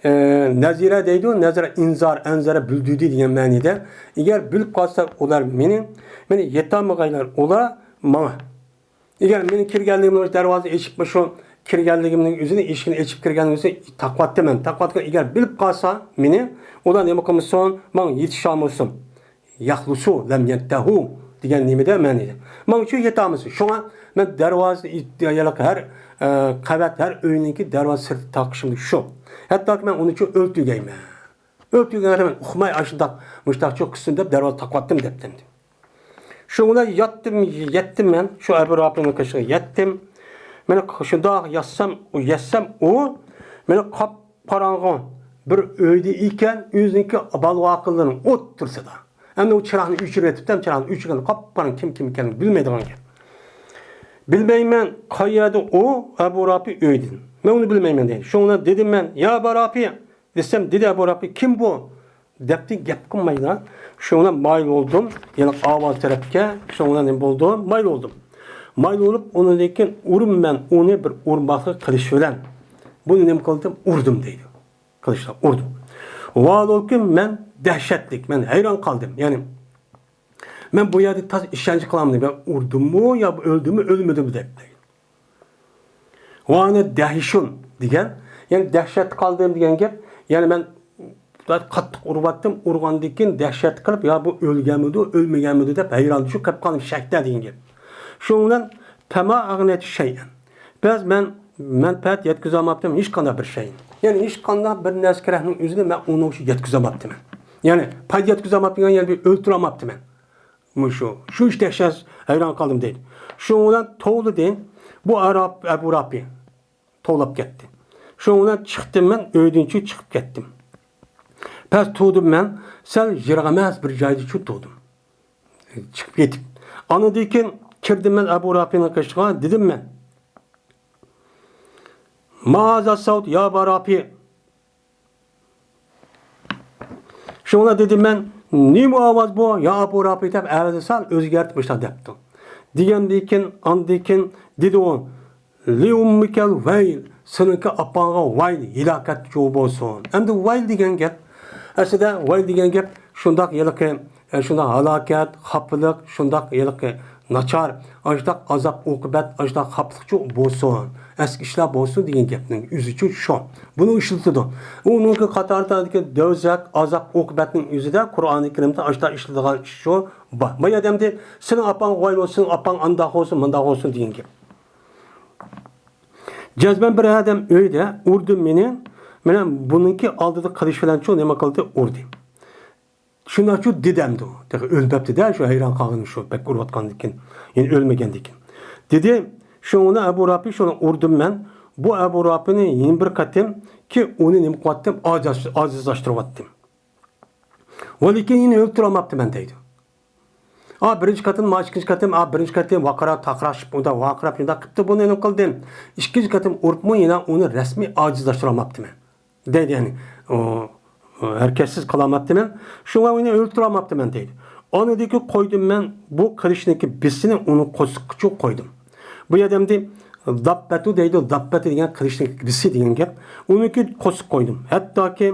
ئە، نەزىرە دەيدۇ، نەزىرە ئىنزار، ئەنزەرە بىلدۈردى دېگەن مەنىدە. ئەگەر بىلىپ قالسا ئۇلار مېنى، مېنى يېتەلمىگەيلەر ئۇلار ماڭا. ئەگەر مېنىڭ كىرگەنلىكىمنى دەرۋازىنى ئېچىپ، شۇ كىرگەنلىكىمنىڭ ئۆزىنى، ئېشىكىنى ئېچىپ كىرگەنلىكىمنى تاقىۋەتتىم مەن. تاقىۋەتكەن، ئەگەر بىلىپ قالسا مېنى، ئۇلار نېمە قىلمىسۇن، ماڭا يېتىشالمىسۇن. يەخلۇسۇ لەم يەنتەھۇ دېگەن نېمىدە مەنىدە. ماڭا شۇ يېتەلمىسۇن. شۇڭا مەن دەرۋازا، ھەر، ئە، قەۋەت، ھەر ئۆينىڭكى دەرۋازا سىرتىدا تاقىشىم شۇ. ھەتتاكى مەن ئۇنى شۇ ئۆلتۈرگەيمەن. ئۆلتۈرگەن مەن ئۇقماي ئاشۇنداق، مۇشتاقچۇ قىلسۇن دەپ دەرۋازا تاقىۋەتتىم دەپتىم. شۇنىڭ بىلەن يەتتىم، يەتتىم مەن، شۇ ئەبۇ رافىنىڭ قېشىغا يەتتىم. مانا شۇنداق ياتسام، ئۇ يەتسەم، ئۇ مانا قاپقاراڭغۇ بىر ئۆيدە ئىكەن، ئۆزىنىڭكى بالىۋاقىلىرىنىڭ ئوتتۇرىسىدا. ئەمدى ئۇ چىراغنى ئۆچۈرۈۋېتىپتۇ، چىراغنى ئۆچۈرگەن قاپقاراڭغۇ، كىم كىم ئىكەنلىكىنى بىلمەيدىغان گەپ. بىلمەيمەن، قايەردە ئۇ ئەبۇ رافى ئۆيدىن. مەن ئۇنى بىلمەيمەن دەيدۇ. شۇنىڭ بىلەن دېدىم مەن، يا ئەبا رافى، دېسەم، دېدى ئەبۇ رافى، كىم بۇ؟ دەپتۇ، گەپ قىلمايلا. شۇنىڭ بىلەن مايىل بولدۇم، يەنە ئاۋاز تەرەپكە، شۇنىڭ بىلەن نېمە بولدۇم؟ مايىل بولدۇم. مايىل بولۇپ، ئۇنىڭدىن كېيىن ئۇرۇم مەن ئۇنى بىر ئۇرماقلىق قىلىش بىلەن. بۇنى نېمە قىلدىم؟ ئۇردۇم دەيدۇ. قىلىچ بىلەن ئۇردۇم. ۋالىكىن مەن دەھشەتلىك، مەن ھەيران قالدىم. يەنى مەن بۇ يەردە تاز ئىشەنچ قىلالمىدىم. يا ئۇردۇممۇ، يا ئۆلدۈممۇ، ئۆلمىدىممۇ دەپ. ۋە ئانا دەھشۇن دېگەن، يەنى دەھشەتتە قالدىم دېگەن گەپ. يەنى مەن قاتتىق ئۇرۇۋاتتىم، ئۇرغاندىن كېيىن دەھشەت قىلىپ، يا بۇ ئۆلگەنمىدۇ، ئۆلمىگەنمىدۇ دەپ ھەيران چۈشۈپ قېلىپ قالدىم، شەكتە دېگەن گەپ. شۇنىڭ بىلەن پەما ئەغنەتۇ شەيئەن. بەز مەن مەنپەئەت يەتكۈزەلمەپتىمەن ھېچقانداق بىر شەينى. يەنى ھېچقانداق بىر نەرسە كېرەكنىڭ ئۆزىنى مەن ئۇنىڭ ئۈچۈن يەتكۈزەلمەپتىمەن. يەنى پايدا يەتكۈزەلمەپتىمەن، يەنى بىر ئۆلتۈرەلمەپتىمەن. مۇشۇ، شۇ ئىش دەھشەت، ھەيران قالدىم دەيدۇ. شۇنىڭ بىلەن توۋلىدى. بۇ ئەراب، ئەبۇ رافى توۋلاپ كەتتى. شۇنىڭ بىلەن چىقتىم مەن، ئۆيدىنچۇ چىقىپ كەتتىم. پەس تۇردۇم مەن، سەل يىراق ئەمەس بىر جايدىچۇ تۇردۇم. چىقىپ كېتىپ. ئاندىن كېيىن كىردىم مەن ئەبۇ رافىنىڭ قېشىغا، دېدىم مەن، ما ھازا سەۋت يا ئەبا رافى؟ شۇڭا دېدىم مەن، نېمە ئاۋاز بۇ، يا ئەبۇ رافى دەپ ئاۋازىنى سەل ئۆزگەرتىپ مۇشۇنداق دەپتۇ. دېگەندىن كېيىن، ئاندىن كېيىن دېدى ئۇ، لىئۇممىكەل ۋەيل، سېنىڭكى ئاپاڭغا ۋايل، ھېلاكەت جۇ بولسۇن. ئەمدى ۋايل دېگەن گەپ، ئەسلىدە ۋايل دېگەن گەپ شۇنداق ھېلىقى، ئە، شۇنداق ھالاكەت، خاپىلىق، شۇنداق ھېلىقى ناچار، ئاشۇنداق ئازاب ئوقۇبەت، ئاشۇنداق خاپىلىقچۇ بولسۇن، ئەسكى ئىشلار بولسۇن دېگەن گەپنىڭ ئۆزىچۇ شۇ. بۇنى ئىشلىتىدۇ. ئۇنىڭكى قاتارىدىكى دۆزەخ، ئازاب ئوقۇبەتنىڭ ئۆزىدە قۇرئانى كەرىمدە ئاشۇنداق ئىشلىتىدىغان ئىش شۇ بار. بۇ يەردە ئەمدى سېنىڭ ئاپاڭ ۋايل بولسۇن، ئاپاڭ ئانداق بولسۇن، مۇنداق بولسۇن دېگەن گەپ. جەزمەن بىر ئادەم ئۆيدە ئۇردى مېنى، مانا بۇنىڭكى ئالدىدا قىلىچ بىلەنچۇ نېمە قىلدى، ئۇردى. شۇنداقچۇ دېدى ئەمدى ئۇ. تېخى ئۆلمەپتۇ-دە، شۇ ھەيران قالغىنى شۇ، بەك ئۇرۇۋاتقاندىكىن، يەنە ئۆلمىگەندىكىن. دېدى، شۇڭا ئەبۇ رافى شۇنى ئۇردۇم مەن. بۇ ئەبۇ رافىنى يەنە بىر قېتىم كى ئۇنى نېمە قىلىۋاتتىم، ئاجىز-، ئاجىزلاشتۇرۇۋاتتىم. ۋەلىكىن يەنە ئۆلتۈرەلمەپتىمەن دەيدۇ. ئا، بىرىنچى قېتىم، ما ئىككىنچى قېتىم، ئا، بىرىنچى قېتىم ۋارقىراپ، تاقىراشىپ، ئۇنداق ۋارقىراپ، شۇنداق قىپتۇ، بۇنى نېمە قىلدىم؟ ئىككىنچى قېتىم ئۇرۇپمۇ يەنە ئۇنى رەسمىي ئاجىزلاشتۇرالماپتىمەن. دەيدۇ، يەنى، ئۇ، ئۇ، ھەرىكەتسىز قىلالماپتىمەن. شۇڭا ئۇنى ئۆلتۈرەلماپتىمەن دەيدۇ. ئاندىن كېيىن قويدۇم مەن بۇ قىلىچنىڭكى بىسىنى ئۇنىڭ قورسىقىغا قويدۇم. بۇ يەردە ئەمدى داپپەتۇ دەيدۇ، داپپەتۇ دېگەن قىلىچنىڭ بىسى دېگەن گەپ. ئۇنىڭكى قورسىقىغا قويدۇم. ھەتتاكى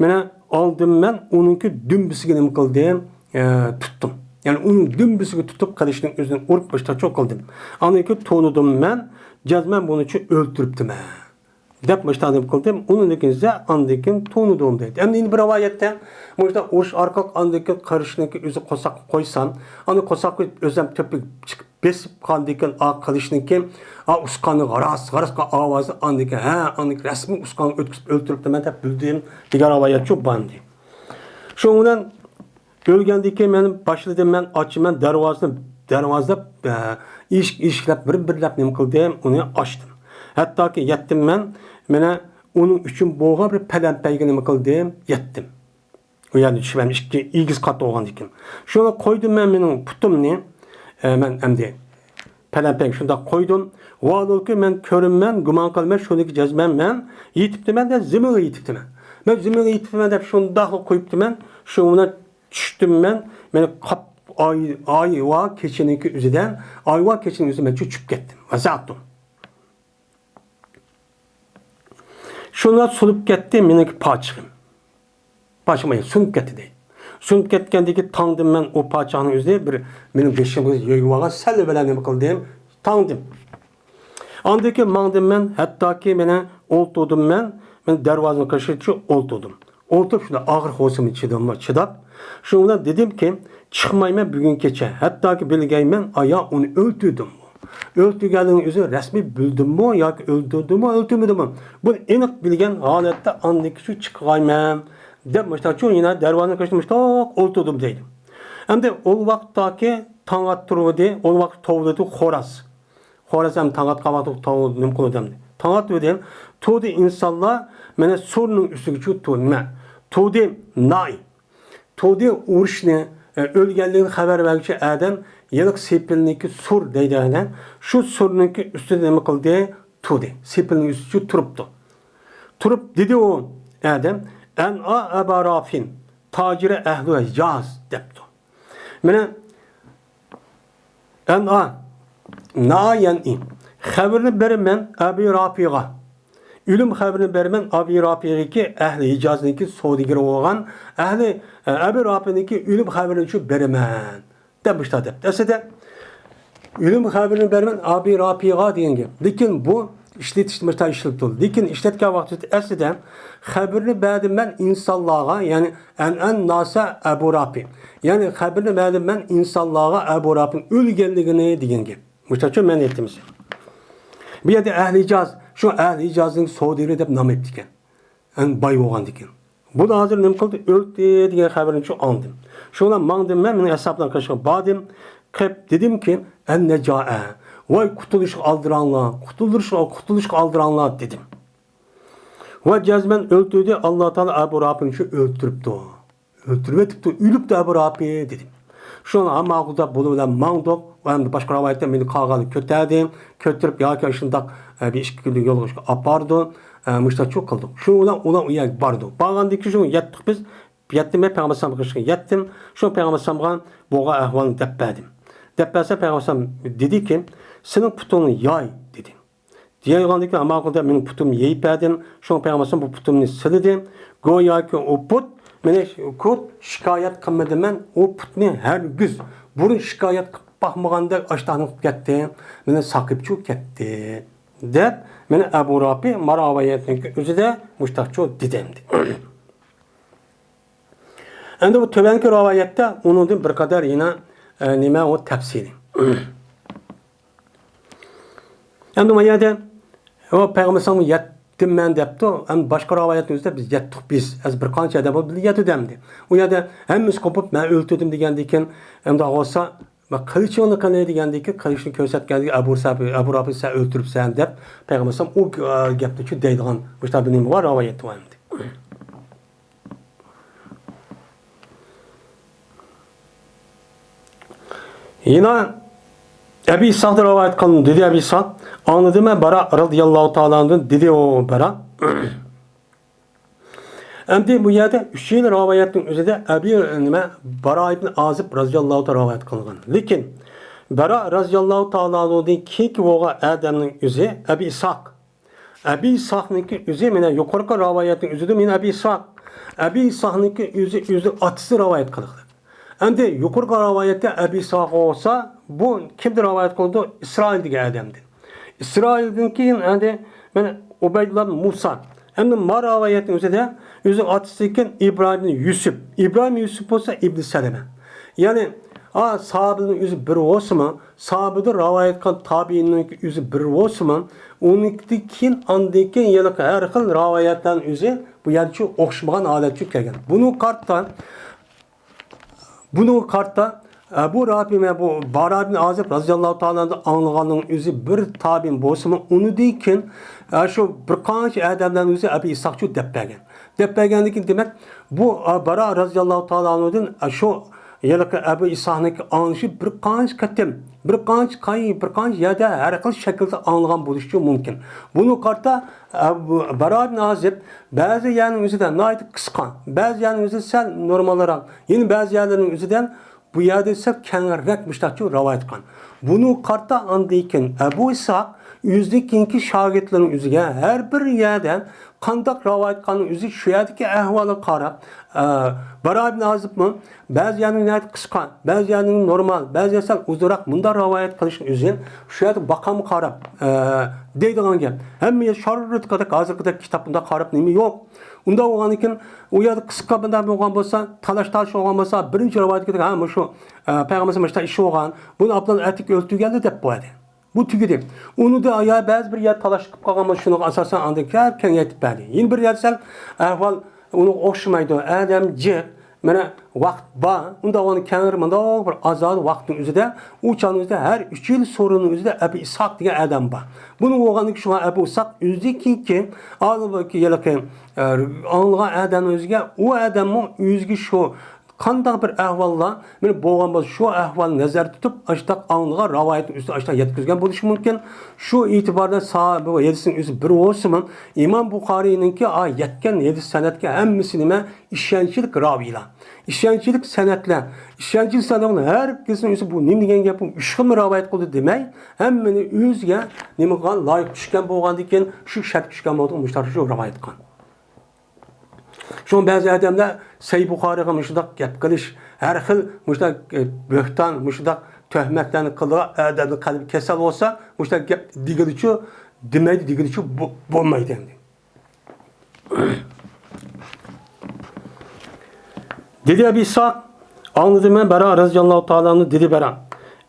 مانا ئالدىم مەن ئۇنىڭكى دۈمبىسىگە نېمە قىلدىم؟ ئە، تۇتتۇم. يەنى ئۇنىڭ دۈمبىسىگە تۇتۇپ قىلىچنىڭ ئۆزىنى ئۇرۇپ مۇشتاچۇ قىلدىم. ئاندىن كېيىن تونۇدۇم مەن، جەزمەن بۇنىچۇ ئۆلتۈرۈپتىمەن. دەپ مۇشۇنداق نېمە قىلدىم، ئۇنىڭدىن كېيىن ئاندىن كېيىن تونۇدۇم دەيدۇ. ئەمدى يەنە بىر رىۋايەتتە مۇشۇنداق ئۇرۇش ئارقىلىق ئاندىن كېيىن قىلىچنىڭكى ئۆزى قورساققا قويسام، ئاندىن قورساققا ئۆزەم تۆپىگە چىقىپ بېسىپ قاندىن كېيىن ئا قىلىچنىڭكى ئا ئۇسقاننى غاراس، غاراس قىلغان ئاۋازى ئاندىن كېيىن، ھە، ئاندىن كېيىن رەسمىي ئۇسقانغا ئۆتكۈزۈپ ئۆلتۈرۈپتىمەن دەپ بىلدىم دېگەن رىۋايەتچۇ بار ئىدى. شۇنىڭ بىلەن ئۆلگەندىن كېيىن مەن باشلىدىم، مەن ئاچىمەن دەرۋازىنى، دەرۋازىلەپ، ئە، ئىشىك، ئىشىكلەپ بىر-بىرلەپ نېمە قىلدىم، ئۇنى ئاچتىم. ھەتتاكى يەتتىم مەن، مانا ئۇنىڭ ئۈچۈن بولغان بىر پەلەمپەيگە نېمە قىلدىم، يەتتىم. ئۇ يەردە چۈشۈپ مەن ئىككى ئېگىز قات بولغاندىكىن. شۇنى قويدۇم مەن مېنىڭ پۇتۇمنى، ئە، مەن ئەمدى پەلەمپەيگە شۇنداق قويدۇم. ۋالىكى مەن كۆرىمەن، گۇمان قىلىمەن، شۇنىڭكى جەزمەن مەن يېتىپتىمەن دەپ زېمىنغا يېتىپتىمەن. مەن زېمىنغا يېتىپتىمەن دەپ شۇنداقلا قويۇپتىمەن. شۇنىڭ بىلەن چۈشتۈم مەن. مېنى قاپ-، ئاي-، ئايۋا كېچىنىڭكى ئۆزىدە، ئايۋا كېچىنىڭ ئۆزىدە مەن چۆ-، چۈشۈپ كەتتىم. ۋەسەتتۇم. شۇنداق سۇنۇپ كەتتى مېنىڭكى پاچىقىم. پاچىقىم سۇنۇپ كەتتى دەيدۇ. سۇنۇپ كەتكەندىكى تاڭدىن مەن ئۇ پاچاقنىڭ ئۆزىنى بىر مېنىڭ بېشىمغا يۆگىۋالغان سەللە بىلەن نېمە قىلدىم؟ تاڭدىم. ئاندىن كېيىن ماڭدىم مەن، ھەتتاكى مانا ئولتۇردۇم مەن، مەن دەرۋازىنىڭ قېشىغىچە ئولتۇردۇم. ئولتۇرۇپ شۇنداق ئاغرىق ھوسۇلۇمنى چىدىملا چىداپ، شۇنىڭ بىلەن دېدىمكى، چىقمايمەن بۈگۈن كېچە، ھەتتاكى بىلگەيمەن، ئايا ئۇنى ئۆلتۈردۈممۇ؟ ئۆلتۈرگەنلىكىنىڭ ئۆزىنى رەسمىي بىلدىممۇ ياكى ئۆلتۈردۈممۇ، ئۆلتۈرمىدىممۇ؟ بۇنى ئېنىق بىلگەن ھالەتتە ئاندىن كېيىن چىققايمەن، دەپ مۇشتاقچۇ يەنە دەرۋازىنىڭ قېشىدا مۇشتاق ئولتۇردۇم دەيدۇ. ئەمدى ئۇ ۋاقىتتاكى تاڭ ئاتتۇرۇۋىدى، ئۇ ۋاقىت توۋلىدى خوراز. خوراسان تاڭ ئاتقان ۋاقتىدا تاۋ نېمە قىلىدۇ ئەمدى؟ تاڭ ئاتىۋىدى. تۇردى ئىنسانلار، مانا سۇرنىڭ ئۈستىگە چۈ-، تۇ-، نېمە؟ تۇردى نائى. تۇردى ئۇرۇشنى، ئە، ئۆلگەنلىكىنى خەۋەر بەرگۈچى ئادەم، يېنىق سېپىلنىڭكى سۇر دەيدىغان، شۇ سۇرنىڭكى ئۈستىدە نېمە قىلدى؟ تۇردى. سېپىلنىڭ ئۈستىگە تۇرۇپتۇ. تۇرۇپ دېدى ئۇ ئادەم، ئەنئا ئەبا رافىن، تاجىرى ئەھلى ھىجاز، دەپتۇ. مانا، ئەنئا، نا يەنئى. خەۋىرىنى بېرىمەن ئەبى رافىغا. ئۆلۈم خەۋىرىنى بېرىمەن ئەبى رافىغىكى ئەھلى ھىجازنىڭكى سودىگىرى بولغان ئەھلى، ئە، ئەبى رافىنىڭكى ئۆلۈم خەۋىرىنى شۇ بېرىمەن. دەپ مۇشتا دەپتۇ. ئەسلىدە ئۆلۈم خەۋىرىنى بەرمەن ئابى رافىغا دېگەن گەپ. لېكىن بۇ ئىشلىتىش مۇشتا ئىشلىتىلدى. لېكىن ئىشلەتكەن ۋاقتىدا ئەسلىدە خەۋىرىنى بەردىم مەن ئىنسانلارغا، يەنى ئەنئەن ناسە ئەبۇ رافى. يەنى خەۋىرىنى بەردىم مەن ئىنسانلارغا ئەبۇ رافىنىڭ ئۆلگەنلىكىنى دېگەن گەپ. مۇشتاچۇ مەن ئېيتتىم سىزگە. بۇ يەردە ئەھلى ھىجاز، شۇ ئەھلى ھىجازنىڭ سودىگىرى دەپ نام ئېيتتىكەن. ئەڭ باي بولغاندىكىن. بۇ ھازىر نېمە قىلدى؟ ئۆلدى دېگەن خەۋەرنى شۇ ئاڭلىدىم. شۇ بىلەن ماڭدىم مەن، مېنىڭ ئەسھابلارنىڭ قېشىغا باردىم. قېپ دېدىمكى، ئەن نەجائە، ۋاي قۇتۇلۇشقا ئالدىراڭلار، قۇتۇلۇشقا، قۇتۇلۇشقا ئالدىراڭلار دېدىم. ۋە جەزمەن ئۆلتۈردى، ئاللا تائالا ئەبۇ رافىنى شۇ ئۆلتۈرۈپتۇ. ئۆلتۈرۈۋېتىپتۇ، ئۆلۈپتۇ ئەبۇ رافى، دېدى. شۇڭا ھەم ماقۇل دەپ بۇنىڭ بىلەن ماڭدۇق. ۋە ئەمدى باشقا رىۋايەتتە مېنى قالغانلىق كۆتەردى. كۆتۈرۈپ ياكى شۇنداق، ئە، بىر ئىككى كۈنلۈك يولغا ئاپاردۇ. ئە، مۇشۇنداق چۇ قىلدۇق. شۇنىڭ بىلەن ئۇلار ئۇ يەرگە باردۇ. بارغاندىن كېيىن شۇ يەتتۇق بىز. يەتتىم، مەن پەيغەمبەر ئەلەيھىسسالامغا يەتتىم. شۇ پەيغەمبەر ئەلەيھىسسالامغا بولغان ئەھۋالنى دەپ بەردىم. دەپ بەرسەم پەيغەمبەر ئەلەيھىسسالام دېدىكى، سېنىڭ پۇتۇڭنى ياي، دېدى. دېيەلىغاندىكىن، ئامال قىلدى، مېنىڭ پۇتۇمنى يېيىپ بەردىم. شۇڭا پەيغەمبەر ئەلەيھىسسالام بۇ پۇتۇمنى سىلىدى. گوياكى ئۇ پۇت، مېنى كۆت شىكايەت قىلمىدىمەن، ئۇ پۇتنى ھەرگىز بۇرۇن شىكايەت قىلىپ باقمىغاندەك ئاشتاقنى قىلىپ كەتتى. مېنى ساقىيىپچۇ كەتتى، دەپ، مېنى ئەبۇ رافى ماراۋايەتنىڭ ئۆزىدە مۇشتاقچۇ دېدى ئەمدى. ئەمدى بۇ تۆۋەنكى رىۋايەتتە ئۇنىڭدىن بىر قەدەر يەنە، ئە، نېمە ئۇ تەپسىلىي. ئەمدى ما يەردە، ئۇ پەيغەمبەر ئەلەيھىسسالامغا يەتتىم مەن دەپتۇ. ئەمدى باشقا رىۋايەتنىڭ ئۆزىدە بىز يەتتۇق بىز. ئەز بىر قانچە ئادەم بولۇپ بىللە يەتتى دەمدى. ئۇ يەردە ھەممىسى قوپۇپ، مەن ئۆلتۈردۈم دېگەندىكىن، ئەمدى بولسا، قىلىچىڭنى قىلى دېگەندىكى قىلىچنى كۆرسەتكەندىكى ئەبۇ سەبى، ئەبۇ رافى سەن ئۆلتۈرۈپسەن دەپ، پەيغەمبەر ئەلەيھىسسالام ئۇ، ئە، گەپنى شۇ دەيدىغان مۇشۇنداق بىر نېمە بار، رىۋايەت بار ئەمدى. يەنە ئەبى ئىسھاقتىن رىۋايەت قىلىندى، دېدى ئەبى ئىسھاق، ئاڭلىدىم مەن بارا رەزىياللاھۇ تائالا ئەنھۇدىن، دېدى ئۇ بارا. ئەمدى بۇ يەردە ئۈچىنچى رىۋايەتنىڭ ئۆزىدە ئەبى، نېمە، بارا ئىبن ئازىب رەزىياللاھۇ تائالا رىۋايەت قىلغان. لېكىن بارا رەزىياللاھۇ تائالا ئەنھۇدىن كېيىنكى بولغان ئادەمنىڭ ئۆزى ئەبى ئىسھاق. ئەبى ئىسھاقنىڭكى ئۆزى، مانا يۇقىرىقى رىۋايەتنىڭ ئۆزىدە مانا ئەبى ئىسھاق. ئەبى ئىسھاقنىڭكى ئۆزى، ئۆزىنىڭ ئاتىسى رىۋايەت قىلغان. ئەمدى يۇقىرىقى رىۋايەتتە ئەبى ئىسھاق بولسا، بۇ كىمدىن رىۋايەت قىلىدۇ؟ ئىسرائىل دېگەن ئادەمدىن. ئىسرائىلدىن كېيىن ئەمدى مانا ئۇبەيدۇللا ئىبن مۇسا. ئەمدى ما رىۋايەتنىڭ ئۆزىدە ئۆزىنىڭ ئاتىسىدىن كېيىن ئىبراھىم ئىبن يۈسۈپ. ئىبراھىم يۈسۈپ بولسا ئىبن سەلەمە. يەنى، ئا، ساھابىلەرنىڭ ئۆزى بىر بولسىمۇ، ساھابىدىن رىۋايەت قىلغان تابىئىننىڭ ئۆزى بىر بولسىمۇ، ئۇنىڭدىن كېيىن، ئاندىن كېيىن يەنە ھەر خىل رىۋايەتلەرنىڭ ئۆزى بۇ يەردە شۇ ئوخشىمىغان ھالەتتە كەلگەن. بۇنىڭغا قارىتا، بۇنىڭغا قارىتا، ئەبۇ رافى مەن بۇ باراء ئىبن ئازىب رەزىياللاھۇ تائالا ئەنھۇدىن ئاڭلىغاننىڭ ئۆزى بىر تابىئىن بولسىمۇ، ئۇنىڭدىن كېيىن، ئە، شۇ بىر قانچە ئادەملەرنىڭ ئۆزى ئەبى ئىسھاق شۇ دەپ بەرگەن. دەپ بەرگەندىن كېيىن، دېمەك، بۇ، ئە، باراء رەزىياللاھۇ تائالا ئەنھۇدىن، ئە، شۇ ھېلىقى ئەبۇ ئىسھاقنىڭكى ئاڭلىشى بىر قانچە قېتىم، بىر قانچە قاي-، بىر قانچە يەردە ھەر خىل شەكىلدە ئاڭلىغان بولۇشى مۇمكىن. بۇنىڭغا قارىتا، ئە، بۇ باراء ئىبن ئازىب بەزى يەرنىڭ ئۆزىدە ناھايىتى قىسقا، بەزى يەرنىڭ ئۆزىدە سەل نورمالراق، يەنە بەزى يەرلەرنىڭ ئۆزىدە بۇ يەردە سەل كەڭرەك مۇشتاقچە رىۋايەت قىلغان. بۇنىڭغا قارىتا ئاندىن كېيىن ئەبۇ ئىسھاق ئۆزىنىڭ كېيىنكى شاگىرتلىرىنىڭ ئۆزىگە ھەر بىر يەردە قانداق رىۋايەت قىلغاننىڭ ئۆزى شۇ يەردىكى ئەھۋالغا قاراپ، ئە، باراء ئىبن ئازىبمۇ بەزى يەرنىڭ ناھايىتى قىسقا، بەزى يەرنىڭ نورمال، بەزى يەر سەل ئۇزۇنراق، مۇنداق رىۋايەت قىلىشنىڭ ئۆزى شۇ يەردە باقامغا قاراپ، ئە، دەيدىغان گەپ. ھەممە يەر شاررىدىقىدەك، ھازىرقىدەك كىتاب بۇنداق قاراپ نېمە يوق. ئۇنداق بولغاندىن كېيىن، ئۇ يەردە قىسقا بۇنداق بولغان بولسا، تالاش-تارتىش بولغان بولسا، بىرىنچى رىۋايەتكە، ھە، مۇشۇ، ئە، پەيغەمبەرمىز مۇشۇنداق ئىش بولغان، بۇنى ئاپلان ئەتىك ئۆلتۈرگەندە دەپ قويدى. بۇ تۈگىدى. ئۇنىڭدا يا بەزى بىر يەر تالاش قىلىپ قالغان بولسا، شۇنىڭغا ئاساسەن ئاندىن كەپ كېڭەيتىپ بەردى. يەنە بىر يەر سەل ئەھۋال ئۇنىڭغا ئوخشىمايدۇ. ئادەم جىق، مانا ۋاقىت بار. ئۇنداق ئۇنى كەڭرى مۇنداق بىر ئازادە ۋاقىتنىڭ ئۆزىدە، ئۇ چاغنىڭ ئۆزىدە ھەر ئۈچ يىل سورۇننىڭ ئۆزىدە ئەبۇ ئىسھاق دېگەن ئادەم بار. بۇنىڭ بولغاندىكىن شۇڭا ئەبۇ ئىسھاق ئۆزىدىكى، ئە، ئاڭلىغان ئادەمنىڭ ئۆزىگە، ئۇ ئادەممۇ ئۆزىگە شۇ قانداق بىر ئەھۋاللار مانا بولغان بولسا، شۇ ئەھۋالنى نەزەردە تۇتۇپ، ئاشۇنداق ئاڭلىغان رىۋايەتنى ئۆزىگە ئاشۇنداق يەتكۈزگەن بولۇشى مۇمكىن. شۇ ئېتىباردا ساھابە ھەدىسنىڭ ئۆزى بىر بولسىمۇ، ئىمام بۇخارىينىڭكى، ئا، يەتكەن ھەدىس سەنەدكە ھەممىسى نېمە؟ ئىشەنچلىك راۋىيلار. ئىشەنچلىك سەنەدلەر. ئىشەنچلىك سەنەدنىڭ ھەر بىرسىنىڭ ئۆزى بۇ نېمە دېگەن گەپ؟ بۇ ئۈچ خىلمۇ رىۋايەت قىلدى دېمەي، ھەممىنى ئۆزىگە نېمە قىلغان؟ لايىق چۈشكەن بولغاندىكىن، شۇ شەرتكە چۈشكەن بولغاندىكىن، مۇشۇنداق شۇ رىۋايەت قىلغان. شۇڭا بەزى ئادەملەر سەھىھ بۇخارىغا مۇشۇنداق گەپ قىلىش، ھەر خىل مۇشۇنداق، ئە، بۆھتان، مۇشۇنداق تۆھمەتلەرنى قىلىدىغان ئادەمنىڭ قەلبى كېسەل بولسا، مۇشۇنداق گەپ دېگىلىچۇ، دېمەيدۇ دېگىلىچۇ بو-، بولمايدۇ ئەمدى. دېدى ئەبى ئىسھاق، ئاڭلىدىم مەن بەرا رەزىياللاھۇ تائالا ئەنھۇ، دېدى بەرا.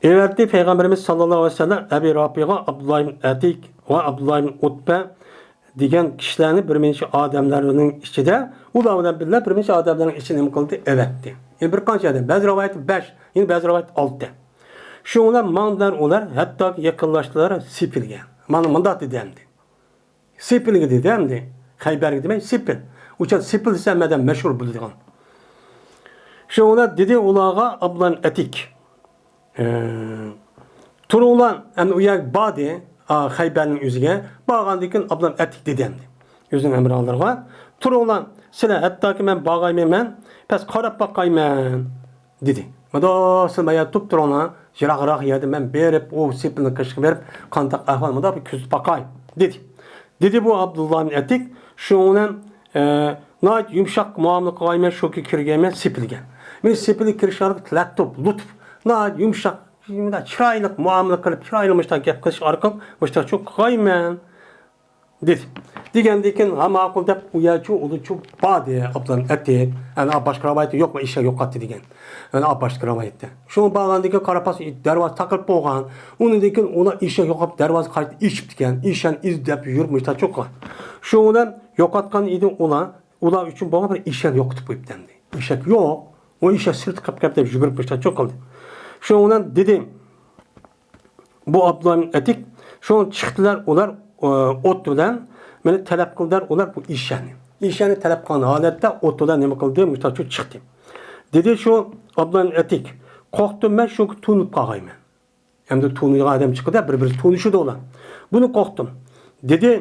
ئەۋەتتى پەيغەمبىرىمىز ساللاللاھۇ ئەلەيھى ۋەسەللەم ئەبى رافىغا ئابدۇللا ئىبن ئەتىك ۋە ئابدۇللا ئىبن ئۇتبە دېگەن كىشىلەرنى بىر نەچچە ئادەملەرنىڭ ئىچىدە، ئۇلار بىلەن بىللە بىر نەچچە ئادەملەرنىڭ ئىچىدە نېمە قىلدى؟ ئەۋەتتى. يەنى بىر قانچە ئادەم، بەزى رىۋايەتتە بەش، يەنە بەزى رىۋايەتتە ئالتە. شۇنىڭ بىلەن ماڭدىلار ئۇلار، ھەتتاكى يېقىنلاشتىلار سېپىلگە. مانا مۇنداق دېدى ئەمدى. سېپىلگە دېدى ئەمدى. خەيبەرگە دېمەي، سېپىل. ئۇ چاغ سېپىل دېسە ھەممە ئادەم مەشھۇر بىلىدىغان. شۇڭا دېدى ئۇلارغا ئابدۇللا ئەتىك، ئە، تۇرۇڭلار، ئەمدى ئۇ يەرگە باردى، ئا، خەيبەرنىڭ ئۆزىگە. بارغاندىن كېيىن ئابدۇللا ئەتىك دېدى ئەمدى ئۆزىنىڭ ھەمراھلىرىغا، تۇرۇڭلار، سىلەر ھەتتاكى مەن بارغايمەن، مەن بەس قاراپ باقايمەن، دېدى. مادا سىلەر مايا تۇرۇپ تۇرۇڭلار، يىراقراق يەردە مەن بېرىپ، ئۇ سېپىلنىڭ قېشىغا بېرىپ، قانداق ئەھۋال، مۇنداق بىر كۆزىتىپ باقاي، دېدى. دېدى بۇ ئابدۇللا ئەتىك. شۇنىڭ بىلەن، ئە، ناھايىتى يۇمشاق مۇئامىلە قىلغايمەن، شۇكى كىرگەيمەن سېپىلگە. مېنى سېپىلگە كىرىش ئارقىلىق تەلەتتۇپ، لۇتۇپ، ناھايىتى يۇمشاق، چىرايلىق مۇئامىلە قىلىپ، چىرايلىق مۇشۇنداق گەپ قىلىش ئارقىلىق مۇشۇنداق شۇ قىلغايمەن، دېدى. دېگەندىن كېيىن، ھە، ماقۇل دەپ، ئۇ يەرچۇ ئۇلىچۇ باردى، ئابدۇللا ئەتىك. ئەنە، باشقا رىۋايەتتە يوق، ئېشەك يوقاتتى دېگەن. ئەنە، باشقا رىۋايەتتە. شۇڭا بارغاندىن كېيىن قارا پاس دەرۋازا تاقىلىپ بولغان. ئۇنىڭدىن كېيىن ئۇلار ئېشەك يوقاپ، دەرۋازا قايتا ئېچىپتىكەن. ئېشەكنى ئىزدەپ يۈرۈپ مۇشۇنداق چوققا. شۇ بىلەن يوقاتقان ئىدى ئۇلار. ئۇلار ئۈچۈن بولغان بىر ئېشەك يوقىتىپ قويۇپتۇ ئەمدى. ئېشەك يوق. ئۇ ئېشەك سىرتقا قېلىپ كەتتى دەپ يۈگۈرۈپ مۇشۇنداق چوققا قىلدى. شۇنىڭ بىلەن دېدى، بۇ ئابدۇللا ئەتىك، شۇڭا چىقتىلار ئۇلار، ئوت بىلەن مېنى تەلەپ قىلدىلار ئۇلار بۇ ئېشەكنى. ئېشەكنى تەلەپ قىلغان ھالەتتە ئوت بىلەن نېمە قىلدى، مۇشۇنداق چىقتى. دېدى شۇ ئابدۇللا ئەتىك، قورقتۇم مەن، شۇ تونۇپ قالغايمەن. ئەمدى تونۇيدىغان ئادەم چىقتى، بىر-بىرسى تونۇشىدۇ ئۇلار. بۇنى قورقتۇم. دېدى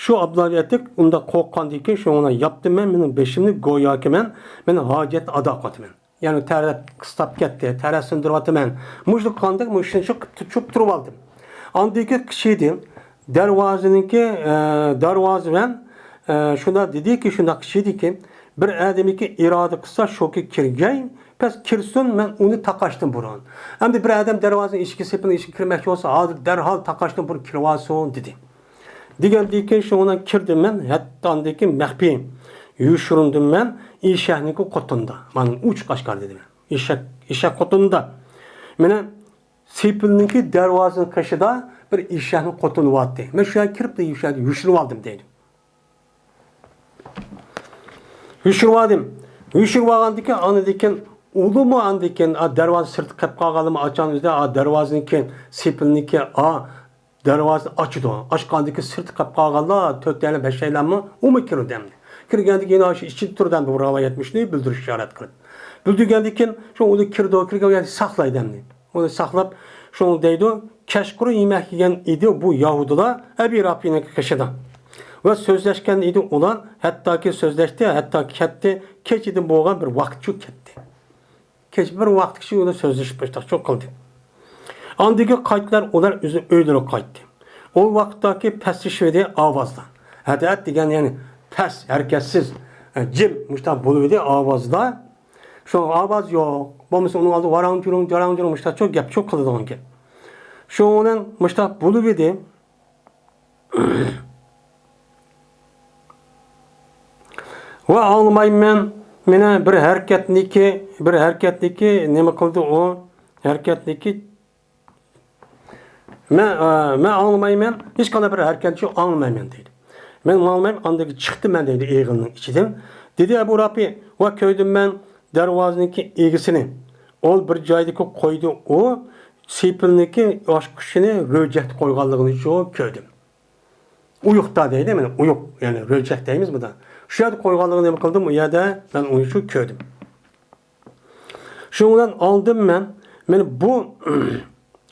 شۇ ئابدۇللا ئەتىك، ئۇنداق قورققاندىن كېيىن شۇنىڭ بىلەن ياپتىم مەن مېنىڭ بېشىمنى، گوياكى مەن، مېنىڭ ھاجەتنى ئادا قىلىۋاتىمەن. يەنى تەرەت قىستاپ كەتتى، تەرەت سۇندۇرۇۋاتىمەن. مۇشۇ قاندەك مۇشۇنى چۇپ، چۇپ تۇرۇۋالدىم. ئاندىن كېيىن قىچىدى. دەرۋازىنىڭكى، ئە، دەرۋازىۋەن، ئە، شۇنداق دېدىكى، شۇنداق قىچىدىكى، بىر ئادەمنىڭكى ئىرادە قىلسا شۇكى كىرگەي، بەس كىرسۇن، مەن ئۇنى تاقاشتىن بۇرۇن. ئەمدى بىر ئادەم دەرۋازىنىڭ ئىشىكى سېپىلنىڭ ئىشىكى كىرمەكچى بولسا، ھازىر دەرھال تاقاشتىن بۇرۇن كىرىۋالسۇن، دېدى. دېگەندىن كېيىن شۇنىڭ بىلەن كىردىم مەن، ھەتتا ئاندىن كېيىن مەخپىي يوشۇرۇندۇم مەن، ئېشەكنىڭكى قوتۇندا. مانا ئوچۇق ئاشكارا دېدى مەن. ئېشەك، ئېشەك قوتۇندا. مانا سېپىلنىڭكى دەرۋازىنىڭ قېشىدا بىر ئېشەكنىڭ قوتۇنى بارتتى. مەن شۇ يەرگە كىرىپ، ئېشەكنى يوشۇرۇۋالدىم دەيدۇ. يوشۇرۇۋالدىم. يوشۇرۇۋالغاندىن كېيىن، ئاندىن كېيىن ئۇلىمۇ ئاندىن كېيىن، ئا، دەرۋازا سىرتى قېلىپ قالغانلىمۇ ئاچامىز دە، ئا، دەرۋازىنىڭكى سېپىلنىڭكى، ئا، دەرۋازا ئاچىدۇ. ئاچقاندىن كېيىن سىرتى قېلىپ قالغانلار، تۆتەيلەن، بەشەيلەنمۇ ئۇمۇ كىرىدۇ ئەمدى. كىرگەندىن كېيىن شۇ ئىچىدە تۇرىدۇ ئەمدى بۇ رىۋايەت مۇشۇنى بىلدۈرۈش ئىشارەت قىلىپ. بىلدۈرگەندىن كېيىن شۇ ئۇنى كىرىدۇ، كىرگەن يەردە ساقلايدۇ ئەمدى. ئۇنى ساقلاپ، شۇنى دەيدۇ، كەچقۇرۇن يېمەك يېگەن ئىدى بۇ يەھۇدىيلار ئەبى رافىنىڭ قېشىدا. ۋە سۆزلەشكەن ئىدى ئۇلار، ھەتتاكى سۆزلەشتى، ھەتتاكى كەتتى، كېچىدىن بولغان بىر ۋاقىتچۇ كەتتى. كېچە بىر ۋاقىت كىشى ئۇلار سۆزلىشىپ مۇشۇنداقچۇ قىلدى. ئاندىن كېيىن قايتتىلار، ئۇلار ئۆزى ئۆيلىرىگە قايتتى. ئۇ ۋاقىتتاكى پەسلىشىۋىدى ئاۋازلار. ھەدەت دېگەن يەنى پەس، ھەرىكەتسىز، ئە، جىم مۇشۇنداق بولۇۋىدى ئاۋازلار. شۇ ئاۋاز يوق. بولمىسا ئۇنىڭ ئالدىدا ۋاراڭ-جۇرۇڭ، جاراڭ-جۇرۇڭ مۇشۇنداقچۇ گەپچۇ قىلىدىغان گەپ. شۇنىڭ بىلەن مۇشۇنداق بولۇۋىدى. ۋە ئاڭلىمايمەن. مېنى بىر ھەرىكەتنىكى، بىر ھەرىكەتنىكى نېمە قىلدى ئۇ؟ ھەرىكەتنىكى مەن، ئە، مەن ئاڭلىمايمەن، ھېچقانداق بىر ھەرىكەتنى ئاڭلىمايمەن دەيدۇ. مەن ئاڭلىمايمەن، ئاندىن كېيىن چىقتىم مەن دەيدۇ ئېغىلنىڭ ئىچىدىن. دېدى ئەبۇ رافى، ۋە كۆردۈم مەن دەرۋازىنىڭكى ئىگىسىنى. ئۇ بىر جايدىكى قويدى ئۇ، سېپىلنىڭكى ئاچقۇچىنى رۆجەكتە قويغانلىقىنى شۇ كۆردۈم. ئويۇقتا دەيدۇ، مانا ئويۇق، يەنى رۆجەك دەيمىز بۇدا. شۇ يەردە قويغانلىقىنى نېمە قىلدىم، ئۇ يەردە مەن ئۇنى شۇ كۆردۈم. شۇنىڭ بىلەن ئالدىم مەن، مانا بۇ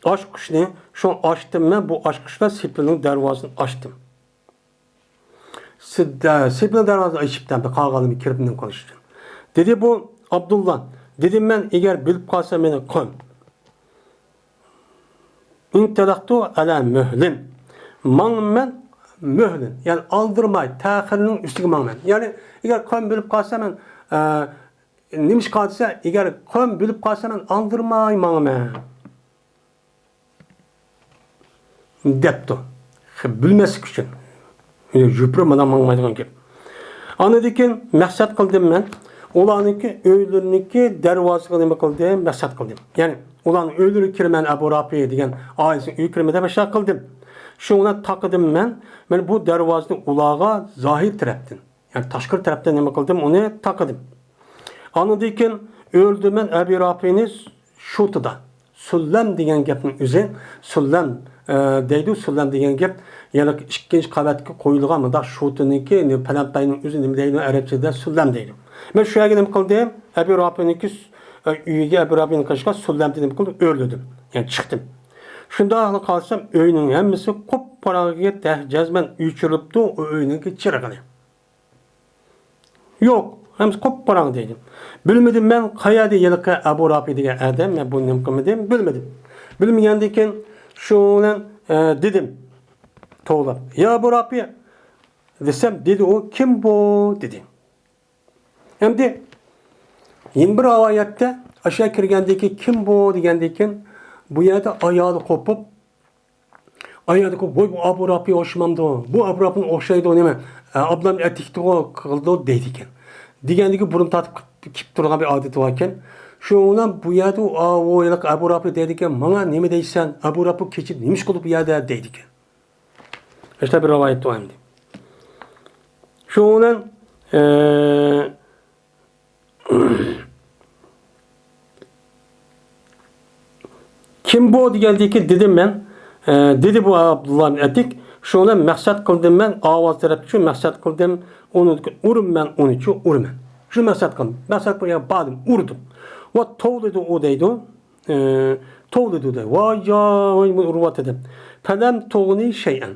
ئاچقۇچنى، شۇ ئاچتىم مەن، بۇ ئاچقۇچ بىلەن سېپىلنىڭ دەرۋازىسىنى ئاچتىم. سېپىلنىڭ دەرۋازىسىنى ئېچىپتىمەن، قالغانلىرىنى كىرىپ نېمە قىلىش ئۈچۈن. دېدى بۇ ئابدۇللا، دېدىم مەن، ئەگەر بىلىپ قالسا مېنى قوي. ئىنتەلەقتۇ ئەلە مۆھلىن. ماڭىمەن مۆھلىن. يەنى ئالدىرىماي، تەخىرنىڭ ئۈستىگە ماڭىمەن. يەنى ئەگەر قويۇم بىلىپ قالسا مەن، ئە، نېمە ئىش قىلسا، ئەگەر قويۇم بىلىپ قالسا مەن ئالدىرىماي ماڭىمەن. دەپتۇ. خ-، بىلمەسلىك ئۈچۈن. يوپۇرۇپ مانا ماڭمايدىغان گەپ. ئاندىن كېيىن مەقسەت قىلدىم مەن. ئۇلارنىڭكى ئۆيلىرىنىڭكى دەرۋازىسىغا نېمە قىلدىم؟ مەقسەت قىلدىم. يەنى ئۇلارنىڭ ئۆيلىرىگە كىرىمەن، ئەبۇ رافى دېگەن ئائىلىسىنىڭ ئۆيىگە كىرىمەن دەپ شۇنداق قىلدىم. شۇڭا تاقىدىم مەن. مانا بۇ دەرۋازىنى ئۇلارغا زاھىر تەرەپتىن. يەنى تاشقىرى تەرەپتىن نېمە قىلدىم؟ ئۇنى تاقىدىم. ئاندىن كېيىن ئۆلدۈرىمەن ئەبى رافىنى شۇتىدا. سۇللەم دېگەن گەپنىڭ ئۆزى، سۇللەم، ئە، دەيدۇ، سۇللەم دېگەن گەپ يەنى ئىككىنچى قەۋەتكە قويۇلغان مۇنداق شوتىنىڭكى، نېمە، پەلەمپەينىڭ ئۆزى نېمە دەيدۇ، ئەرەبچىدە سۇللەم دەيدۇ. مەن شۇ يەرگە نېمە قىلدىم؟ ئەبۇ رافىنىڭكى، ئە، ئۆيىگە، ئەبۇ رافىنىڭ قېشىغا سۇللەمنى نېمە قىلدىم؟ ئۆرلىدىم. يەنى چىقتىم. شۇنداقلا قارىسام، ئۆينىڭ ھەممىسى قۇپقاراڭغۇ، جەزمەن ئۆچۈرۈلۈپتۇ، ئۇ ئۆينىڭكى چىرىغىنى. يوق، ھەممىسى قۇپقاراڭغۇ دەيدۇ. بىلمىدىم مەن، قەيەردە ھېلىقى ئەبۇ رافى دېگەن ئادەم، مەن بۇنى نېمە قىلمىدىم، بىلمىدىم. بىلمىگەندىن كېيىن شۇنىڭ بىلەن، ئە، دېدىم، توۋلاپ، يا ئەبۇ رافى دېسەم، دېدى ئۇ، كىم بۇ؟ دېدى. ئەمدى يەنە بىر رىۋايەتتە ئاشۇ كىرگەندىن كېيىن، كىم بۇ؟ دېگەندىن كېيىن، بۇ يەردە ئايالى قوپۇپ، ئايالى قوپۇپ، ۋوي، بۇ ئەبۇ رافىغا ئوخشىمامدۇ؟ بۇ ئەبۇ رافىنى ئوخشايدۇ، نېمە، ئابلام ئەتىكتىغۇ قىلىدۇ دەيدىكەن. دېگەندىكى بۇرۇن تارتىپ كېلىپ تۇرغان بىر ئادىتى باركەن. شۇنىڭ بىلەن بۇ يەردە ئۇ، ئا، ئۇ ھېلىقى ئەبۇ رافى دەيدىكەن، ماڭا نېمە دەيسەن؟ ئەبۇ رافى كېچىدە نېمە ئىش قىلدى بۇ يەردە؟ دەيدىكەن. ئاشۇنداق بىر رىۋايەت بار ئەمدى. شۇنىڭ بىلەن، ئە، كىم بۇ دېگەندىكى دېدىم مەن. ئە، دېدى بۇ ئابدۇللا ئەتىك. شۇنىڭ بىلەن مەقسەت قىلدىم مەن، ئاۋاز تەرەپچۇ مەقسەت قىلدىم. ئۇنى ئۇرىمەن، ئۇنىچۇ ئۇرىمەن. شۇ مەقسەت قىلدىم. مەقسەت قىلغان باردىم، ئۇردۇم. ۋە توۋلىدى ئۇ دەيدۇ. ئە، توۋلىدى ئۇ دەيدۇ. ۋاي جاي، مېنى ئۇرۇۋاتىدۇ. پەلەم تۇغنى شەيئەن.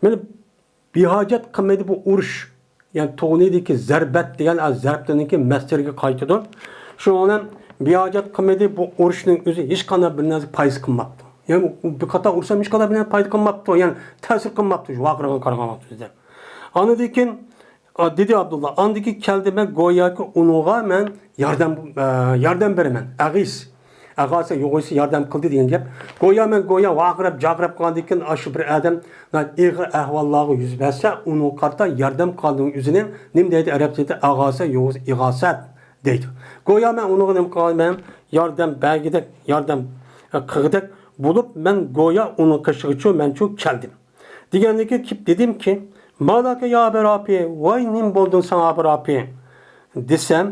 مېنى بىھاجەت قىلمىدى بۇ ئۇرۇش. يەنى تۇغنىدىكى زەربەت دېگەن، ئە، زەربنىڭكى مەسدىرىگە قايتىدۇ. شۇنىڭ بىلەن بىھاجەت قىلمىدى، بۇ ئۇرۇشنىڭ ئۆزى ھېچقانداق بىر نەرسە پايدىسى قىلماپتۇ. يەنى بىر قاتار ئۇرسام ھېچقانداق بىر نەرسە پايدا قىلماپتۇ. يەنى تەسىر قىلماپتۇ شۇ ۋارقىرىغان قارىغان ۋاقتىمىزدا. ئاندىن كېيىن، ئا، دېدى ئابدۇللا، ئاندىن كېيىن كەلدىم مەن گوياكى ئۇنىڭغا مەن ياردەم، ئە، ياردەم بېرىمەن. ئەغىس. ئەغاسى يوغىسى ياردەم قىلدى دېگەن گەپ. گويا مەن گويا ۋارقىراپ جارقىراپ قالغاندىن كېيىن، ئاشۇ بىر ئادەم ئېغىر ئەھۋاللارغا يۈز بەرسە، ئۇنىڭغا قارىتا ياردەم قىلغاننىڭ ئۆزىنى نېمە دەيدۇ ئەرەبچىدە؟ ئەغاسە يوغىسى ئىغاسەت دەيدۇ. گويا مەن ئۇنىڭغا نېمە قىلغان، مەن ياردەم بەرگۈدەك، ياردەم، ئە، قىلغۇدەك بولۇپ، مەن گويا ئۇنىڭ قېشىغىچۇ مەنچۇ كەلدىم. دېگەندىن كېيىن كېلىپ دېدىمكى، مالاكە يا ئەبا رافى، ۋاي نېمە بولدۇڭ ساڭا ئەبا رافى؟ دېسەم،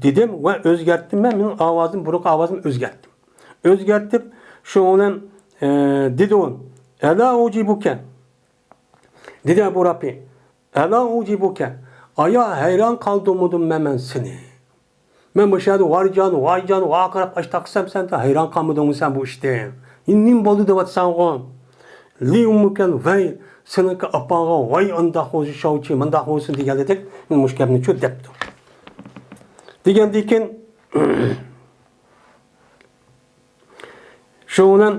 دېدىم ۋە ئۆزگەرتتىم مەن، مېنىڭ ئاۋازىم، بۇرۇنقى ئاۋازىمنى ئۆزگەرتتىم. ئۆزگەرتىپ، شۇنىڭ بىلەن، ئە، دېدى ئۇ، ئەلا ئۇجىبۇكە. دېدى ئەبۇ رافى، ئەلا ئۇجىبۇكە. ئايا ھەيران قالدۇرمىدىم مەن، مەن سېنى. مەن مۇشۇ يەردە ۋارجان، ۋايجان، ۋارقىراپ ئاشتاق قىلسام، سەن ھەيران قالمىدىڭمۇ سەن بۇ ئىشتىن؟ نېمە بولدى دەۋاتساڭغۇ؟ لى ئۇممۇكەل ۋەي، سېنىڭكى ئاپاڭغا ۋاي ئانداق بولسۇن، شاۋچى مۇنداق بولسۇن دېگەنلىدەك، مەن مۇشۇ گەپنىچۇ دەپتۇ. دېگەندىن كېيىن، شۇنىڭ بىلەن،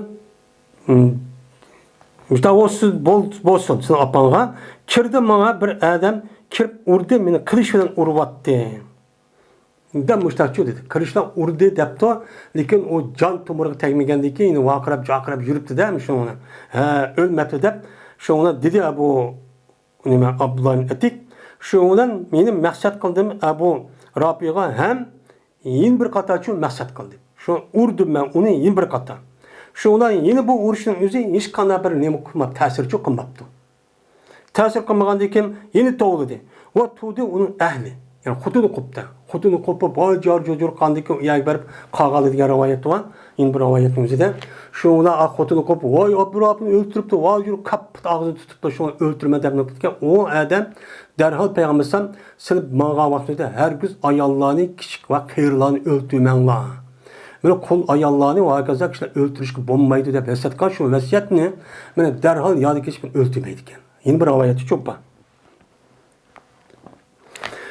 مۇشۇنداق بولسۇن، بول-، بولسۇن سېنىڭ ئاپاڭغا. كىردى ماڭا بىر ئادەم، كىرىپ ئۇردى، مېنى قىلىچ بىلەن ئۇرۇۋاتتى. دەپ مۇشۇنداقچۇ دېدى. قىلىچ بىلەن ئۇردى دەپتۇ، لېكىن ئۇ جان تومۇرىغا تەگمىگەندىن كېيىن يەنە ۋارقىراپ، جارقىراپ يۈرۈپتۇ-دە، شۇنىڭ بىلەن. ھە، ئۆلمەپتۇ دەپ، شۇنىڭ بىلەن دېدى ئەبۇ، نېمە، ئابدۇللا ئەتىك. شۇنىڭ بىلەن مېنى مەقسەت قىلدىم ئەبۇ رافىغا ھەم يەنە بىر قاتارچۇ مەقسەت قىلدى. شۇ ئۇردۇم مەن ئۇنى يەنە بىر قاتار. شۇنىڭ بىلەن يەنە بۇ ئۇرۇشنىڭ ئۆزى ھېچقانداق بىر نېمە قىلماپتۇ، تەسىرچۇ قىلماپتۇ. تەسىر قىلمىغاندىن كېيىن يەنە توۋلىدى. ۋە تۇردى ئۇنىڭ ئەھلى. يەنى خوتۇنى قوپتى. خوتۇنى قوپۇپ، ۋاي جار جۇجۇر قاندىكى ئۇ يەرگە بېرىپ قالغانلىقى دېگەن رىۋايەت بار. يەنە بىر رىۋايەتنىڭ ئۆزىدە. شۇنىڭ بىلەن خوتۇنى قوپۇپ، ۋاي ئابدۇراپنى ئۆلتۈرۈپتۇ، ۋاي جۇر كاپپىت ئاغزىنى تۇتۇپتۇ، شۇنى ئۆلتۈرىمەن دەپ نېمە قىلىدىكەن. ئۇ ئادەم دەرھال پەيغەمبەر ئەلەيھىسسالام سېلىپ ماڭغان ۋاقتىدا ھەرگىز ئاياللارنى، كىچىك ۋە قېرىلارنى ئۆلتۈرمەڭلار. مانا قۇل ئاياللارنى ۋە ھاكازا كىشىلەر ئۆلتۈرۈشكە بولمايدۇ دەپ ۋەسىيەت قىلغان شۇ ۋەسىيەتنى مانا دەرھال ياد كېچىپ ئۆلتۈرمەيدىكەن. يەنە بىر رىۋايەتتە چوپان.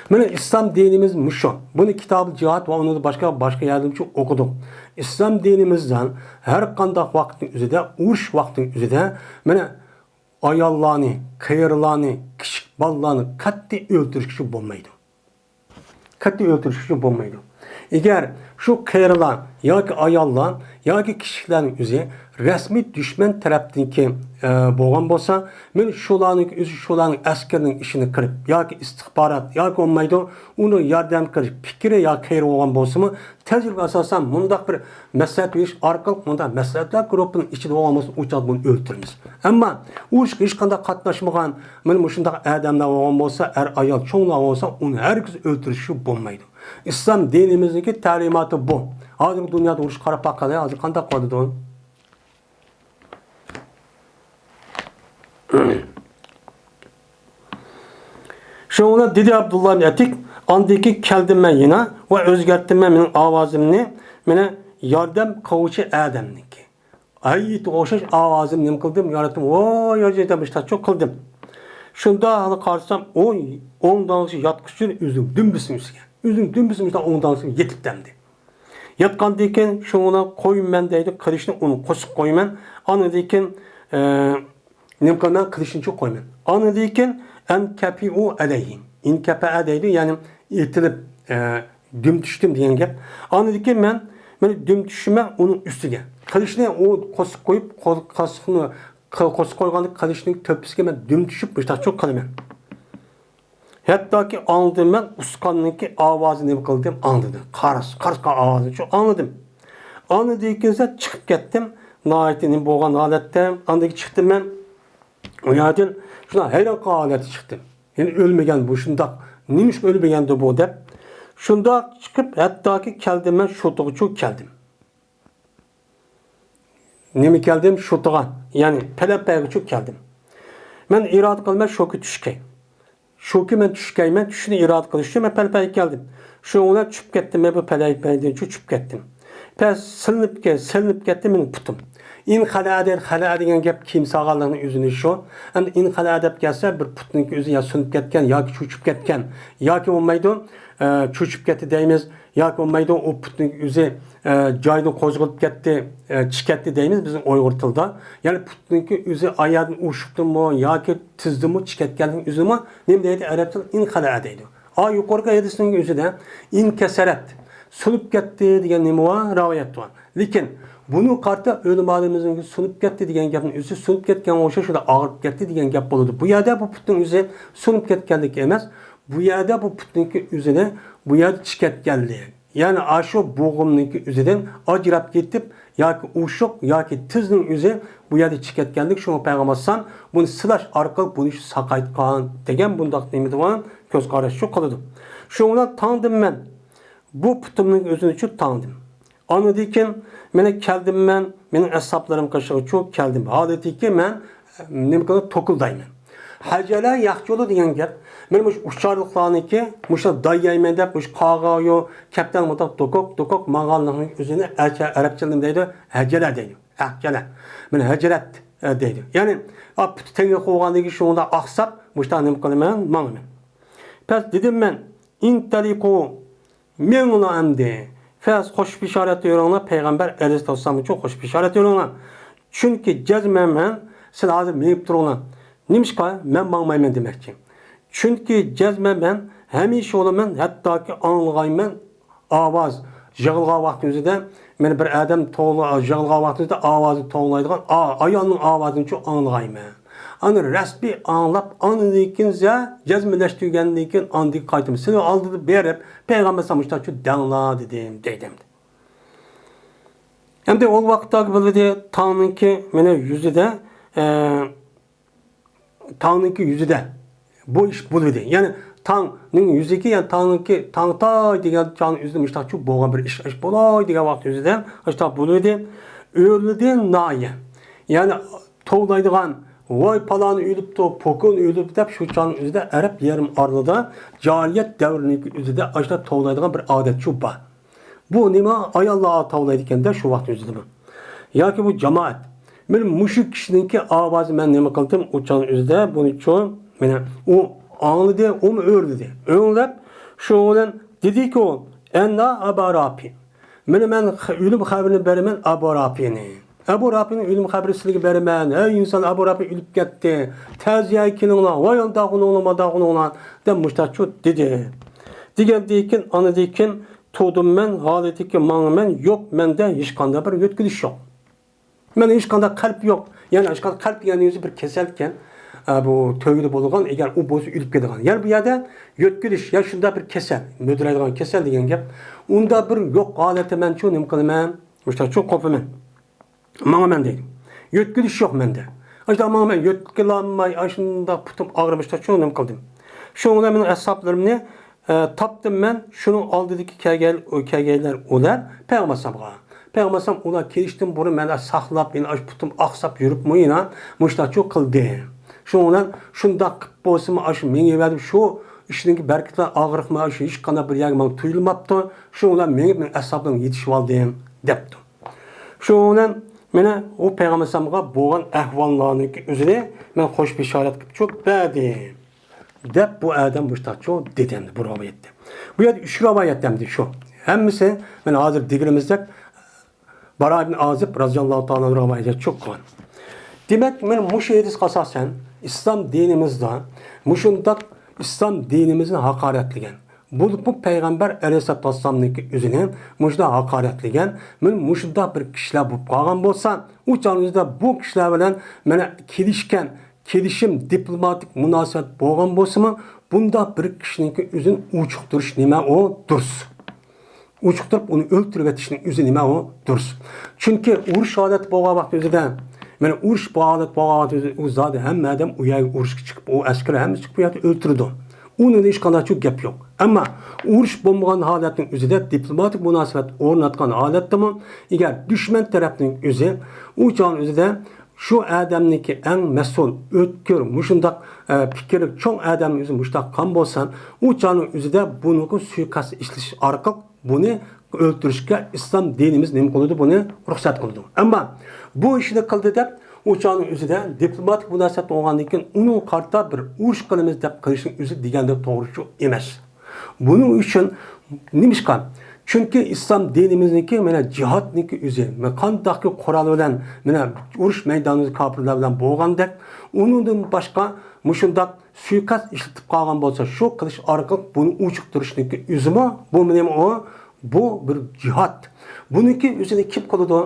مانا ئىسلام دىنىمىز مۇشۇ. بۇنى كىتابى جىھاد ۋە ئۇنىڭدىن باشقا، باشقا يەردىمۇ ئوقۇدۇق. ئىسلام دىنىمىزدا ھەر قانداق ۋاقىتنىڭ ئۆزىدە، ئۇرۇش ۋاقتىنىڭ ئۆزىدە، مانا ئاياللارنى، قېرىلارنى، كىچىك بالىلارنى قەتئىي ئۆلتۈرۈشكە بولمايدۇ. قەتئىي ئۆلتۈرۈشكە بولمايدۇ. ئەگەر شۇ قېرىلار ياكى ئاياللار ياكى كىچىكلەرنىڭ ئۆزى رەسمىي دۈشمەن تەرەپتىكى، ئە، بولغان بولسا، مانا شۇلارنىڭ ئۆزى شۇلارنىڭ ئەسكىرىنىڭ ئىشىنى قىلىپ ياكى ئىستىخبارات ياكى بولمايدۇ، ئۇنىڭ ياردەم قىلىش پىكرى يا قېرى بولغان بولسىمۇ، تەجرىبە ئاساسەن مۇنداق بىر مەسلىھەت بېرىش ئارقىلىق مۇنداق مەسلىھەتلەر گۇرۇپپىنىڭ ئىچىدە بولغان بولسا، ئۇ چاغدا بۇنى ئۆلتۈرىمىز. ئەمما ئۇرۇشقا ھېچقانداق قاتناشمىغان، مانا مۇشۇنداق ئادەملەر بولغان بولسا، ئەر، ئايال، چوڭلار بولسا، ئۇنى ھەرگىز ئۆلتۈرۈشكە بولمايدۇ. ئىسلام دىنىمىزنىڭكى تەلىماتى بۇ. ھازىرقى دۇنيادا ئۇرۇش قاراپ باققانلار ھازىر قانداق قىلىدۇ؟ شۇنىڭ بىلەن دېدى ئابدۇللا ئىبن ئەتىك، ئاندىن كېيىن كەلدىم مەن يەنە ۋە ئۆزگەرتتىم مەن مېنىڭ ئاۋازىمنى، مېنى ياردەم قىلغۇچى ئادەمنىڭكى ھەيئىتىگە ئوخشاش ئاۋازىمنى نېمە قىلدىم، ياراتتىم، ۋوي يارجايدام مۇشتاچۇ قىلدىم. شۇندا ھېلى قارىسام، ئوي، ئوڭ داڭلىشى ياتقۇچى ئۆزىنىڭ دۈمبىسىنىڭ ئۈستىگە، ئۆزىنىڭ دۈمبىسىنىڭ ئۈستىگە ئوڭ داڭلىشىغا يېتىپتىمدى. ياتقاندىن كېيىن شۇنىڭ بىلەن قويىمەن دەيدۇ، قىلىچنى ئۇنى قوسۇپ قويىمەن. ئاندىن كېيىن، ئە، نېمە قىلىمەن؟ قىلىچنى چۇ قويىمەن. ئاندىن كېيىن ئەنكەپىئۇ ئەلەيھى. ئىنكەپەئە دەيدۇ، يەنى ئېتىلىپ، ئە، دۈم چۈشتۈم دېگەن گەپ. ئاندىن كېيىن مەن، مەن دۈم چۈشىمەن ئۇنىڭ ئۈستىگە. قىلىچنى ئۇ قوسۇپ قويۇپ، قول-، قاسىقنى قىل-، قوسۇپ قويغاندىكىن قىلىچنىڭ تۆپىسىگە مەن دۈم چۈشۈپ، مۇشتاچۇ قىلىمەن. ھەتتاكى ئاڭلىدىم مەن ئۇسقاننىڭكى ئاۋازىنى نېمە قىلدىم، ئاڭلىدىم. قارس، قارس قىلغان ئاۋازىنى شۇ ئاڭلىدىم. ئاندىن كېيىن چىقىپ كەتتىم. ناھايىتى نېمە بولغان ھالەتتە. ئاندىن كېيىن چىقتىم مەن. ئۇ يەردىن شۇنداق ھەيران قالغان ھالەتتە چىقتىم. يەنى ئۆلمىگەن بۇ شۇنداق. نېمىشقا ئۆلمىگەندۇ بۇ دەپ. شۇنداق چىقىپ، ھەتتاكى كەلدىم مەن شوتىغىچۇ كەلدىم. نېمە كەلدىم؟ شوتىغا، يەنى پەلەمپەيگىچۇ كەلدىم. مەن ئىرادە قىلىمەن شوكى چۈشكەي. شوكى مەن چۈشكەيمەن، چۈشنى ئىرادە قىلىش ئۈچۈن مەن پەلەمپەيگە كەلدىم. شۇنىڭ بىلەن چۈشۈپ كەتتىم، مەن بۇ پەلەمپەيدىن چۈ-، چۈشۈپ كەتتىم. پەس سېلىنىپ كە-، سېلىنىپ كەتتى مېنىڭ پۇتۇم. ئىنخەلەئە دەيدۇ، خەلەئە دېگەن گەپ كىيىم سالغانلىقنىڭ ئۆزىنى شۇ. ئەمدى ئىنخەلەئە دەپ كەلسە، بىر پۇتنىڭكى ئۆزى يا سۇنۇپ كەتكەن ياكى چۆچۈپ كەتكەن ياكى بولمايدۇ، ئە، چۆچۈپ كەتتى دەيمىز. ياكى بولمايدۇ، ئۇ پۇتنىڭ ئۆزى، ئە، جايىدىن قوزغىلىپ كەتتى، ئە، چىكەتتى دەيمىز بىزنىڭ ئۇيغۇر تىلىدا. يەنى پۇتنىڭكى ئۆزى ئاياغدىن ئۇشۇپتىمۇ ياكى تىزدىمۇ چىكەتكەنلىكىنىڭ ئۆزىمۇ نېمە دەيدۇ؟ ئەرەب تىلىدا ئىنخەلەئە دەيدۇ. ئا، يۇقىرىقى ھەدىسنىڭ ئۆزىدە ئىنكەسەرەت، سۇنۇپ كەتتى دېگەن نېمە بار؟ رىۋايەت بار. لېكىن بۇنى قارىتا ئۆلىمالىرىمىزنىڭ سۇنۇپ كەتتى دېگەن گەپنىڭ ئۆزى سۇنۇپ كەتكەنگە ئوخشاش، شۇنداق ئاغرىپ كەتتى دېگەن گەپ بولىدۇ. بۇ يەردە بۇ پۇتنىڭ ئۆزى سۇنۇپ كەتكەنلىكى ئەمەس، بۇ يەردە بۇ پۇتنىڭكى ئۆزىنى، بۇ يەردە چىكەتكەنلىك. يەنى ئاشۇ بوغۇمنىڭكى ئۆزىدىن ئاجراپ كېتىپ، ياكى ئۇششۇق، ياكى تىزنىڭ ئۆزى بۇ يەردە چىكەتكەنلىك. شۇڭا پەيغەمبەر ئەلەيھىسسالام بۇنى سىلاش ئارقىلىق بۇنى ساقايتقان دېگەن بۇنداق نېمە دېگەن كۆز قاراشچۇ قىلىدۇ. شۇنىڭ بىلەن تاڭدىم مەن. بۇ پۇتۇمنىڭ ئۆزىنى چۇ تاڭدىم. ئاندىن كېيىن مەن كەلدىم مەن، مېنىڭ ئەسھابلىرىم قېشىغا چۇ كەلدىم. ھالىتىكى مەن، نېمە قىلىپ توكۇلدايمەن. ھەجەلە ياخشى يولى دېگەن گەپ. مەن مۇشۇ ئۇچارلىقلارنىڭكى مۇشۇ دايايمەن دەپ مۇشۇ قاغا يو كەپتەن مۇنداق دوكوك، دوكوك ماڭغانلىقنىڭ ئۆزىنى ئەچە-، ئەرەبچە نېمە دەيدۇ؟ ھەجەلە دەيدۇ. ئەھجەلە. مەن ھەجرەت، ئە، دەيدۇ. يەنى، ئا، پۇتى تەڭگە قويغاندىن كېيىن شۇنىڭدا ئاقساپ، مۇشۇنداق نېمە قىلىمەن؟ ماڭىمەن. پەس دېدىم مەن، ئىنتەلىقۇ، مېڭىڭلار ئەمدى. پەس خوش بېشارەت يۈرۈڭلار، پەيغەمبەر ئەلەيھىسسالام ئۈچۈن خوش بېشارەت يۈرۈڭلار. چۈنكى جەزمەن مەن، سىلەر ھازىر مېڭىپ تۇرۇڭلار. نېمىشقا؟ مەن ماڭمايمەن دېمەكچى. چۈنكى جەزمەن مەن ھەمىشە بولىمەن، ھەتتاكى ئاڭلىغايمەن ئاۋاز. يىغلىغان ۋاقتى ئۆزىدە، مېنى بىر ئادەم توۋلا-، يىغلىغان ۋاقتى ئۆزىدە ئاۋازى توۋلايدىغان ئا-، ئايالنىڭ ئاۋازىنى چۇ ئاڭلىغايمەن. ئانا رەسمىي ئاڭلاپ، ئاندىن كېيىن زە-، جەزملەشتۈرگەندىن كېيىن ئاندىن قايتىمەن. سىلەر ئالدىدا بېرىپ، پەيغەمبەر سالام مۇشۇنداق چۇ دەڭلار دېدىم، دەيدۇ ئەمدى. ئەمدى ئۇ ۋاقىتتا بىلدى، تاڭنىڭكى مېنى يۈزىدە، ئە، تاڭنىڭكى يۈزىدە بۇ ئىش بولۇۋىدى. يەنى تاڭنىڭ يۈزىكى، يەنى تاڭنىڭكى، تاڭ ئاتاي دېگەن چاغنىڭ ئۆزىدە مۇشۇنداق چۇ بولغان بىر ئىش، ئىش بولاي دېگەن ۋاقىت ئۆزىدە مۇشۇنداق بولۇۋىدى. ئۆرلىدى ناھىيە. يەنى توۋلايدىغان، ۋاي پالانى ئۆلۈپتۇ، پوكۇن ئۆلۈپتۇ دەپ شۇ چاغنىڭ ئۆزىدە ئەرەب يېرىم ئارىلىدا جاھىلىيەت دەۋرىنىڭكى ئۆزىدە ئاشۇنداق توۋلايدىغان بىر ئادەت شۇ بار. بۇ نېمە؟ ئاياللار توۋلايدىكەن-دە شۇ ۋاقىت ئۆزىدىمۇ. ياكى بۇ جامائەت. مانا مۇشۇ كىشىنىڭكى ئاۋازى مەن نېمە قىلدىم؟ ئۇ چاغنىڭ ئۆزىدە بۇنى چۇ، مانا ئۇ ئاڭلىدى، ئۇمۇ ئۆرلىدى. ئۆڭلەپ، شۇنىڭ بىلەن دېدىكى ئۇ، ئەننا ئابا رافى. مانا مەن خ-، ئۆلۈم خەۋىرىنى بېرىمەن ئابا رافىنى. ئەبۇ رافىنىڭ ئۆلۈم خەۋىرى سىلىگە بېرىمەن. ھەي ئىنسان، ئەبۇ رافى ئۆلۈپ كەتتى. تەزىيەگە كېلىڭلار. ۋاي ئانداق بولۇڭلار، مانداق بولۇڭلار، دەپ مۇشتاچۇ دېدى. دېگەندىن كېيىن، ئاندىن كېيىن تۇردۇم مەن، ھالىتىكى ماڭىمەن، يوق مەندە ھېچقانداق بىر يۆتكىلىش يوق. مەندە ھېچقانداق قەلب يوق. يەنى ھېچقانداق قەلب دېگەن ئۆزى بىر كېسەلكەن. ئە، بۇ تۆگىدە بولىدىغان، ئەگەر ئۇ بولسا ئۆلۈپ كېتىدىغان. يەنى بۇ يەردە يۆتكىلىش، يا شۇنداق بىر كېسەل، مۆدۈرەيدىغان كېسەل دېگەن گەپ. ئۇنداق بىر يوق ھالەتتە مەن چۇ نېمە قىلىمەن؟ مۇشتاچۇ قوپىمەن. ماڭىمەن دەيدۇ. يۆتكىلىش يوق مەندە. ئاشۇنداق ماڭىمەن، يۆتكىلالماي، ئاشۇنداق پۇتۇم ئاغرىمىشتا شۇ نېمە قىلدىم. شۇنىڭ بىلەن مېنىڭ ئەسھابلىرىمنى، ئە، تاپتىم مەن، شۇنىڭ ئالدىدىكى كەلگەن، كەلگەنلەر ئۇلار پەيغەمبەر ئەلەيھىسسالامغا. پەيغەمبەر ئەلەيھىسسالام ئۇلار كېلىشتىن بۇرۇن مەن ساقلاپ، يەنە ئاشۇ پۇتۇم ئاقساپ يۈرۈپمۇ يەنە مۇشۇنداق چۇ قىلدى. شۇنىڭ بىلەن شۇنداق قىلىپ بولسىمۇ، ئاشۇ مېڭىۋەردىم، شۇ ئىشنىڭكى بەرىكىتى، ئاغرىقمۇ ئاشۇ ھېچقانداق بىر يەرگە ماڭا تۇيۇلماپتۇ. شۇنىڭ بىلەن مېڭىپ، مېنىڭ ئەسابىمنى يېتىشىۋالدىم، دەپتۇ. شۇنىڭ بىلەن مانا ئۇ پەيغەمبەر ئەلەيھىسسالامغا بولغان ئەھۋاللارنىڭكى ئۆزىنى مەن خوش بېشارەت قىلىپ چوپ بەردىم، دەپ بۇ ئادەم مۇشتاقچۇ دېدى ئەمدى بۇ رىۋايەتتە. بۇ يەردە ئۈچ رىۋايەت ئەمدى شۇ. ھەممىسى مانا ھازىر دېگىنىمىزدەك، باراء ئىبن ئازىب رازىياللاھۇ تائالا رىۋايەت چوققان. دېمەك، مانا مۇشۇ ھەدىسكە ئاساسەن، ئىسلام دىنىمىزدا مۇشۇنداق ئىسلام دىنىمىزنى ھاقارەتلىگەن، بولۇپمۇ پەيغەمبەر ئەلەيھىسسالاتۇ ۋەسسالامنىڭكى ئۆزىنى مۇشۇنداق ھاقارەتلىگەن، مانا مۇشۇنداق بىر كىشىلەر بولۇپ قالغان بولسا، ئۇ چاغنىڭ ئۆزىدە بۇ كىشىلەر بىلەن مانا كېلىشكەن، كېلىشىم، دىپلوماتىك مۇناسىۋەت بولغان بولسىمۇ، بۇنداق بىر كىشىنىڭكى ئۆزىنى ئۇچۇقتۇرۇش نېمە ئۇ دۇرۇس. ئۇچۇقتۇرۇپ ئۇنى ئۆلتۈرۈۋېتىشنىڭ ئۆزى نېمە ئۇ دۇرۇس. چۈنكى ئۇرۇش ھالەت بولغان ۋاقىت ئۆزىدە، مانا ئۇرۇش بۇ ھالەت بولغان ۋاقىت ئۆزىدە ئۇ زادى ھەممە ئادەم ئۇ يەرگە ئۇرۇشقا چىقىپ، ئۇ ئەسكەر ھەممىسى چىقىپ ئۇ يەردە ئۆلتۈرىدۇ. ئۇنىڭدا ھېچقانداق گەپ يوق. ئەمما ئۇرۇش بولمىغان ھالەتنىڭ ئۆزىدە دىپلوماتىك مۇناسىۋەت ئورناتقان ھالەتتىمۇ، ئەگەر دۈشمەن تەرەپنىڭ ئۆزى ئۇ چاغنىڭ ئۆزىدە شۇ ئادەمنىڭكى ئەڭ مەسئۇل، ئۆتكۈر، مۇشۇنداق، ئە، پىكىرلىك چوڭ ئادەمنىڭ ئۆزى مۇشۇنداق قىلغان بولسا، ئۇ چاغنىڭ ئۆزىدە بۇنىڭغا سۇيىقەست ئىشلىتىش ئارقىلىق بۇنى ئۆلتۈرۈشكە ئىسلام دىنىمىز نېمە قىلىدۇ؟ بۇنى رۇخسەت قىلىدۇ. ئەمما بۇ ئىشنى قىلدى دەپ، ئۇ چاغنىڭ ئۆزىدە دىپلوماتىك مۇناسىۋەت بولغاندىن كېيىن ئۇنىڭغا قارىتا بىر ئۇرۇش قىلىمىز دەپ قىلىشنىڭ ئۆزى دېگەندەك توغرا ئىش ئەمەس. بۇنىڭ ئۈچۈن نېمىشقا؟ چۈنكى ئىسلام دىنىمىزنىڭكى مانا جىھادنىڭكى ئۆزى، مانا قانداقكى قورال بىلەن مانا ئۇرۇش مەيدانىدا كاپىرلار بىلەن بولغاندەك، ئۇنىڭدىن باشقا مۇشۇنداق سۇيىقەست ئىشلىتىپ قالغان بولسا، شۇ قىلىش ئارقىلىق بۇنى ئۇچۇقتۇرۇشنىڭكى ئۆزىمۇ، بۇ نېمە ئۇ؟ بۇ بىر جىھاد. بۇنىڭكى ئۆزىنى كىم قىلىدۇ؟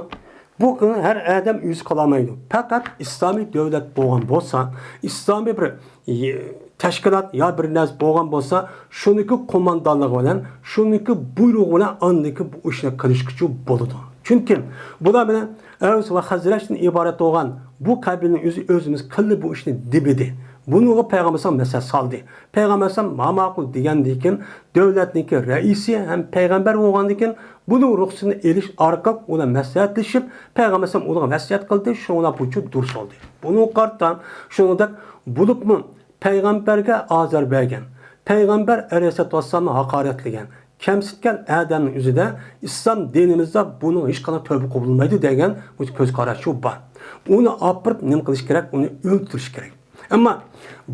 بۇ ھەر ئادەم ئۆزى قىلالمايدۇ. پەقەت ئىسلامىي دۆلەت بولغان بولسا، ئىسلامىي بىر، ئى، تەشكىلات يا بىر نەرسە بولغان بولسا، شۇنىڭكى قوماندانلىقى بىلەن، شۇنىڭكى بۇيرۇقى بىلەن ئاندىكى بۇ ئىشنى قىلىشقىچە بولىدۇ. چۈنكى بۇلار مانا ئەۋس ۋە خەزرەجدىن ئىبارەت بولغان بۇ قەبىلىنىڭ ئۆزى ئۆزىمىز قىلدى بۇ ئىشنى دېمىدى. بۇنىڭغا پەيغەمبەر ئەلەيھىسسالام مەسەل سالدى. پەيغەمبەر ئەلەيھىسسالام ماماقۇل دېگەندىن كېيىن، دۆلەتنىڭكى رەئىسى ھەم پەيغەمبەر بولغاندىن كېيىن، بۇنىڭ رۇخسىتىنى ئېلىش ئارقىلىق ئۇلار مەسلىھەتلىشىپ، پەيغەمبەر ئەلەيھىسسالام ئۇلارغا ۋەسىيەت قىلدى، شۇڭا بۇ چۈ دۇرۇس بولدى. بۇنىڭغا قارىتا، شۇنىڭدەك بولۇپمۇ پەيغەمبەرگە ئازار بەرگەن، پەيغەمبەر ئەلەيھىسسالاتۇ ۋەسسالامنى ھاقارەتلىگەن، كەمسىتكەن ئادەمنىڭ ئۆزىدە ئىسلام دىنىمىزدا بۇنىڭ ھېچقانداق تەۋبە قوبۇللىنمايدۇ دېگەن بۇ كۆز قاراشۇ بار. ئۇنى ئاپىرىپ نېمە قىلىش كېرەك؟ ئۇنى ئۆلتۈرۈش كېرەك. ئەمما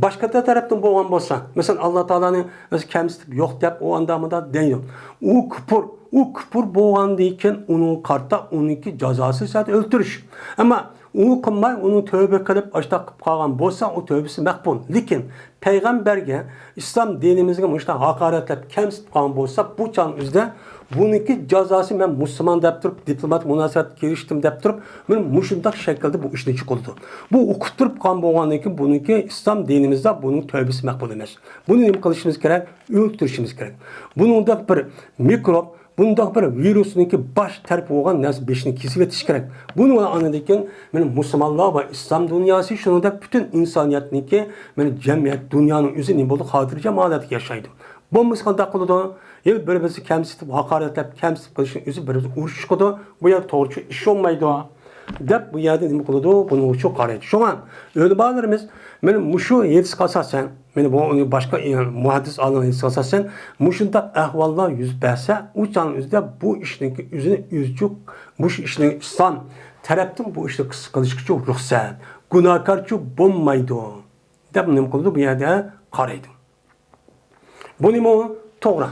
باشقا تەرەپتىن بولغان بولسا، مەسىلەن، ئاللا تائالانى ئۆزى كەمسىتىپ يوق دەپ، ئۇ ئاندا مۇندا دەيدۇ. ئۇ كۇپۇر، ئۇ كۇپۇر بولغاندىن كېيىن ئۇنىڭغا قارىتا ئۇنىڭكى جازاسى سەت ئۆلتۈرۈش. ئەمما ئۇ قىلماي، ئۇنىڭ تۆبە قىلىپ، ئاشتاق قىلىپ قالغان بولسا، ئۇ تۆبىسى مەقبۇل. لېكىن پەيغەمبەرگە، ئىسلام دىنىمىزگە مۇشۇنداق ھاقارەتلەپ، كەمسىتىپ قالغان بولسا، بۇ چاغنىڭ ئۆزىدە بۇنىڭكى جازاسى، مەن مۇسۇلمان دەپ تۇرۇپ، دىپلوماتىك مۇناسىۋەتكە كىرىشتىم دەپ تۇرۇپ، مانا مۇشۇنداق شەكىلدە بۇ ئىشنى چىقىرىدۇ. بۇ ئۇقۇپ تۇرۇپ قالغان بولغاندىن كېيىن، بۇنىڭكى ئىسلام دىنىمىزدا بۇنىڭ تۆبىسى مەقبۇل ئەمەس. بۇنى نېمە قىلىشىمىز كېرەك؟ ئۆلتۈرۈشىمىز كېرەك. بۇنىڭدەك بىر مىكروب، بۇنداق بىر ۋىرۇسنىڭكى باش تەرىپى بولغان نەرسە بېشىنى كېسىۋېتىش كېرەك. بۇنى ئاندىن كېيىن مانا مۇسۇلمانلار ۋە ئىسلام دۇنياسى، شۇنىڭدەك پۈتۈن ئىنسانىيەتنىڭكى مانا جەمئىيەت، دۇنيانىڭ ئۆزى نېمە بولىدۇ؟ خاتىرجەم ھالەتتە ياشايدۇ. بولمىسا قانداق قىلىدۇ؟ يەنە بىر-بىرسىنى كەمسىتىپ، ھاقارەتلەپ، كەمسىتىپ قىلىشنىڭ ئۆزى بىر-بىرسىگە ئۇرۇش چىقىدۇ. بۇ يەر توغرا ئىش بولمايدۇ، دەپ بۇ يەردە نېمە قىلىدۇ؟ بۇنىڭغا شۇ قارايدۇ. شۇڭا ئۆلىمالىرىمىز مانا مۇشۇ ھەدىسكە ئاساسەن، مانا بۇ باشقا مۇھەددىس ئالىم ھەدىسكە ئاساسەن، مۇشۇنداق ئەھۋاللار يۈز بەرسە، ئۇ چاغنىڭ ئۆزىدە بۇ ئىشنىڭكى ئۆزىنى ئۆزىچۇ، مۇشۇ ئىشنى ئىسلام تەرەپتىن بۇ ئىشنى قىلىشقىچۇ رۇخسەت، گۇناھكارچۇ بولمايدۇ، دەپ نېمە قىلىدۇ؟ بۇ يەردە قارايدۇ. بۇ نېمە ئۇ؟ توغرا.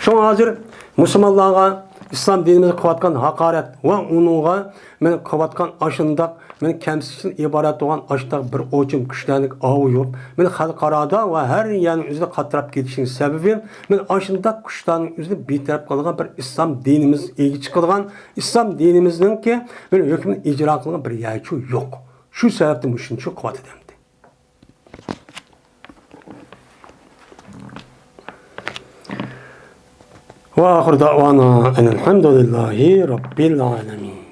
شۇڭا ھازىر مۇسۇلمانلارغا، ئىسلام دىنىمىزغا قىلىۋاتقان ھاقارەت ۋە ئۇنىڭغا مەن قىلىۋاتقان ئاشۇنداق، مەن كەمسىتىشتىن ئىبارەت بولغان ئاشۇنداق بىر ئوچۇم كۈچلەرنىڭ ئاۋۇ يوق. مەن خەلقئارادا ۋە ھەر يەرنىڭ ئۆزىدە قاتراپ كېتىشىنىڭ سەۋەبى، مەن ئاشۇنداق كۈچلەرنىڭ ئۆزىنى بىتەرەپ قىلغان بىر ئىسلام دىنىمىز ئىگە چىقىدىغان، ئىسلام دىنىمىزنىڭكى مەن ھۆكمىنى ئىجرا قىلغان بىر يەرچۇ يوق. شۇ سەۋەبتىن مۇشۇنچە قىلىۋاتىدۇ ئەمدى. وآخر دعوانا أن الحمد لله رب العالمين.